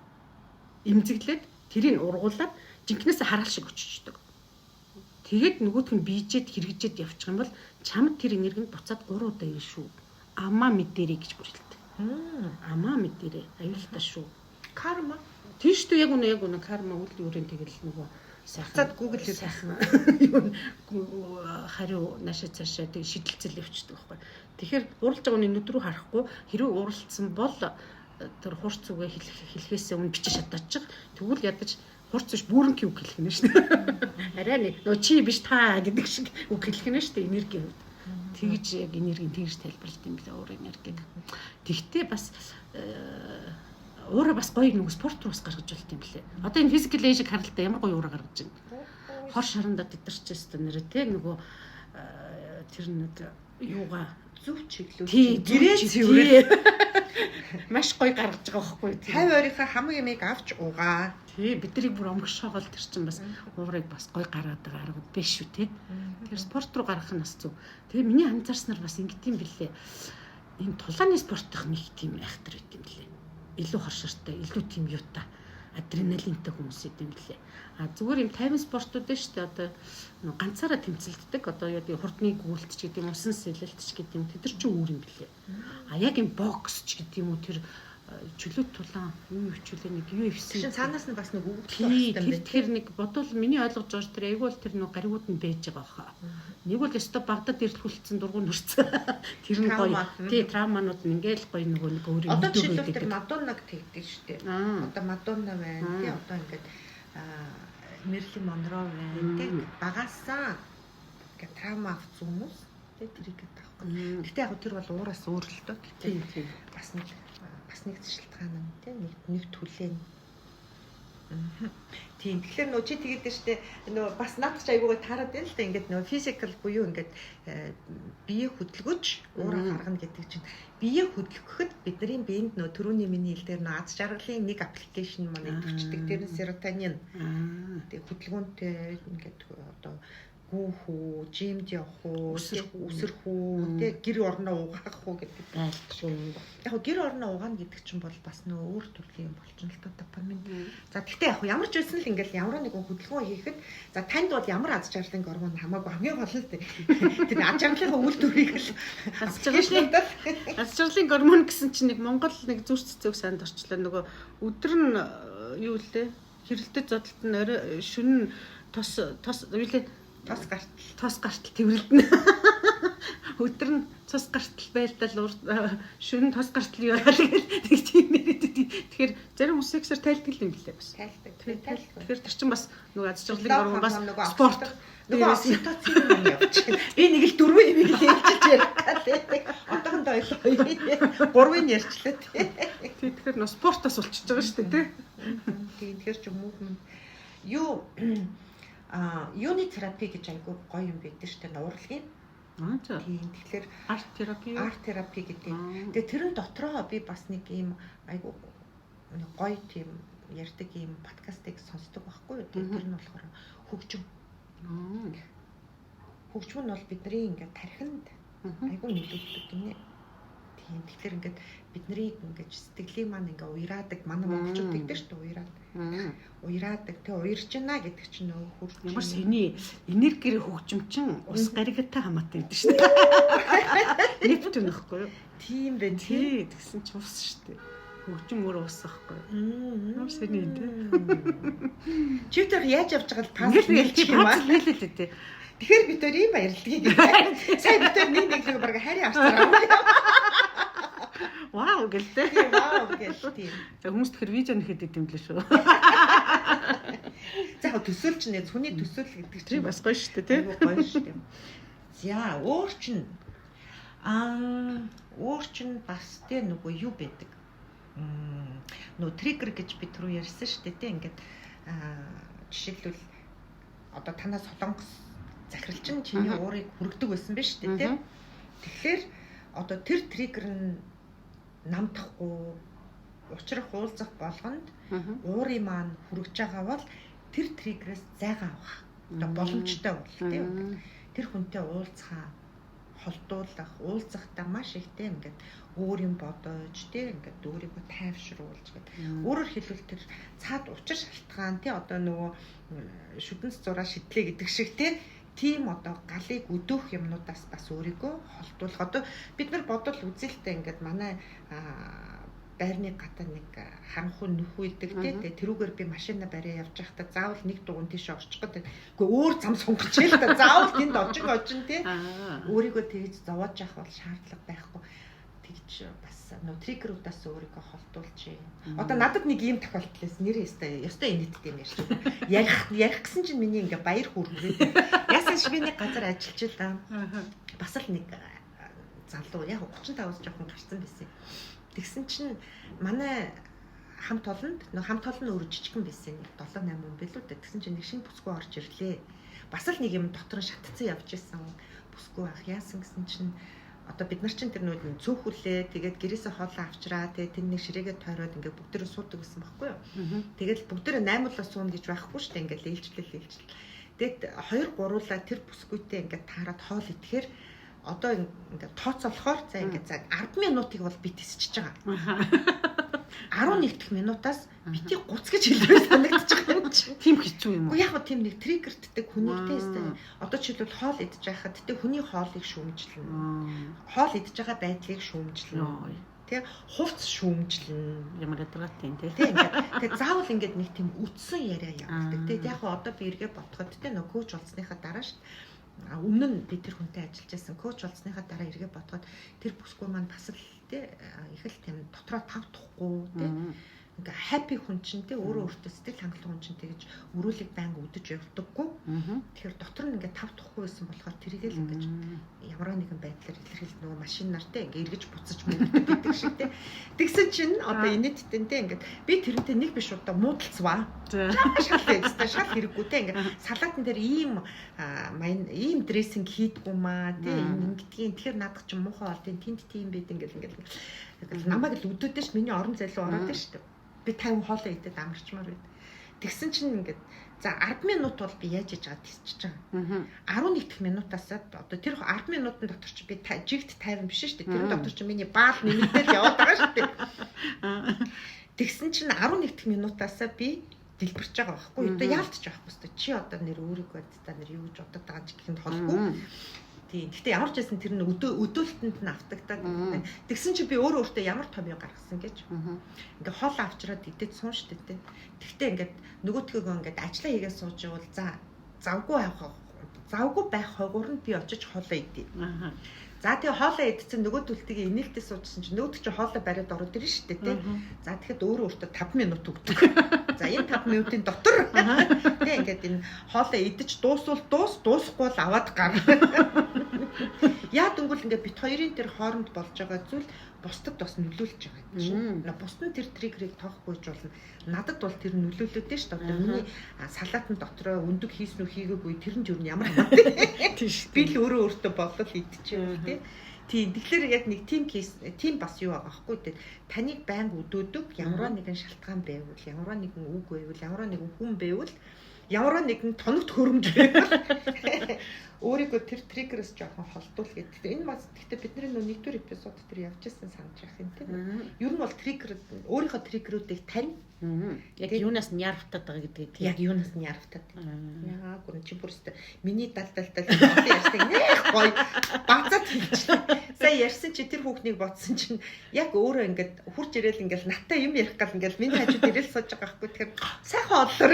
эмзэглээд тэрийг ургуулад жинкнээсээ хараал шиг өччихдөг. Тэгээд нөгөөх нь бийжээд хэрэгжээд явчих юм бол чамд тэр энерги нь буцаад 3 удаа ирнэ шүү. Амаа мэдэрэй гэж бүр хэлдэг. Амаа мэдэрэй. Аюултай шүү. Карма. Тийм шүү дээ яг үнэ яг үнэ карма үл өрийн тэгэл нөгөө сайхан Буцаад Google дээр сайхан юу хариу наашаа цаашаа тэг шидэлцэл явчихдаг байхгүй. Тэгэхээр уралж байгаа хүний нүд рүү харахгүй хэрвээ уралцсан бол тэр хурц үгээ хэлэхээсээ өмнө бичиж шатаачих. Тэгвэл ядаж хурц биш бүрэнхий үг хэлэх нь шүү дээ. Арай нэг нөө чи биш та гэдэг шиг үг хэлэх нь шүү дээ энергийн хувьд. Тэгж яг энергийн тэгж тайлбарлалт юм билээ уур энергийг. Тэгтээ бас уура бас гоё нэг спорт руу бас гаргаж болт юм билээ. Одоо энэ physical age-ийг харалтаа ямар гоё уура гаргаж байна. Хор шарандаа тэдэрч өстө нэрэ тэ нөгөө тэр нэг юугаа зөв чиглүүл. Гэрээ цэврээ. Маш гоё гаргаж байгаа байхгүй тийм. 50 ойрынхаа хамаг ямыг авч угаа. Тий, бидний бүр омгшоогоол тэр чинь бас уурыг бас гоё гаргаад байгаа арга биш шүү тий. Тэр спорт руу гаргах нь бас зөв. Тэгээ миний анзаарснаар бас ингэдэм билээ. Энэ тулааны спортын нэг тийм айхтар байт юм билээ. Илүү хоршортой, илүү тийм юутай адреналинтай хүмүүс идэм билээ. А зүгээр юм тайван спортууд нь шүү дээ. Одоо ганцаараа тэмцэлддэг. Одоо юу гэдэг хурдны гүйлт ч гэдэг юм, усан сэлэлт ч гэдэг юм. Тэд нар чинь өөр юм билээ. А яг юм бокс ч гэдэг юм уу тэр чөлөөт тулаан юу хвчүүлээ нэг UFC чинь цаанаас нь бас нэг өгөгдөл байх юм байна. Тэр нэг бодвол миний ойлгож байгаа тэр айгүй бол тэр нэг гаригууд нь байж байгаа хаа. Нэг бол өстой багадад ирлхүүлсэн дургуун нүрцэн. Тэр нь гоё. Тий, травманууд нь ингээл гоё нөгөө нэг өөрийн одоо жишээлбэл тэр Мадоннаг тэгдэг шүү дээ. Одоо Мадонна байна тий, одоо ингээд Мерлин Монро байна тий. Багасаа ингээд травма авсан хүмүүс тий тэрийг гэдэг. Гэтэ яг тэр бол уураас өөр л дөө. Гэтэ бас нэг шалтгаан нь тий нэг түлээ. Тийм. Тэгэхээр нөө чи тэгээд штэ нөө бас наадах чи айгуугаа таарад байна л да. Ингээд нөө физикал буюу ингээд бие хөдөлгөж уураа гаргана гэдэг чинь бие хөдөлгөхөд бидний биед нөө түрүүний миний хэлдгээр нөө аз жаргалын нэг аппликейшн маань идэвхждэг. Тэр нь серотонин. Тэгээд хөдөлгөөнтэй ингээд одоо гүүх үү, жимд явах уу, үсрэх үү, тэ гэр орноо угаах уу гэдэг байлгүй. Яг гоо гэр орноо угаана гэдэг чинь бол бас нөө өөр төрлийн юм болчихно л доо допамин. За тэгтээ яг ямар ч байсан л ингээл ямар нэгэн хөдөлгөөн хийхэд за танд бол ямар аз жаргалын гормон хамаагүй хамгийн гол нь тэр аз жаргалынхаа үйл дүрийг л аз жаргалын гормон гэсэн чинь нэг Монгол нэг зүрх цэцэг санд орчлоо. Нөгөө өдөр нь юу лээ хэрэлдэж зодтолт нь орой шөнө тос тос юу лээ тос гартал тэврэлдэнэ. Өдөр нь цус гартал байлдал шөнө тос гартал юу яа гэл тэг тийм яриад. Тэгэхээр зарим хүмүүс сексээр тайлдаг юм билээ бас. Тайлдаг. Тэгэхээр тэр чинь бас нөгөө аз жаргалын гормон бас спорт нөгөө окситоцин юм явчих. Би нэг л дөрвөн юм л хэлчихэж яриад байдаг. Одоохондоо ойлоо. Гурвын ярьчлаа тий. Тэгэхээр нөгөө спортоос болчихж байгаа шүү дээ тий. Тийм тэгэхээр чи movement юу юуны терапи гэж айгүй гоё юм байдаг шүү дээ, урлагийн. Тийм, тэгэхээр арт терапи юу? Арт терапи гэдэг. Тэгээ тэрэн дотроо би бас нэг ийм айгүй гоё тийм ярьдаг ийм подкастыг сонсдог байхгүй юу? Тэр нь болохоор хөгжим. Хөгжим нь бол бидний ингээд тархинд айгүй нөлөөлдөг гинэ. Тийм. Тэгэхээр ингээд биднийг ингээд сэтгэлийн маань ингээ уяраадаг. Манай монголчууд тэгдэг шүү дээ, уяраад. Уяраадаг. Тэгээ уярч байна гэдэг чинь нөгөө хурж Ямар сэний энергиэр хөгжим чин ус гаригатай хамаатай гэдэг шүү дээ. Нептун нөхгүй юу? Тийм байх. Тий, тэгсэн чи ус шүү дээ. Хөгжим өөр ус ахгүй юу? Ямар сэний юм те. Чи тэр яаж явж байгаа л пас Ингээл юм аа. пазл хэлээ тий. Тэгэхээр бид хоёр ийм баярладгийг. Сая бид хоёр нэг нэг л баг харийн авцраа. Вау гэлтэй. Вау гэл тийм. За хүмүүс тэгэхээр видео нэхэд идэм лээ шүү. За яг төсөөлч нэ хүний төсөөл гэдэг Тэр чинь бас гоё шүү дээ тий. айгүй гоё шүү дээ. За өөр чинь өөр чинь бас тэ нөгөө юу байдаг. Нөгөө триггер гэж би түрүү ярьсан шүү дээ тэ ингээд жишээлбэл одоо танаа солонгос захирал чинь чиний уурыг хүргэдэг байсан биз шүү дээ тэ. Тэгэхээр одоо тэр триггер нь намдахгүй учрах уулзах болгонд уурын маань хүрэж байгаа бол тэр триггерээс зайгаа авах. Одоо боломжтой бол тийм. Тэр хүнтэй уулзахаа холдуулах, уулзахдаа маш ихтэй ингээд өөр юм бодож тийм ингээд өөрийгөө тайвшруулж гээд өөрөөр хэлбэл тэр цаад учир шалтгаан тий одоо нөгөө шүдэнц зураа шидлээ гэдэг шиг тий тийм одоо галыг өдөөх юмнуудаас бас өөрийгөө холдуулах. Одоо бид нар бодвол үзэлтэй ингээд манай байрны гадаа нэг харанхуй нөх үйдэг тий. Тэгээ тэрүүгээр би машина бариа явж байхдаа заавал нэг дугуйн тийш орчих гэдэг. Үгүй өөр зам сонгоч л та. Заавал тэнд очин очин тий. Өөрийгөө тэгж зовоож явах бол шаардлага байхгүй. Тэгж бас нөө триггерүүдээс өөрийгөө холдуулж. Одоо надад нэг ийм тохиолдол байсан. Нэр ёстой ёстой инээдтэй юм ярьж. Ярих гэсэн чинь миний ингээ баяр хөөргөрөө. Яасан шиг би нэг газар ажиллаж байлаа. Бас л нэг залуу яг 35-аас жоохон гарсан байсан. Тэгсэн чинь манай хамт олонд нөө хамт олон өөрөө жижигхэн байсан. 7 8 хүн билүү дээ. Тэгсэн чинь нэг шинэ бүсгүй орж ирлээ. Бас л нэг юм дотор нь шатцсан явж исэн. Бүсгүй ах яасан гэсэн чинь одоо бид нар чинь тэр нүүд цөөхүлээ. Тэгээд гэрээсээ хоолоо авчраа. Тэгээд тэр нэг ширээгээ тойроод ингээ бүгдээрээ суудаг гэсэн баггүй юу. Тэгэл бүгдээрээ 8-уулаа сууна гэж байхгүй шүү дээ. Ингээл ээлжлэл ээлжлэл. Тэгээд 2 3-уулаа тэр бүсгүйтэй ингээ таарад хоол идэхээр одоо ингээ тооцоолохоор за ингээ за 10 минутыг бол би тисчихэж байгаа. 11 дахь минутаас бити гуц гэж хэлмээр санагдчих юм чинь. Тийм хэцүү юм уу? Уу яг хөө тийм нэг триггертдэг хүнийг те өстэй. Одоо жишээлбэл хоол идэж байхад те хүний хоолыг шүүмжлэнэ. Хоол идэж байгаа байдлыг шүүмжлэнэ. Тэ хувц шүүмжлэнэ. Ямар ядаргаатай юм те. Тэ ингээд тэгээ заавал ингээд нэг тийм үтсэн яриа явуулдаг. Тэ яг хөө одоо би эргээ бодоход те нөө коуч болсныхаа дараа шүү. Өмнө нь би тэр хүнтэй ажиллаж байсан. Коуч болсныхаа дараа эргээ бодоход тэр бүсгүй маань бас л те их л тийм дотроо тав тухгүй те ингээ happy хүн чинь те өөрөө өөртөө сэтгэл хангалуун хүн чинь тэгэж өрөөлийг байнга үдэж явдаггүй. Тэгэхээр дотор нь ингээ тав тухгүй байсан болохоор тэрийг л ингэж ямар нэгэн байдлаар илэрхийлж нөгөө машинаар те ингээ эргэж буцаж мөрдөг гэдэг шиг те. Тэгсэн чинь одоо инээдтэй те ингээ би тэрнтэй нэг биш удаа муудалцваа. Шал хэвчтэй шал хэрэггүй те ингээ салаатан дээр ийм ийм дрессинг хийдгүү маа те ингэдгийн тэгэхээр наадах чинь муухай болдیں۔ Тэнд тийм байд ингээл ингээл намайг л өдөөдөө ш миний орон зайлуу ороод ш. Би 50 хоолоо идээд амарчмаар байд. Тэгсэн чинь ингээд за 10 минут бол би яаж иж байгаа тисчихэж байгаа. 11 дахь минутаас одоо тэр 10 минутын дотор чи би жигт 50 биш шүү дээ. Тэр дотор чи миний баал нэмэгдэл яваад байгаа шүү дээ. Тэгсэн чинь 11 дахь минутаас би дэлбэрч байгаа байхгүй юу? Одоо яалтч байхгүй шүү дээ. Чи одоо нэр өөрийгөө та нэр юу гэж бодод байгаа ч гэхэнд холгүй. Тийм. Гэхдээ ямар ч байсан тэр нь өдөөлтөнд нь автагдаад. Тэгсэн чи би өөрөө өөртөө ямар том юм гаргасан гэж. Ингээ хоол авчраад идээд суун штэ тэ. Тэгтээ ингээд нөгөөдхөөгөө ингээд ажиллаа хийгээ сууж явал за завгүй авах завгүй байх хойгуур нь би очиж хоолоо идэ. За тэгээ хоолоо идсэн нөгөө төлтгийг инээлтэй суужсэн чинь нөгөөд чи хоолоо бариад ороод ирнэ штэ тэ. За тэгэхэд өөрөө өөртөө 5 минут өгдөг. За энэ 5 минутын дотор тэ ингээд энэ хоолоо идэж дуусвал дуусахгүй л аваад гар. Яа дөнгөл ингээд бит хоёрын тэр хооронд болж байгаа зүйл бусдад бас нөлөөлж байгаа юм чинь. Бусд нь тэр триггерийг тоохгүй ч болно. Надад бол тэр нөлөөлөд нь шүү дээ. Одоо миний салаатан дотроо өндөг хийсэн үү хийгээгүй тэр нь юу ямар хамаатай. Тийм шүү. Би л өөрөө өөртөө болол идчихэв тий. Тийм. Тэгэхээр яг нэг тим кейс, тим бас юу байгаа байхгүй тий. Таныг байнга өдөөдөг ямар нэгэн шалтгаан байвал, ямар нэгэн үг байвал, ямар нэгэн хүн байвал Ямар нэгэн тоногт хөрөмж байвал өөрийгөө тэр trigger ээс жоохон холдуул гэдэг. Энэ бас гэхдээ бидний нөө нэгдүгээр эпизод дээр явж ирсэн санаж байх юм тийм. Ер нь бол trigger, өөрийнхөө trigger үүдийг тань. Яг юунаас нь яарвтаад байгаа гэдгийг. Яг юунаас нь яарвтаад. Яа гүн чи бүр өстө миний дал дал дал одоо ярьсан нэх гоё базаад хэлчихлээ. Сая ярьсан чи тэр хүүхнийг бодсон чинь яг өөрөө ингээд хурж ирээл ингээд наттай юм ярих гал ингээд миний хажууд ирээл сууж байгаа байхгүй. Тэгэхээр сайхан оллоор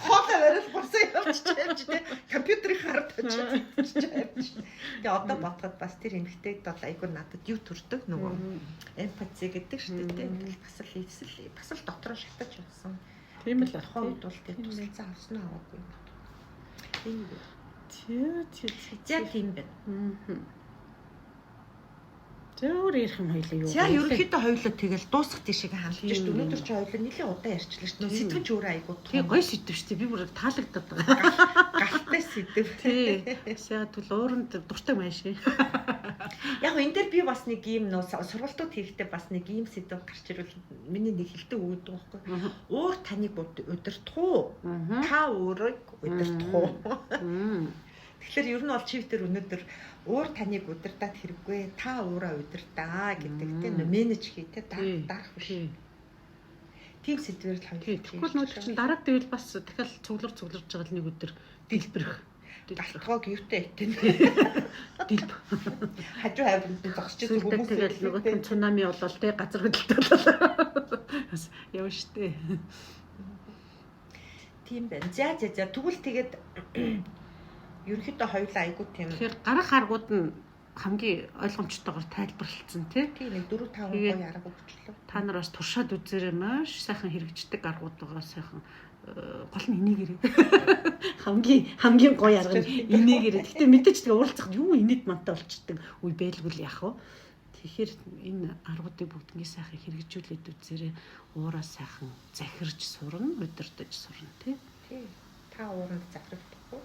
хоолой барил босоо явчих явж тэ компьютерийг хараад очиж явж. Тэгээ одоо бодоход бас тэр эмэгтэйд бол айгүй надад юу төрдөг нөгөө empathy гэдэг шүү дээ. Ингээл бас л эсэл бас л дотроо шатаж явсан. Тийм л тухайн үед бол тэр тусалцаа авсан уу аваагүй. Тийм үү. Тий, тий. За тийм байна. За өөр ярих юм хоёлаа юу? За ерөнхийдөө хоёулаа тэгэл дуусах тийшээ хандж шít. Өнөөдөр чи хоёулаа нэлээд удаан ярьчлаа шít. Нөө сэдвэн ч өөрөө айгуу. Тий, гоё сэдв шүү дээ. Би бүр таалагдаад байгаа. Галтай сэдв. Тий. Яг түл ууранд дуртай маш. Яг энэ дээр би бас нэг юм нөө сургалтууд хийхдээ бас нэг юм сэдв гарч ирвэл миний нэг хэлдэг үг гэдэг байхгүй. Уур таныг удирдах уу? Та өөрийг удирдах уу? Тэгэхээр ер нь бол чивтер өнөөдөр уур таныг удирдаад хэрэггүй, та уураа удирдаа гэдэг тийм менеж хий те, дарах биш. Тийм сэдвээр л хоёул. Тэгвэл нүүд чинь дараад гэвэл бас дахиад цуглар цугларж байгаа л нэг өдөр дэлбэрэх. Галтгоог юутай итэн. Дэлб. Хажуу хавьд нь зогсож байгаа хүмүүс тэгэл нөгөө нь цунами болол те, газар хөдлөлт болол. Бас явна штэ. Тийм байна. За за за тэгвэл тэгээд ерөнхийдөө хоёулаа айгуу тийм. Тэгэхээр гарах аргууд нь хамгийн ойлгомжтойгоор тайлбарлалцсан тий. Тийм нэг 4 5 гоё арга өгчлөө. Та нар бас туршаад үзээрэй, маш сайхан хэрэгждэг аргууд байгаа, сайхан гол нь энийгэрээ. Хамгийн гоё арга нь энийгэрээ. Гэтэ мэдээж тэгээ уулзахад юу инээд мантай болчдөг үе байлгүй л яах вэ? Тэгэхээр энэ аргуудыг бүгднийг сайхан хэрэгжүүлээд үзээрэй. Уураа сайхан захирж сурна, удирдах сурна тий. Тий. Та ууранд захирагдахгүй.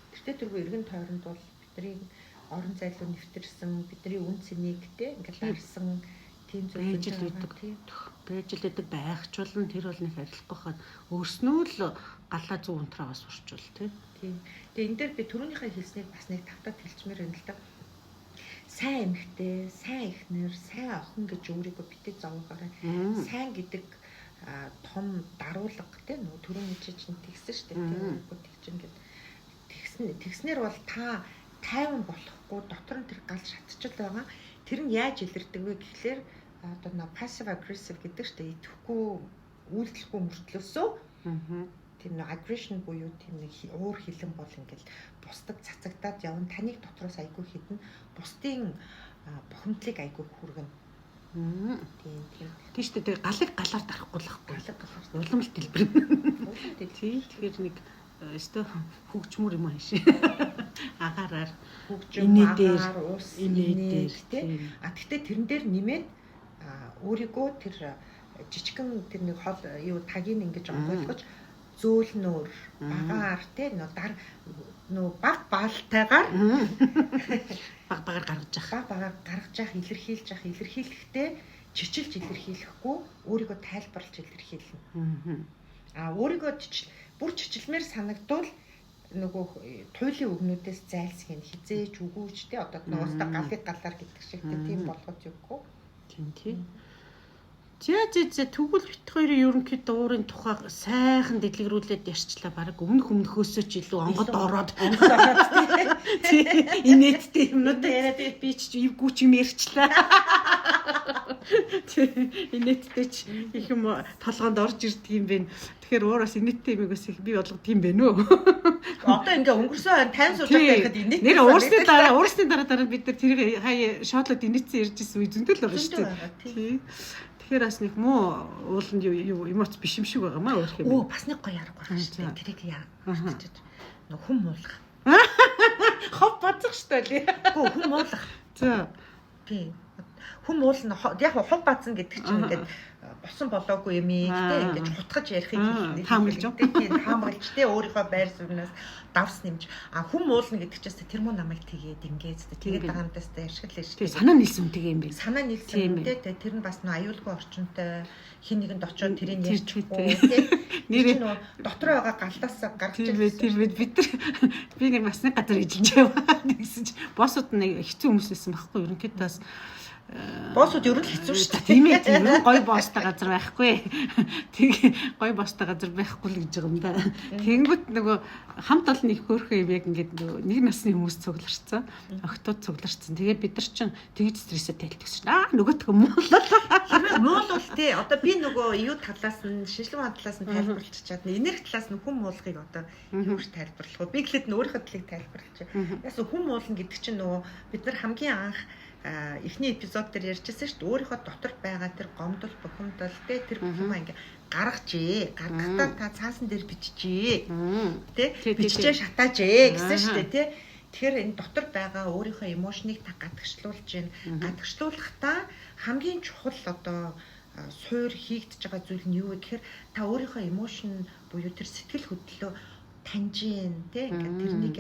Тэртээ тэргүй эргэн тойронд бол бидний орон зайлуу нэвтэрсэн, бидний үн цэнийг те ингээд дарсан тийм зүйл байж л байдаг. Байж л байдаг байх ч болно. Тэр бол нэг арилахгүй хаад өөрснөө л галаа зүү унтраагаас сурчвал тий. Тийм. Тэгээ энэ дээр би түрүүнийхээ хэлснийг бас нэг тавтаад хэлчмээр байна л да. Сайн эмэгтэй, сайн эхнэр, сайн охин гэж өөрийгөө битгий зовоогоорой. Сайн гэдэг том даруулга те нөгөө түрүүний чи чинь тэгсэн шүү дээ. Тийм өөрийгөө тэгж ингээд тэгснээр бол та тайван болохгүй дотор нь тэр гал шатчил байгаа. Тэр нь яаж илэрдэг вэ гэхлээр одоо нөө passive aggressive гэдэг шүү дээ. Идэхгүй үйлдэлгүй мөртлөөсөө тийм нөө aggression буюу тийм нэг уур хилэн бол ингээл бусдад цацагдаад явна. Таныг дотроос айгүй хідэн бусдын бухимдлыг айгүй хүргэнэ. Тийм тийм. Тийм шүү дээ. Галыг галаар дарахгүй л байхгүй. Галыг галаар. Улам л дэлбэрнэ. Тийм. Тэгэхээр нэг өстө хөгжмөр юм ааш. Агаараар хөгжим, агаар, ус, инээ дээр тий. А тэгтээ тэрэн дээр нэмээд өөрийгөө тэр жижигхэн тэр нэг хол юу тагийг ингэж онгойлгож зөөлнөөр багаар тий нөө дар нөө баг баалтайгаар баг багаар гаргаж явах. Баг багаар гаргаж явах, илэрхийлж явах, илэрхийлэхдээ чичилж илэрхийлэхгүй өөрийгөө тайлбарлаж илэрхийлнэ. А өөрийгөө бүр чичилмээр санагдвал нөгөө туйлын өгнүүдээс зайлсхийх хизээж үгүйч те одоо нөөстө галыг галаар гэдэг шиг тийм болгож өгөхгүй. Тийм тий. За за за тэгвэл бит хоёрын ерөнхийдөө уурын тухай сайхан дэлгэрүүлээд ярьчлаа. Бараг өмнөх өмнөхөөсөө ч илүү онгод ороод тий инээдтэй юмнуудаа яриад би ч эвгүй ч юм ярьчлаа. Тий инээдтэй ч их юм толгоонд орж ирдэг юм байна. Тэгэхээр уураас инээдтэй юмыг бас их бий болгодог юм байна уу? Одоо ингээ өнгөрсөн 50 сууж байхад инээдтэй. Нэр уурсны дараа бид нар тэрийг хаяа шоотлоод инээдсэн ярьж ирсэн үе зөндөл байгаа шүү дээ. Тий. Тэгэхээр бас нэг муу ууланд юу эмоц биш юм шиг байгаа маа өөрөх юм. Оо бас нэг гоё арга байна шүү дээ. Тэрийг яа. Нөх хүм муулах. Хов базах шүү дээ. Үгүй хүм муулах. За. Тийм. Хүм муулна яг хув базна гэдэг чинь ингээд босон болоогүй юм ээ тэ ингэж хутгаж ярихыг хэлнэ. Таамаглаж тийм таамаглаж тэ өөрийнхөө байр сууриас давс нэмж а хүм муулна гэдэг чинь тэр муу намайг тэгээд ингээд тэгээд байгаа юм даа ашигла ашигла. Тийм санаа нийлсэн үнтэйг юм бэ. Санаа нийлсэн үнтэй тэ тэр нь бас нөө аюулгүй орчинтой хин нэгэнд очиод тэрийг ярьчихгүй тэ. Нэр нөө дотор байгаа галдаас гарч ирсэн. Тийм бид би нэг бас нэг газар ажиллаж яваа гэсэн чи боссууд нэг хэцүү хүмүүс байсан байхгүй ерөнхийдөө бас боссууд ер нь хэцүү шүү дээ. Тийм ээ тийм ээ гоё босстой газар байхгүй. Тэг гоё босстой газар байхгүй л гэж байгаа юм да. Тэнгүүт нөгөө хамт олон их хөөрхөн юм яг ингээд нөгөө нэг насны хүмүүс цугларцсан. Охтууд цугларцсан. Тэгээд бид нар чинь тэгж стрессээ тайлдаг шин. Аа нөгөөх юм муулаа. Хэрвээ муулвал тий одоо би нөгөө юу талаас нь шинжилгээ ухаан талаас нь тайлбарлаж чадна. Энерги талаас нь хүм муулахыг одоо юу ч тайлбарлах вэ? Би гэхэд нь өөрийнхөө талыг тайлбарлаж. Яасан хүм муулна гэдэг чинь нөгөө бид нар хамгийн анх эхний эпизод дээр ярьжсэн шүү дээ. Өөрийнхөө дотор байгаа тэр гомдол, бухимдал тэ тэр бүх юм ингээ гаргажээ. Гаргахтаа та цаасан дээр бичжээ. Тэ бичжээ шатаажээ гэсэн шүү дээ тэ. Тэгэхээр энэ дотор байгаа өөрийнхөө эмошныг та гадагшлуулж байна. Гадагшлуулахдаа хамгийн чухал одоо суур хийгдэж байгаа зүйл нь юу вэ гэхээр та өөрийнхөө эмошн буюу тэр сэтгэл хөдлөлөө таньж гин тэ ингээ тэрнийг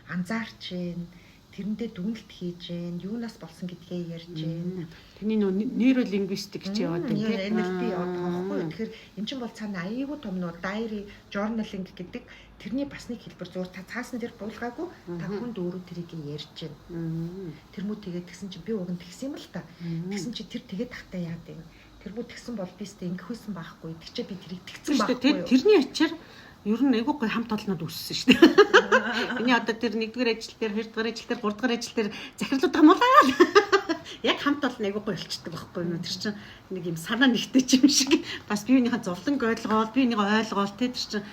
анзаарч гин. Тэрэндээ дүгнэлт хийж гин, юунаас болсон гэдгээ ярьж гин. Тэрний нөө нейролингвистик гэж яваад байна тийм NLP яваад байгаа байхгүй юу? Тэгэхээр эн чинь бол цаана аяйгуу том нөө diary journaling гэдэг тэрний бас нэг хэлбэр зур та цаасан дээр буулгаагүй та хүнд өөрөө тэрийг ярьж гин. Тэр мүү тэгээд тэгсэн чинь би уг нь тэгсэн юм л та. Тэгсэн чинь тэр тэгээд тахтаа яад юм. Тэр мүү тэгсэн бол би өстө ингэх байсан байхгүй. Тэгчээ би тэрийг тэгсэн байхгүй юу? Тэрний ачаар ер нь айгүй гоё хамт олнод үүссэн шүү дээ. Миний одоо тэр 1-р ажил дээр, 2-р ажил дээр, 3-р ажил дээр захирлууд хамуулаа. Яг хамт олон айгүй гоё болчдөг байхгүй юу? Тэр чинь нэг юм санаа нэгтэй юм шиг. Бас биеийнхээ зовлонг ойлгоол, биенийгээ ойлгоол тэр чинь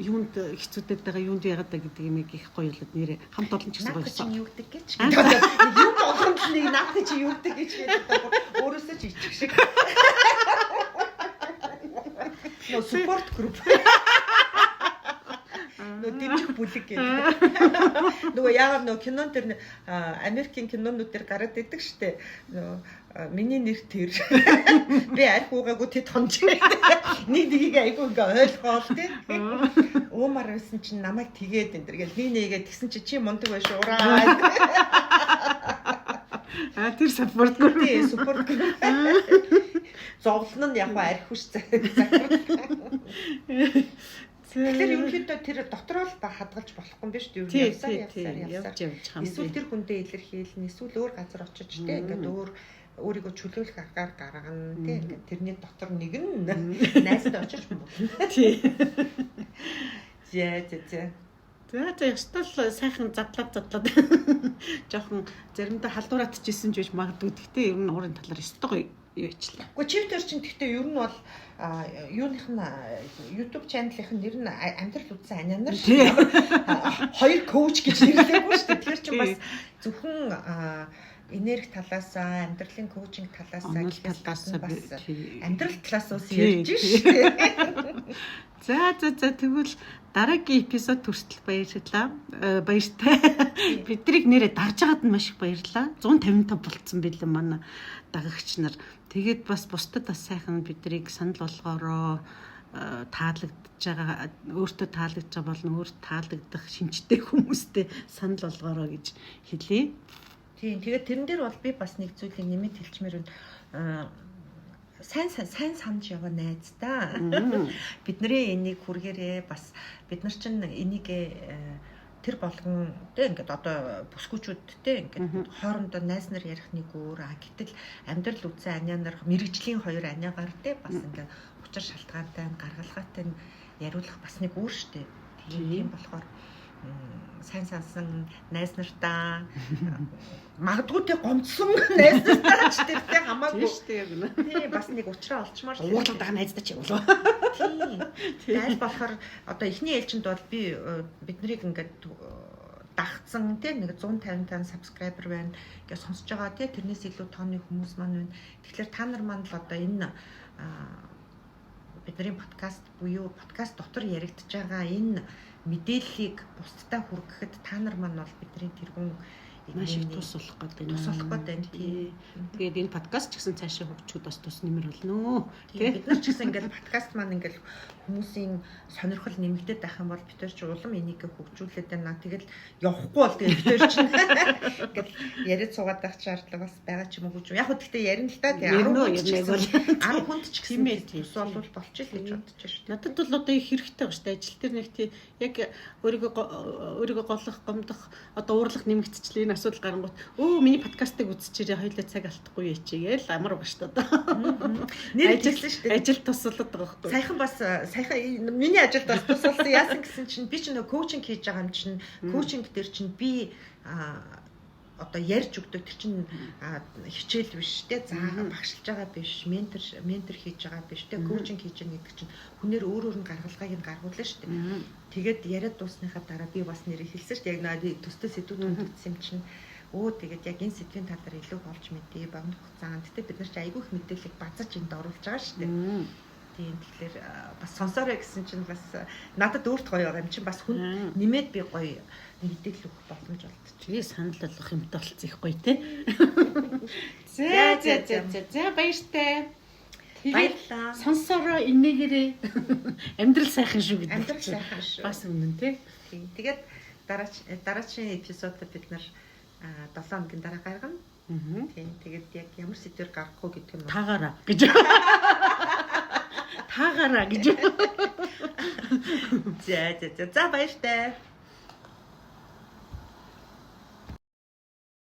юунд хэцүүдэд байгаа, юунд яагаад гэдэг юм их гоё болоод нэрээ хамт олон ч гэсэн гоё. Наад чинь юу гэдэг гэж. Юм болгонд л нэг наад чи юу гэдэг гэж хэлдэг. Өөрөөсөө ч ичих шиг. Нөө support group. Нөө дэмжих бүлэг гэдэг. Нөгөө яагаад нөгөө кинон тэр Америкийн кинонууд дээр гараад идэг штэ. Нөгөө миний нэр тэр. Би арх уугаагүй тэд хонж. Нэг нэгийг айгүй ингээ ойлгоол тий. Уумар байсан чинь намайг тэгээд энэ төр гэл нэг нэгээ тэгсэн чи чи мундаг байж ураа. А тэр support group. Тий, support group. Зовлон нь яг арх хүш захирал. Тэгэхээр ерөнхийдөө тэр дотроо л хадгалж болохгүй юм биш үү? Явсаар явсаар явж. Эсвэл тэр хүндээ илэрхийлнэ, эсвэл өөр газар очиж тэ ингээд өөр өөрийгөө чөлөөлөх аргаар гаргана тэ ингээд тэрний дотор нэг нь найздаа очиж болно. Тий. Зэ зэ зэ. За за ёстой л сайхан задлаад жоохон заримдаа халдваратчихсэн ч байж магадгүй. Гэхдээ ер нь уурын талаар ёстой гоё юу ичлээ. Гэхдээ чивтер чинь гэхдээ ер нь бол юуных нь YouTube channel-ийнх нь нэр нь амьдрал үзсэн анианар шүү. Хоёр коуч гэж нэрлээгүй шүү дээ. Тэгэхээр чинь бас зөвхөн энерги талаасаа, амьдралын коучинг талаасаа гэхээс гадна бас амьдрал талаас ус ярьж шүү дээ. За за за тэгвэл дараагийн эпизод хүртэл баярлалаа. Баяртай. Биднийг нэрээ дарж байгаад нь маш их баярлалаа. 155 болцсон билээ манай дагагч нар. Тэгээд бас бусдад бас сайхан биднийг санал болгоороо таалагдж байгаа, өөртөө таалагдж байгаа болон өөрт таалагдах шинжтэй хүмүүстэй санал болгоороо гэж хэлье. Тийм. Тэгээд тэрэн дээр бол би бас нэг зүйлийг нэмэт хэлчмээр байна. Сайн сайн санаж яваа найз та. Бидний энийг хүргээрээ бас бид нар чинь энийг тэр болгон тэ ингээд одоо бүсгүүчүүд тэ ингээд хоорондоо найз нар ярих нэг өөр а гэтэл амьдрал үзсэн анианаар мэрэгжлийн хоёр аниагаар тэ бас ингээд учир шалтгаантай гаргалгаатай яриулах бас нэг өөр штэ. Тийм болохоор сайн сансан найз нартаа магадгүй тэ гомдсон найз нартаа ч тэр тэ хамаагүй тий бас нэг учраа олчмаар уурлаад байгаа найздаа ч явуулаа. Тий. Айл болохоор одоо эхний ээлжинд бол би бид нарыг ингээд дагцсан тий нэг 155 subscriber байна гэж сонсож байгаа тий тэрнээс илүү тооны хүмүүс маань байна. Тэгэхээр та нар маань л одоо энэ бидний подкаст буюу подкаст дотор яригдж байгаа энэ мэдээллийг бусдад хүргэхэд та нар маань бол бидний тэргүүн Маш их тус болох гэдэг. Тус болох гэдэг тий. Тэгээд энэ подкаст ч гэсэн цаашаа хөгжөхөд бас тус нэмэр болно. Тий. Бид нар ч гэсэн ингээл подкаст маань ингээл хүмүүсийн сонирхол нэмэгдээд байх юм бол бид нар ч улам энийг хөгжүүлээд байна. Тэгэл явахгүй бол тэгээд бид нар ч ингээл яриад суугаад байх шаардлага бас байгаа ч юм уу гэж. Яг хөө гэхдээ ярина л та тий 10 хүнд ч гэсэн 10 хүнд ч гэсэн тус болвол болчих л гэж бодож байна. Надад бол одоо их хэрэгтэй байна шүү дээ. Ажил дээр нэг тий яг өөрийгөө голох, гомдох, одоо уурлах нэмэгдчихлээ энэ асуудал гарангуут өө миний подкастыг үзчихээрэй хоёлаа цаг алдахгүй яа чи гээл амар байгаа шүү дээ. Нэр хэлсэн шүү дээ. Ажил тусалаад байгаа байхгүй. Саяхан бас саяхан миний ажилд бас тусалсан. Яасан гэсэн чинь би ч нөө коучинг хийж байгаа юм чинь коучинг дээр чинь би одоо ярьж өгдөг тэр чинь хичээл биш те заа багшилж байгаа биш ментор хийж байгаа биш те коучинг хийж байгаа гэдэг чинь хүнээр өөр өөр нь гаргалгааг нь гаргуулна шүү дээ. Тэгээд яриад дуусныхаа дараа би бас нэрийг хэлсэн шүү дээ. Яг нөө төстэй сэдвүүд хөндөгдсөн юм чинь тэгээд яг энэ сэдвийн талаар илүү олж мэдээ богино хугацаанд. Гэтэ бид нар чи айгүй их мэдээллийг базаж энд оруулж байгаа шүү дээ. Тийм тэгэхээр бас сонсоорой гэсэн чинь бас надад өөрт гоё байгаа юм чинь бас хүн нэмээд би гоё мэдээлэл өгөх боломж олдчих. Тэгээ санал болгох юмтай болцсон их гоё те. За за за за за баяртай. Баярлалаа. Сонсороо инээгээрээ амьдрал сайхан шүү гэдэг. Амьдрал сайхан шүү. Бас үнэн те. Тийм. Тэгээд дараагийн эпизодод бид нар 7 хоногийн дараа гаргана. Тийм. Тэгээд яг ямар сэдвээр гаргах уу гэдэг нь таагаараа гэж. Таагаараа гэж. За за за. За баяртай.